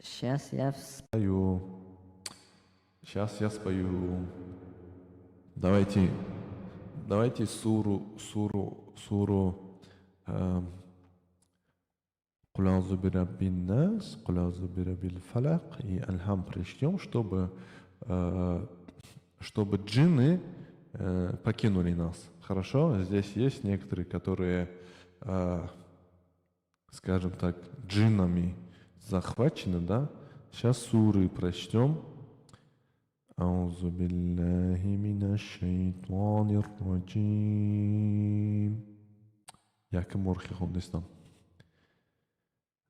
сейчас я спою. Сейчас я спою. Давайте, давайте суру Кул аузу бираббин нас, кул аузу бираббил фалак и Альхам прочтем, чтобы джинны покинули нас. Хорошо? Здесь есть некоторые, которые, скажем так, джиннами захвачены, да? Сейчас суры прочтем. Аузу биллахи минаш шайтанир раджим. Яким морхи хондистам.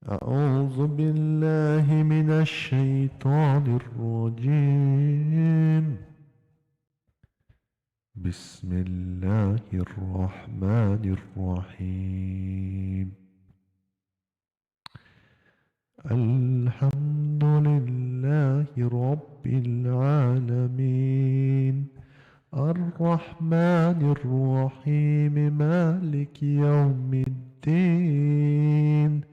أعوذ بالله من الشيطان الرجيم. بسم الله الرحمن الرحيم. الحمد لله رب العالمين. الرحمن الرحيم. مالك يوم الدين.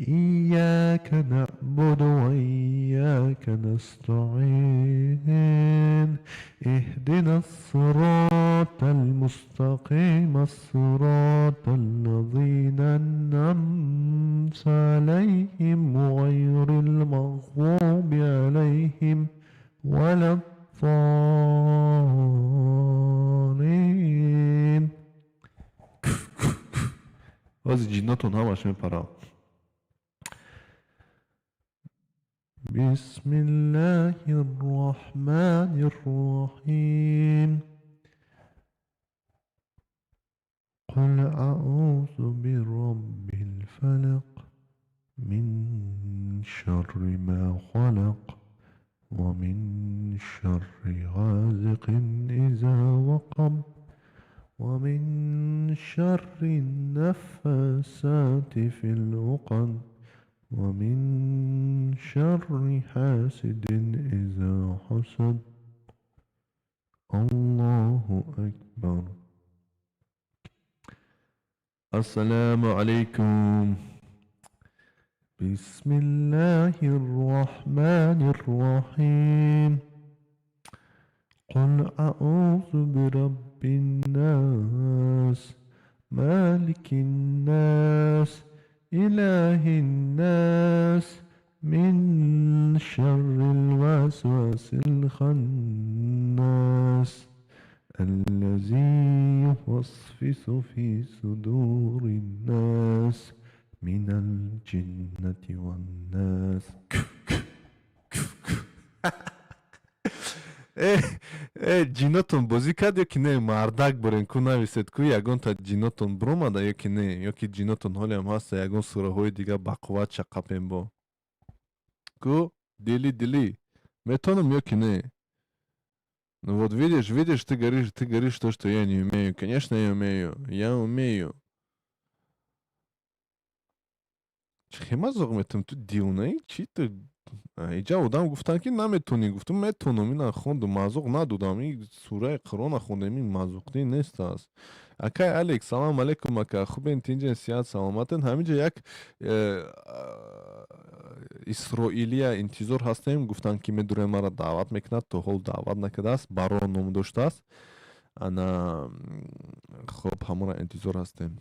إياك نعبد وإياك نستعين. اهدنا الصراط المستقيم الصراط الذين أنعمت عليهم غير المغضوب عليهم ولا الضالين. Ози ҷиннотон ҳамаш мепарам. بسم الله الرحمن الرحيم. قل أعوذ برب الفلق من شر ما خلق ومن شر غاسق إذا وقب ومن شر النفاثات في العقد ومن شر حاسد إذا حسد. الله أكبر. السلام عليكم. بسم الله الرحمن الرحيم. قل أعوذ برب الناس، مالك الناس، إله الناس، من شر الوسواس الخناس، الذي يوسوس في صدور الناس، من الجنة والناس. Э, ҷинотон бозӣ кард ё ки не? Мардак борен ку, нависед ку, ягонта ҷинотон биромада ё ки не, ё ки ҷинотон ҳолиам ҳаста, ягон сураҳои дига бақувват чақапем бо ку. Дили дили метонам ё ки не? Ну вот видишь, видишь, ты говоришь то, что я не умею. Конечно, я умею, я умею. Чӣ мазоқ метавонӣ ту, дивонаӣ? Чӣ ту? Иҷа одам гуфтанд, ки наметонӣ. Гуфтам, метонам. Ина хондум, мазоқ надодам. И сураи Қуръона хондем, ин мазоқдӣ нест аст. Акай Алекс, салом алейкум, ака. Хубен, тинҷен, сиҳат, саломатен? Ҳаминҷа як исроилия интизор ҳастем. Гуфтанд, ки медурем, маро даъват мекунад, то ҳол даъват накардааст. Барон ном доштааст. Ана хоб, ҳамонро интизор ҳастем.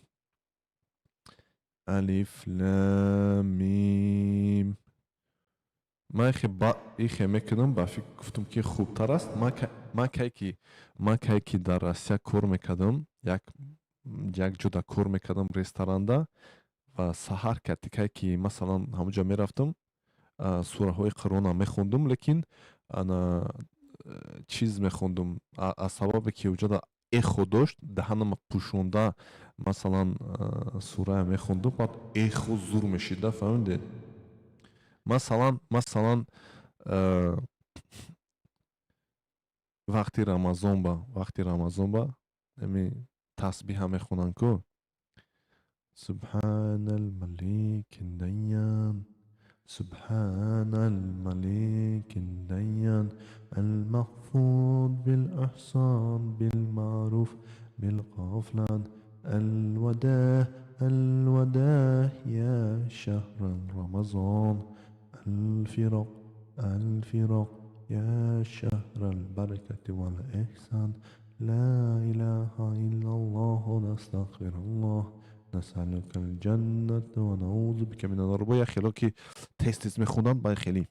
Алиф лам мим. Ман ихе мекунам, ба фикр гуфтам, ки хубтар аст. Ман кай ки дар Россия кор мекардам, як ҷода кор мекардам, ресторанда, ва саҳар кати кай ки, масалан, ҳамонҷо мерафтам, сураҳои Қуръона мехондум, лекин ана чиз мехондум, аз сабабе ки уҷода эхо дошт, даҳанама пӯшонда, масалан, сурая мехондум, баъд эхо зур мешида, фаҳмидед? Масалан, вақти Рамазон ба ами тасбиҳа мехонанд ку: سبحان الملك الديان، سبحان الملك الديان، المحفوظ بالإحسان، بالمعروف، بالغفران. الوداع، الوداع يا شهر رمضان، الفراق، الفراق يا شهر البركة والإحسان. لا إله إلا الله، نستغفر الله، نسألك الجنة ونعوذ بك من النار. боя хело ки тез тез мехонданд, бай хеле: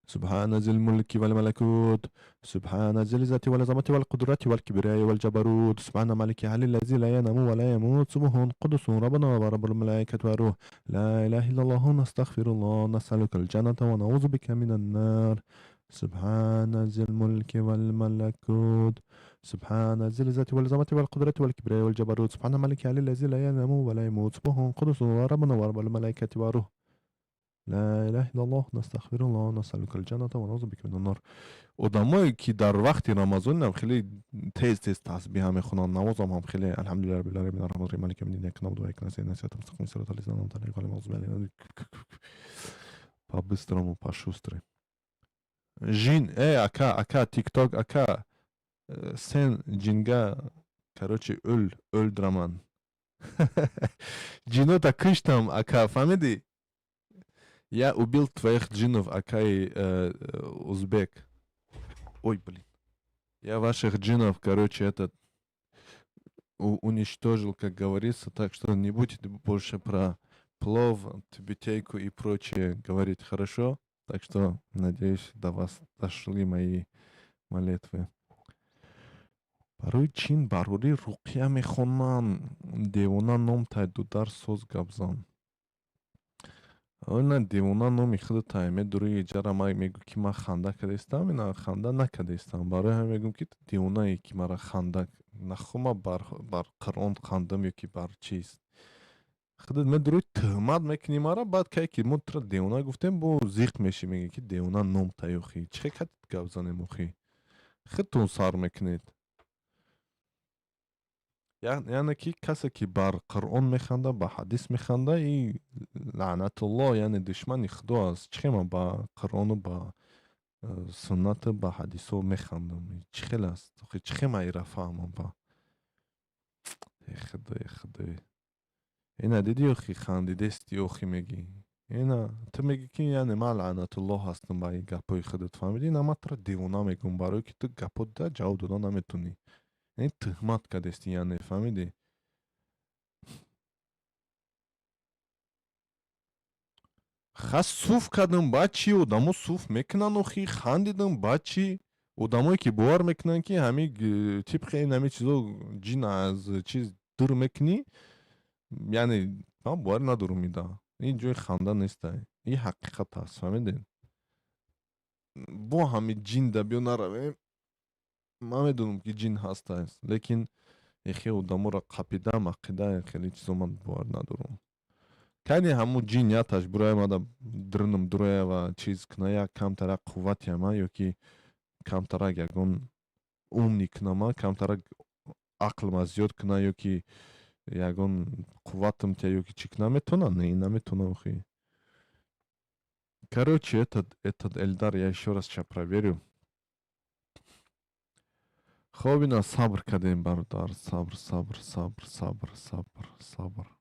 سبحان ذي الملك والملكوت، سبحان ذي العزة والعظمة والقدرة والكبرياء والجبروت، سبحان ملك علي الذي لا ينام ولا يموت، سبوح قدوس ربنا ورب الملائكة والروح، لا إله إلا الله، نستغفر الله، نسألك الجنة ونعوذ بك من النار. سبحان ذي الملك والملكوت، سبحان ذي العزة والعظمة والقدرة والكبرياء والجبروت، سبحان ملك علي الذي لا ينام ولا يموت، سبوح قدوس ربنا ورب الملائكة والروح، لا إله إلا الله، نستغفر الله، نسألك الجنة ونعوذ بك من النار. Одамое ки дар вақти Рамазонам хеле тез тез тасбиҳа мехонанд, намозам ҳам хеле: الحمد لله رب العالمين، الرحمن الرحيم، مالك يوم الدين، إياك نعبد وإياك نستعين، اهدنا الصراط المستقيم، صراط الذين أنعمت عليهم غير المغضوب عليهم. По-быстрому, по-шустрый. Жин, эй, ака, ака, тикток, ака, сен ҷинга, короче, ӯл, ӯлдраман. Ҷинота киштам, ака, фаҳмидӣ? Я убил твоих джинов, акай узбек. Ой, блин. Я ваших джинов, короче, этот уничтожил, как говорится, так что не будете больше про плов, тюбетейку и прочее говорить, хорошо? Так что, надеюсь, до вас дошли мои молитвы. Барои чин барори руқия мехонанд? Девона ном тай дудар соз гапзан. На, девона номи худата медури. Иҷара ма мегӯ, ки ман ханда кадаистам. Ина ханда накадаистам. Барои ҳамин мегӯм, ки девонае, ки мара ханда нахо, ма бар Қуръон хандам ё ки бар чиз? Худат медури, тӯҳмат мекунӣ мара. Баъд кай ки мо тура девона гуфтем, бо зиқ мешӣ, мегӯӣ, ки девона ном тай. Охи, чӣ кадид гап занем? Охи, худтон сар мекунед. Яъне ки касе ки бар Қуръон механда, ба ҳадис механда, и лаънатуллоҳ, яъне душмани Худо аст. Чӣ хел ман ба Қуръону ба суннату ба ҳадисҳо механдам? Чӣ хел аст? Охи чӣ хел ман ира фаҳмам ба? Э Худое, Худое. Ина дидӣ охи, хандидести охи мегӣ. Ина ту мегӣ ки яъне ман лаънатуллоҳ ҳастам ба ин гапҳои худат, фаҳмидӣ? Ина ман туро девона мегӯм, барое ки ту гапҳо да ҷавоб дода наметонӣ. Яъне туҳмат кардести, яъне фаҳмидӣ? Ха суф кардам, баъд чӣ? Одамо суф мекунанд охи, хандидам, баъд чӣ? Одамое ки бовар мекунанд ки ҳами тибқи ин ҳами чизо ҷин аз чиз дур мекунӣ, яъне ман бовар надорам ида. Ин ҷои ханда нестай. Ин ҳақиқат аст, фаҳмидед? Бо ҳами ҷин да биё наравем. Ман медонам ки ҷин ҳаст, лекин ихе одаморо қапида мақида хеле чизо ман бовар надорам. Кайни ҳамун ҷин яташ буроя мада дрнам дуроя ва чиз куна, як камтарак қувват яма ё ки камтарак ягон умни кунама, камтарак ақлма зиёд куна ё ки ягон қувватам тия ё ки чӣ куна метавона? Не, наметавона охи. Короче, этот Эльдар я ещё раз ща проверю. Хоб, ина сабр кардем, бародар, сабр, сабр, сабр, сабр, сабр, сабр.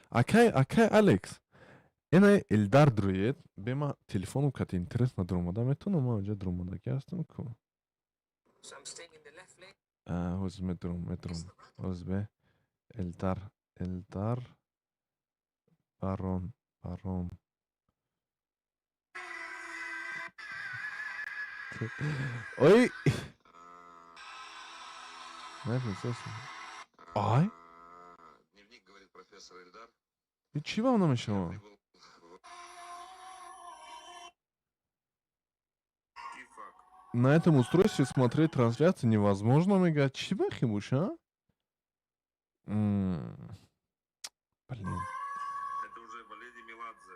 Акай, акай Алекс, ина Эльдар дуроед, бе ма телефоном кати интерес надуромада, метавонам ман онҷа дуромадагӣ ҳастам ку. Ҳозир медурам, медурам. Ҳозир бе Эльдар, Эльдар Барон, Барон. Ой! Ай? И чӣ вам намешавад? На этом устройстве смотреть трансляцию невозможно, мега. Чӣ бахи буша? Блин. Это уже Валерий Меладзе.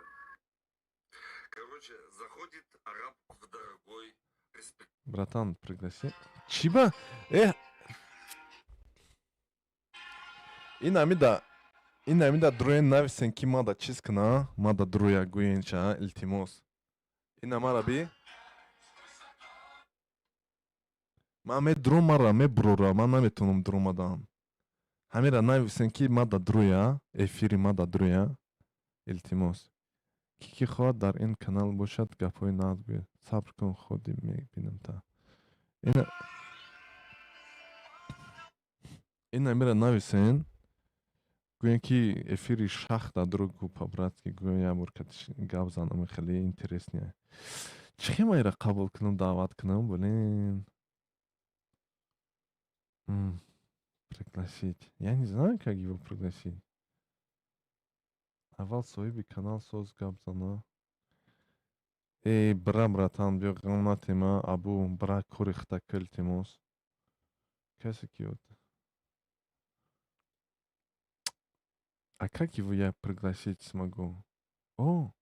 Короче, заходит араб в дорогой респект. Братан, пригласи. Чиба? Э! Ин амида, ин амида дуроен нависен ки мада чиз куна, мада дуроя гӯен ча, илтимос. Ина мара би. Ман медуром, мара мебурора, ман наметавонам дуромадан. Ҳамира нависен ки мада дуроя, эфири мада дуроя, илтимос. Ки ки хоҳад дар ин канал бошад, гапҳои нағз гӯяд. Сабр кун, худи мебинам та. Ина ина мира нависен, гӯян ки эфири шах дар дуро гӯ по-братски, гӯян як бор катиш гап занам, хеле интересный. Чӣ хел ман ира қабул кунам, даъват кунам, блин? Пригласить. Я не знаю, как его пригласить. Аввал соҳиби канал соз гап зана. Эй, бра, братан, биё ғам натема, абу, бра, кори хитака, илтимос. Касе ки вот. А как его я пригласить смогу? О,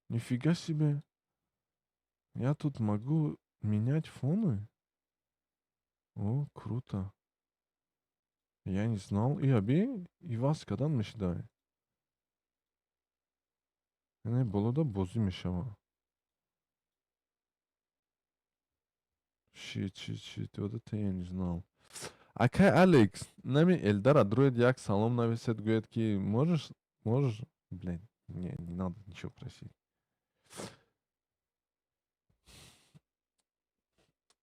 нифига себе. Я тут могу менять фоны? О, круто. Я не знал. И аби, и вас кадан мешидай. Яъне болода бозӣ мешава. Shit, shit, shit, вот это я не знал. Акай Алекс, нами Эльдара дроид як салом нависед, гӯяд ки можешь, можешь, блин, не, не надо ничего просить.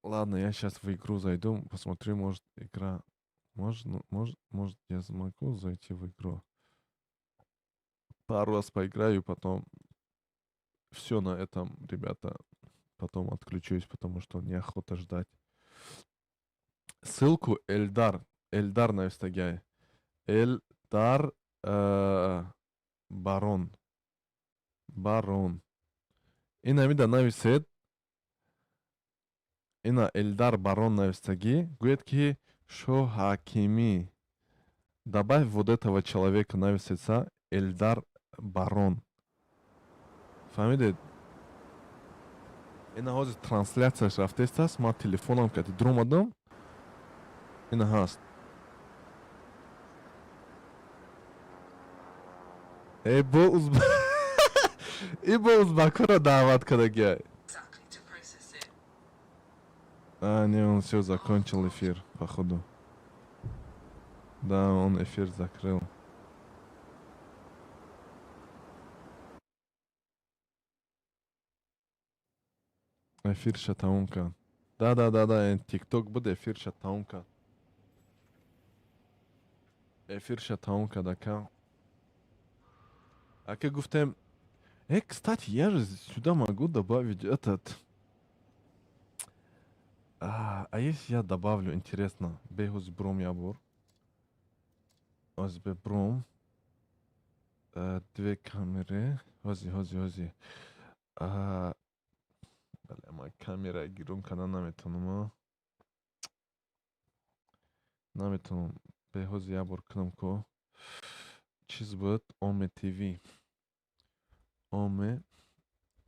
Ладно, я сейчас в игру зайду, посмотрю, может, игра... Может, ну, может, может, я смогу зайти в игру. Пару раз поиграю, потом... Все на этом, ребята. Потом отключусь, потому что неохота ждать. Ссылку Эльдар. Эльдар на Инстаграме. Эльдар Барон. Барон. Ина мида нависед. Ина Эльдар Барон навистагӣ. Гӯяд ки Шо Ҳакимӣ. Добавь вот этого человека нависеца Эльдар Барон. Фаҳмидед? Ина ҳозир трансляцияш рафтест аст. Ман телефонам кати дуромадам. Ина ҳаст. Э, бо узб и бо узбакҳоро даъват кардагиай. А, не, он все закончил эфир, походу. Да, он эфир закрыл. Эфирша тамом кард. Да, да, да, да, тикток буд, эфирша тамом кард. Эфирша тамом кард, ака. Ака, гуфтем. Кстати, я же сюда могу добавить этот. А если я добавлю, интересно, бехуз бром ябор. Озбе бром. Две камеры. Ҳози, ҳози, ҳози. Бале, ман камера гиром кардан наметавонам. А? Наметавонам. Беҳози як бор кунам ко. Чиз буд? Оме ТВ. Оме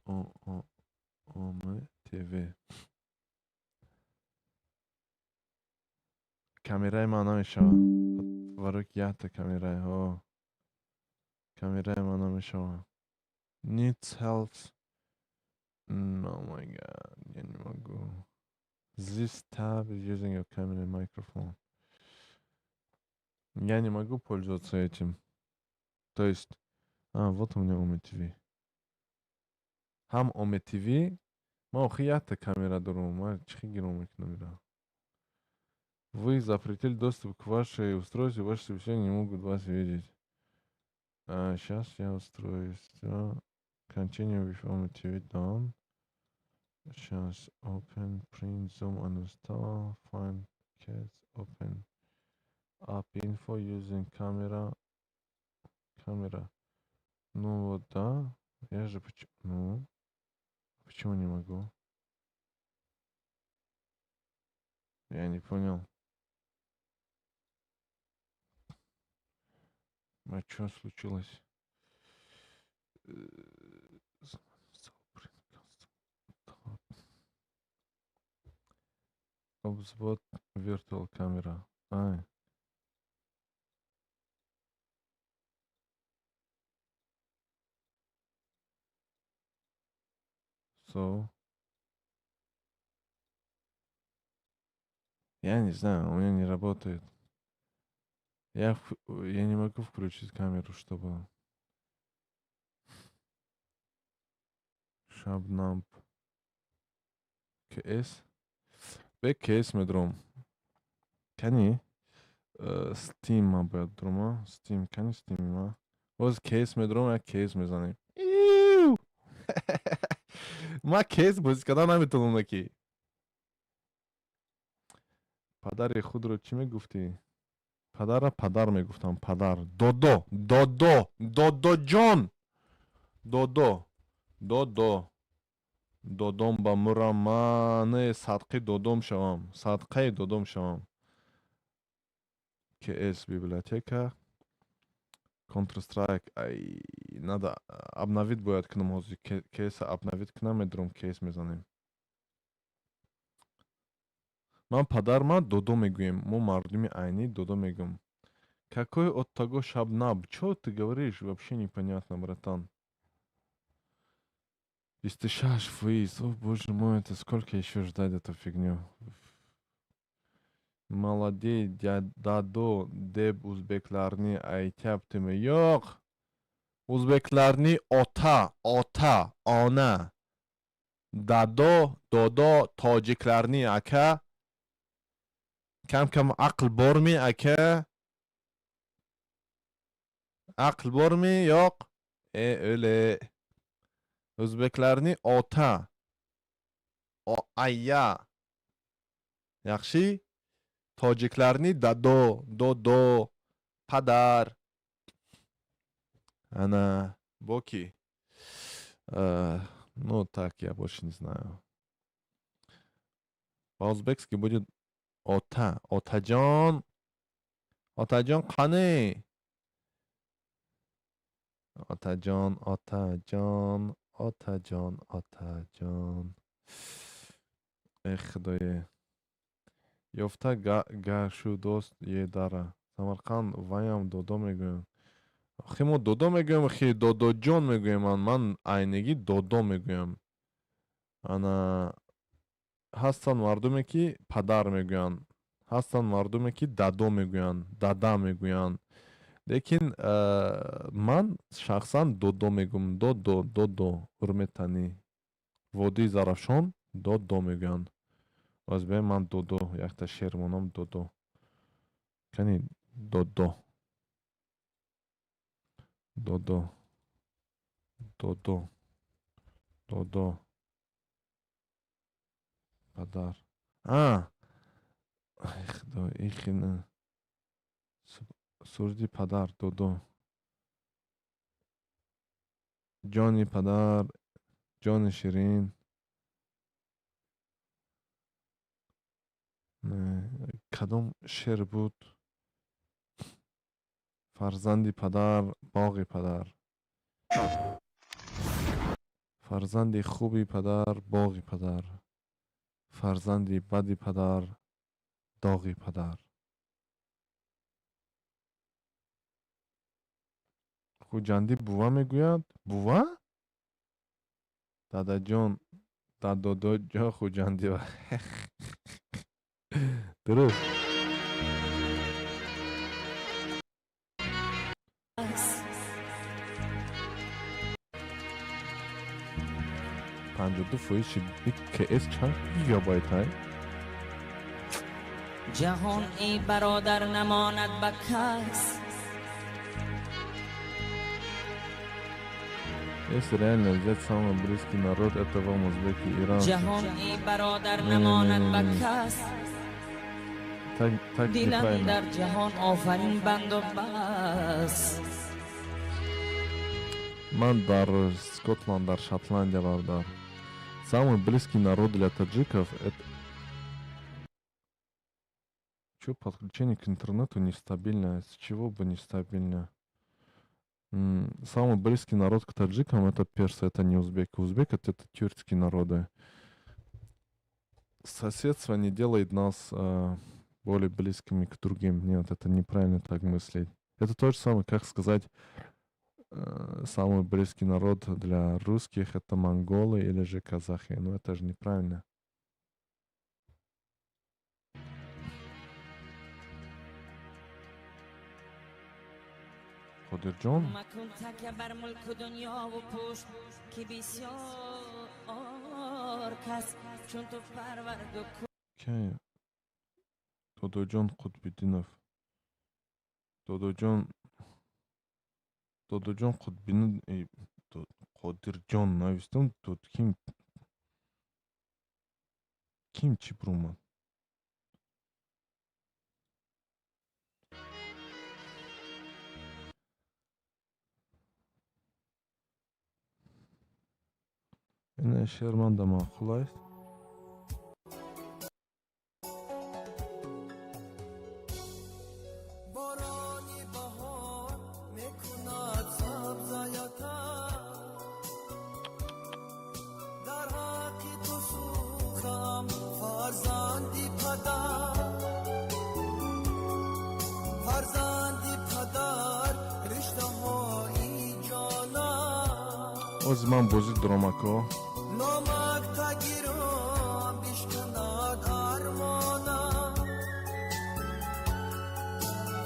О О Оме ТВ. Камераи ман намешавад. Барои ки якта камераи ҳо. Камераи ман намешавад. Needs help. Oh my God, я не могу. This tab is using your camera and microphone. Я не могу пользоваться этим. То есть, а, вот у меня Оме ТВ. Ҳам Оме ТВ, ман охи якта камера дорам, ман чӣ гиром мекунам ира? Вы запретили доступ к вашей устройству, ваши собеседники не могут вас видеть. А, сейчас я устрою. Всё. Continue with Ome TV done. Сейчас open, print, zoom, uninstall, find cats, open app info using camera. Камера. Ну вот, да. Я же почему... Ну, почему не могу? Я не понял. А что случилось? Обзвод virtual camera. Ай. So. Я не знаю, у меня не работает. Я не могу включить камеру, чтобы... Шабнамп. КС. Бе КС медром. Кани? Steam ма бояд дрома. Steam, кани Steam ма? Боз КС медром, як КС мезанем. Иу! Ма КС бозӣ кардан наметавонам ки. Падари худро чӣ мегуфтӣ? Падарра падар мегуфтам, падар. Додо, додо, додоҷон! Додо, додо. Додом ба мурам, ман садқи додом шавам, садқаи додом шавам. КС библиотека. Counter Strike. Ай, надо обновить бояд кунам ҳозир. КС обновить кунам, медурам КС мезанем. Ман падар ма додо мегӯем. Мо мардуми айнӣ додо мегӯем. Какой от того шабнаб? Чё ты говоришь? Вообще непонятно, братан. 26 фейс. О, боже мой, это сколько еще ждать эту фигню? Молодей, дадо, deb o'zbeklarni aytyaptimi? Yo'q. O'zbeklarni ota, ota, ona. Dado, dodo, tojiklarni aka. Kam kam aql bormi, aka? Aql bormi? Yo'q. E, o'le. O'zbeklarni ota, aya. Yaxshi? Tojiklarni dado, dodo, падар. Ана, боки. Ну, так, я больше не знаю. По-узбекски будет ота. Отаҷон. Отаҷон қани? Отаҷон, отаҷон, отаҷон, отаҷон. Эх, худое. Ёфта гашудост едара. Самарқанд ваям додо мегӯям. Хи мо додо мегӯем, хи додоҷон мегӯем. Ман айнигӣ додо мегӯям. Ана ҳастанд мардуме, ки падар мегӯянд, ҳастанд мардуме, ки дадо мегӯянд, дада мегӯянд, лекин ман шахсан додо мегӯям. Додо, додо Урметанӣ, водии Зарафшон додо мегӯянд. Боз бе ман додо якта шеър монам. Додо кани, додо, додо, додо, додо, падар. А, худо, ихина суруди падар. Додо, ҷони падар, ҷони ширин. Кадом шеър буд? Фарзанди падар, боғи падар, фарзанди хуби падар, боғи падар, фарзанди бади падар, доғи падар. Хуҷандӣ бува мегӯяд. Бува, дадаҷон, дадодоҷо, хуҷандӣ дуруст. 52% шид. КС чанд гигабайт ай? Ҷаҳон эй бародар намонад ба кас. Если реально взять, самый близкий народ — это вам узбеки, иранцы. Ҷаҳон эй бародар намонад ба кас. Так, так. Дилам Неправильно. Дар ҷаҳон офарин банду бас. Ман дар Скотланд, дар Шотландия, бародар. Самый близкий народ для таджиков — это. Чё, подключение к интернету нестабильное? С чего бы нестабильное? Самый близкий народ к таджикам — это персы, это не узбеки. Узбек — это тюркские народы. Соседство не делает нас более близкими к другим. Нет, это неправильно так мыслить. Это то же самое, как сказать, самый близкий народ для русских — это монголы или же казахи. Ну это же неправильно. Қодирҷон. Макун такя бар мулку дунёву пушт, ки бисёр кас чун ту парварду. Кай? Додоҷон Қутбиддинов. Додоҷон, Додоҷон Қутбиддин, Қодирҷон навистам. Дод ким, ким чӣ бурумад? Ина шеър манда маъқул аст. Борони баҳор мекунад сабзаята, дар ҳаққи ту сӯхтам, фарзанди падар, фарзанди падар, риштаҳои ҷона. Ози ман бозӣ дорам, ако. Номак тагирам бишканад армона,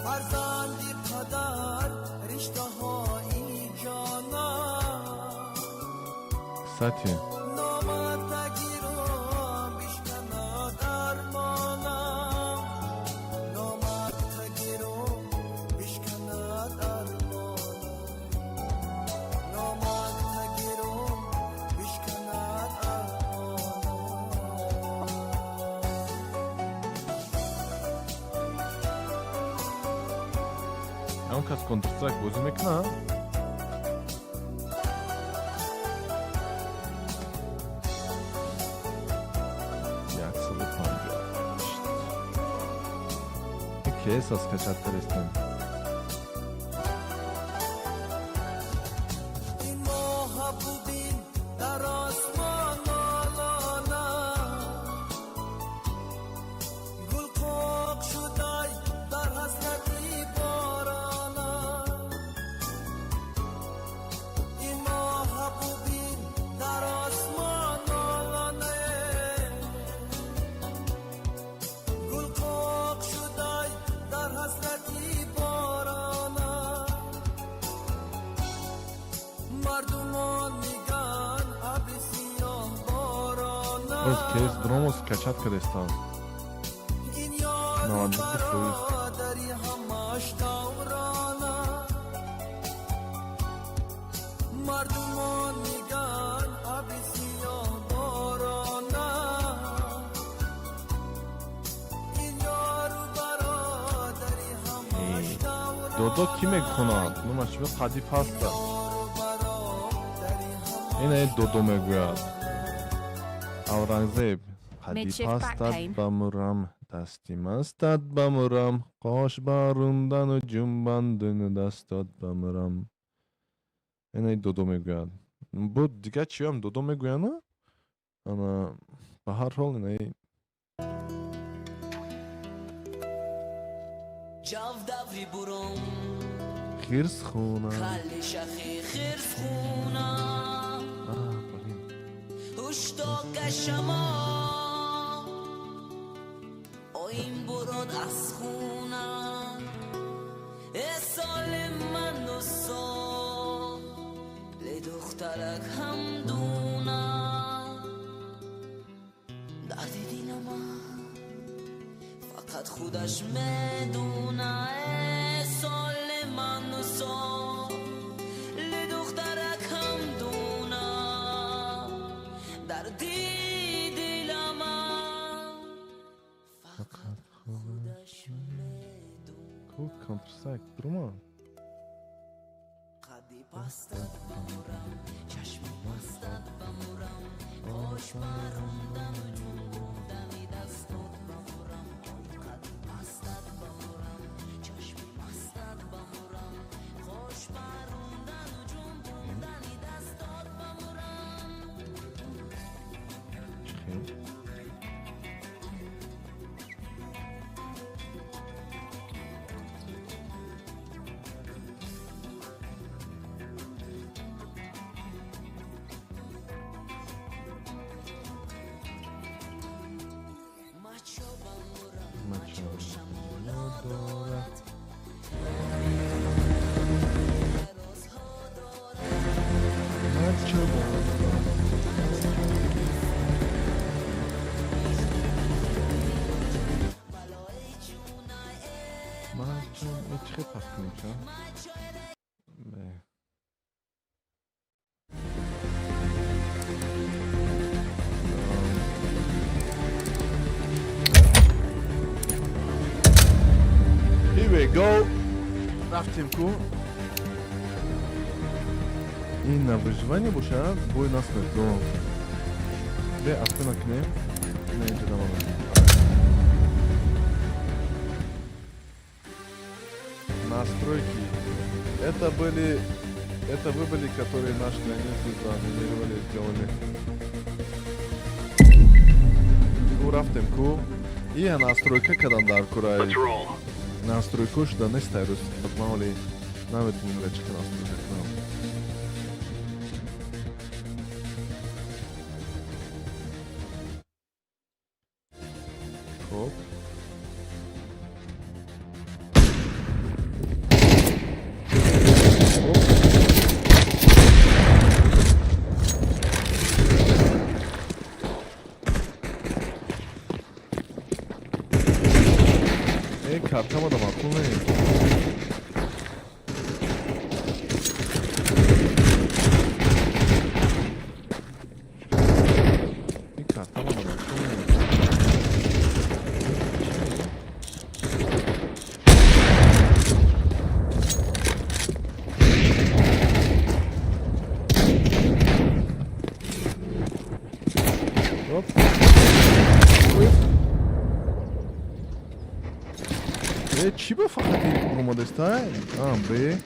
фарзанди падар, риштаҳои ҷона. Кстати, номак тагирам бишканад армона, номак тагирам бишканад армона, номак тагирам бишканад армона. Он кас Counter Strike бозӣ мекунад? 158 КС аз качать кардистем. Ин моҳа бубин, дар осмон нолона гулқо. Бароз кейс дромос качать кардестам. Ин ёру 92%. Бародари ҳамаш даврона мардумон меган абри сиёҳ борона ин ёру бародари ҳамаш Додо кӣ мехонад? Номаш чӣ буд? Қади паста. Ина додо мегӯяд. Аврангзеб. Қади Mid-shift back пастат pain. бамурам, дасти мастат бамурам, қош барундану ҷунбандуну дастот бамурам. Ина додо мегӯяд. Буд дигар чиам додо мегӯяну? Ана ба ҳар ҳол инаи Ҷав даври бурум хирс хона. Калли шахи хирс хуна А, блин. Ҳуштока шамо Оим бурод аз хуна Э соли ману сол Ле духтарак ҳам дуна Дарди дилама Фақат худаш медуна Э соли ману сол Ле духтарак ҳам дуна Дарди дилама Фақат худаш Ку Counter-Strike дурума? Қадди пастат бамурам чашми мастат бамурам қош барундану ҷунбудани дастот бамурам қадди пастат бамурам чашми мастат бамурам қош барундану ҷунбудани дастот бамурам. Хел. Мачо бамурам Мачо шамоло дорад. Мачо бамурам. Мачо э чӣ хел пас кунем ча? Бе. Here we go. Рафтем ку. Ин на выживание бошад, бой на смерть. До. Бе, авто накунем. Ина инҷо давом. Настройки. Это вы были, которые наш границу заминировали, сделали. Ку рафтем ку. Ия настройка кадан дар курай. Настройка шуда нест рӯз. Ман ҳоли наметунем ра чӣ настройка кунам. Хоб. Э, картамада маъқул нест. Ин картамада маъқул нест. Оп. Э, чӣ ба фақат ин омадаста? А, Б. Д.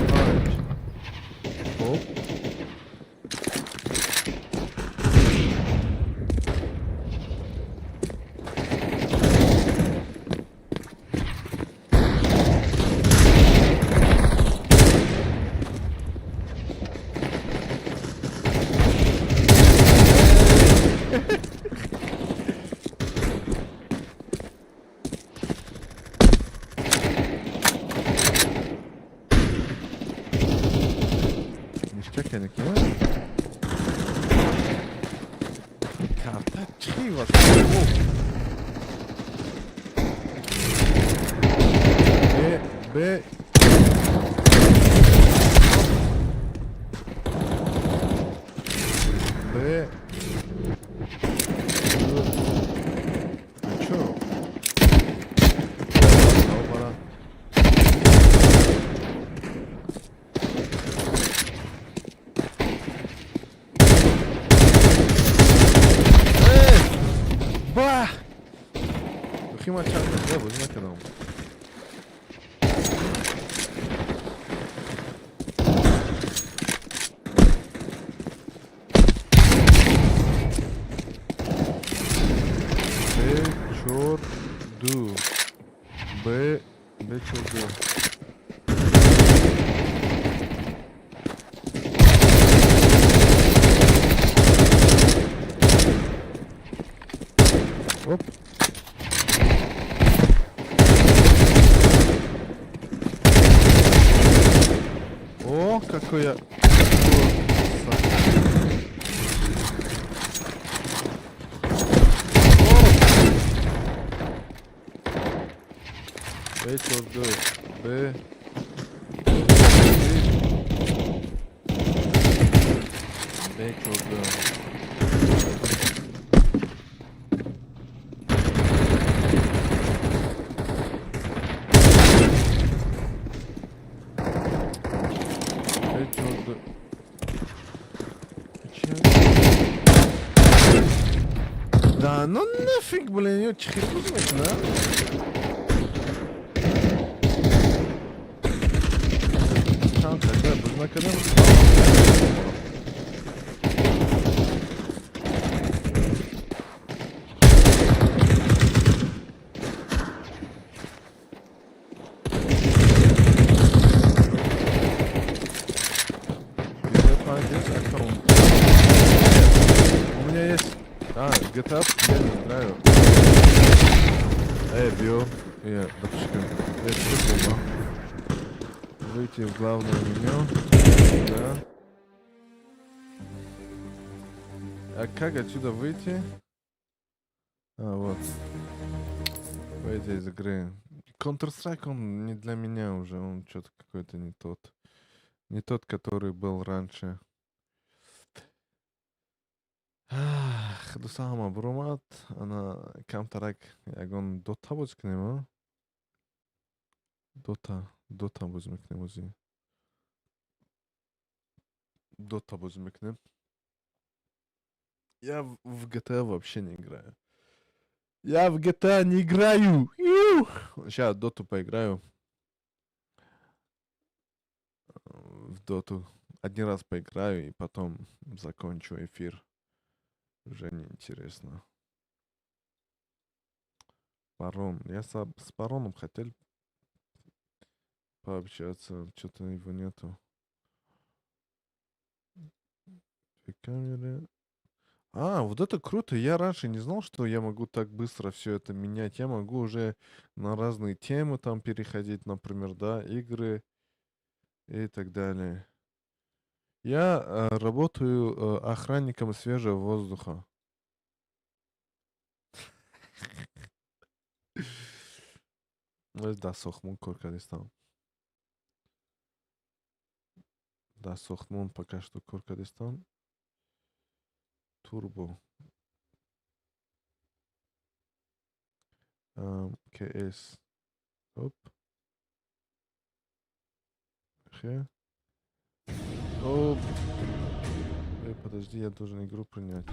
Панҷ. Хоб. Ништяк яъне ки? А так чӣ вас? Б, Б. Б. А чё? Опа. Э! Ба! Хима чанд дақиқа бозӣ накардам. Б, чор, ду. Б, Б, чор, ду. Оп. О, какой я... Б, чор, ду. Б. Б, чор, ду. Б, чор, ду. Че? Да ну нафиг, блин, ё чӣ хел бозӣ мекунам? Чанд дақиқа бозӣ накардам. GTA 5 есть аккаунт? У меня есть. А, GTA я не играю. Эй, био. Я, допускаю. Я чё Выйти в главное меню. Да. А как отсюда выйти? А, вот. Выйти из игры. Counter-Strike, он не для меня уже. Он что-то какой-то не тот. Не тот, который был раньше. Ах, дӯстон, буромад. Ана камтарак ягон Дота бозӣ кунем, а? Дота, Дота бозӣ мекунем озӣ. Дота бозӣ мекунем. Я в GTA вообще не играю. Я в GTA не играю. Сейчас Доту поиграю. В Доту один раз поиграю и потом закончу эфир. Уже неинтересно. Барон. Я с бароном хотел пообщаться. Что-то его нету. Две камеры. А, вот это круто. Я раньше не знал, что я могу так быстро все это менять. Я могу уже на разные темы там переходить, например, да, игры и так далее. Я работаю охранником свежего воздуха. Дар сохтмон кор кардистам. Дар сохтмон пока что кор кардистам. Турбо. КС. Оп. Хе. Оп. Подожди, я должен игру принять.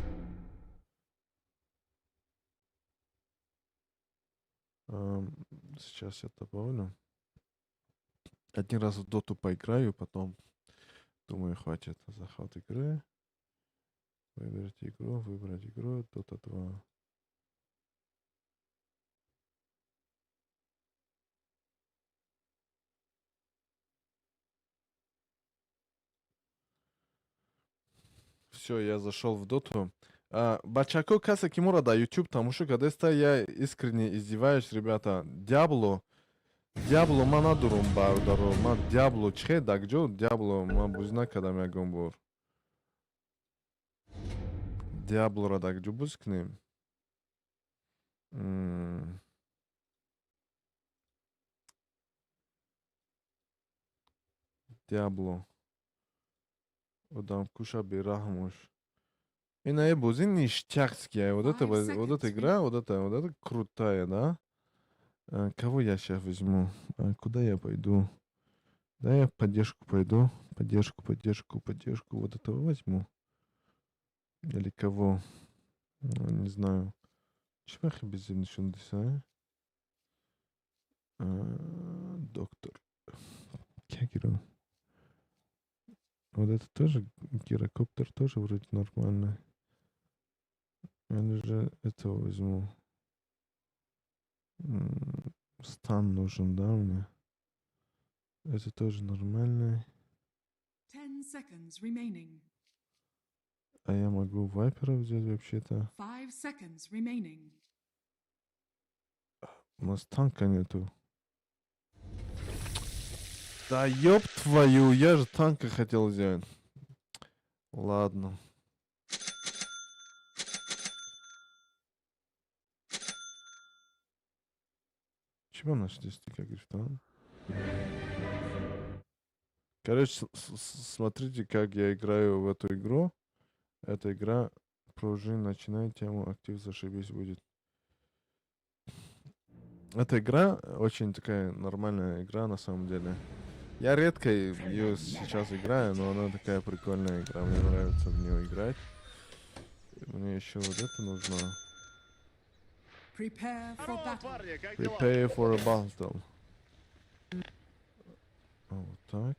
Сейчас я добавлю. Один раз в доту поиграю, потом думаю, хватит. Захват игры. Выбрать игру, Dota 2. Все, я зашел в доту. Бачако касе ки моро да YouTube тамошо кардеста, я искренне издеваюсь, ребята. Диабло, Диабло ма надорум, бародаро. Ма Диабло чихе дакҷо Диабло ма бозӣ накардам ягон бор. Диаблоро дар ҷо бозӣ кунем? Диабло. Одамкуша бераҳмош. Ина бозӣ ништякская. Вот это, вот эта игра, вот это крутая, да? Кого я сейчас возьму? Куда я пойду? Да, я в поддержку пойду. Поддержку, поддержку, поддержку. Вот этого возьму. Или кого? Ну, не знаю. Чего а? Доктор. Кягеру. Вот это тоже гирокоптер тоже вроде нормальный. Я же этого возьму. Стан нужен, да, мне? Это тоже нормальный. 10 seconds remaining. А я могу Вайпера взять вообще-то. 5 seconds remaining. У нас танка нету. Да ёб твою, я же танка хотел взять. Ладно. Чего наш здесь такая грифта? Короче, смотрите, как я играю в эту игру. Эта игра пружин начинает тему актив зашибись будет. Эта игра очень такая нормальная игра на самом деле. Я редко ее сейчас играю, но она такая прикольная игра. Мне нравится в нее играть. Мне еще вот это нужно. Prepare for battle. Prepare for a battle. А, вот так.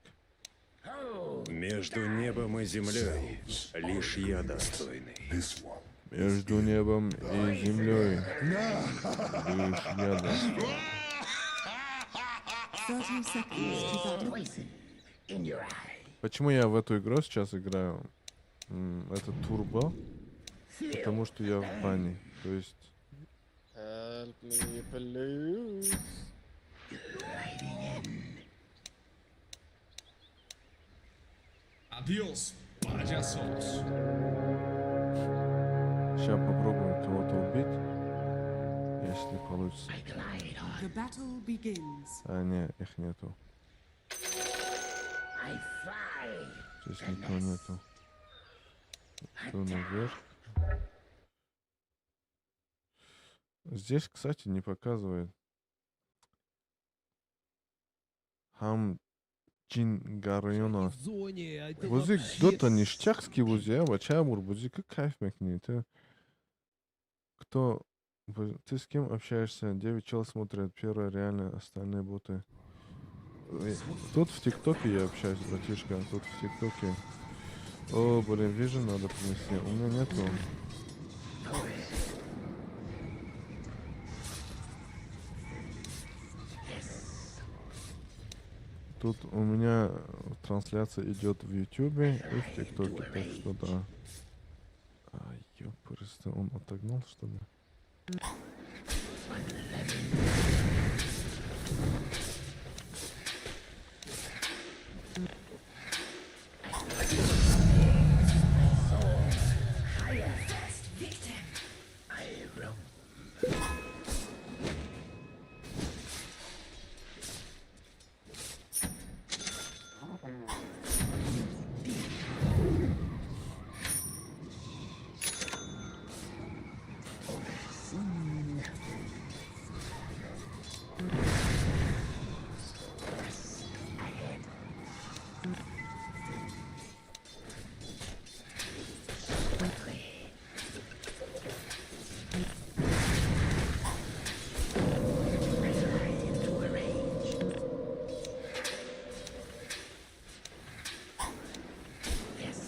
Между небом и землей лишь я достойный. Между небом и землей лишь я достойный. 30 seconds to battle. Почему я в эту игру сейчас играю? Это турбо. Потому что я в бане. То есть Help me, please. Adiós, payasos. Сейчас попробуем кого-то убить. Если получится. The battle begins. А, не, их нету. Здесь никого нету. Иду наверх. Здесь, кстати, не показывает. Хам Чин Гарайона. Зоне, а это Бозӣ вообще дота ништякский бозӣ, а бачаамур бозӣ как кайф мекунӣ. Ты кто ты с кем общаешься? Девять чел смотрят, первое реально, остальные боты. Тут в ТикТоке я общаюсь, братишка, тут в ТикТоке. О, блин, vision надо принести. У меня нету. Тут у меня трансляция идет в Ютубе и в ТикТоке, так что да. А, ёпрст, он отогнал, что ли? Victim. I roam. Overseen. Thrust ahead. Quickly. I glide into a rage. Yes.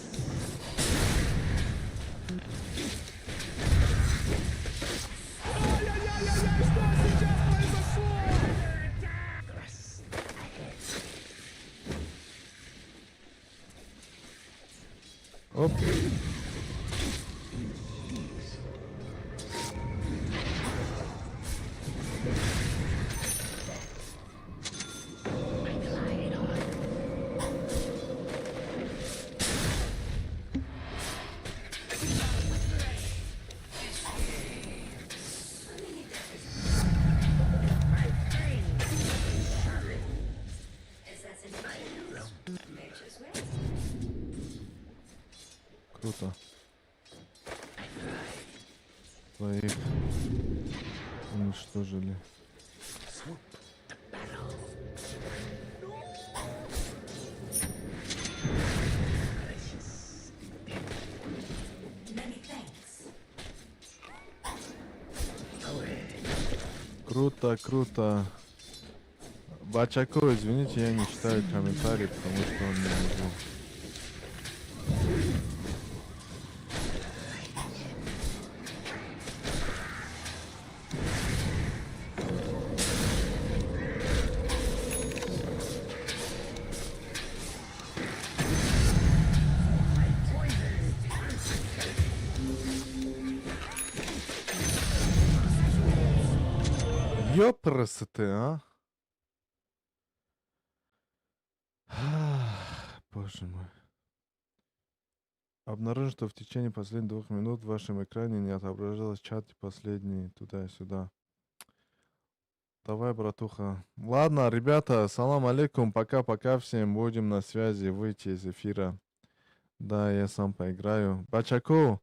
Ай-яй-яй-яй, что сейчас произошло? Thrust ahead. Оп. Peace. I glide on. Просто. Своих уничтожили. Many thanks. Круто, круто. Бачако, извините, я не читаю комментарии, потому что он не могу. Ёпрст, а? Боже мой. Обнаружил, что в течение последних 2 минут в вашем экране не отображалось чат последний туда-сюда. Давай, братуха. Ладно, ребята, салам алейкум, пока-пока всем. Будем на связи, выйти из эфира. Да, я сам поиграю. Бачако,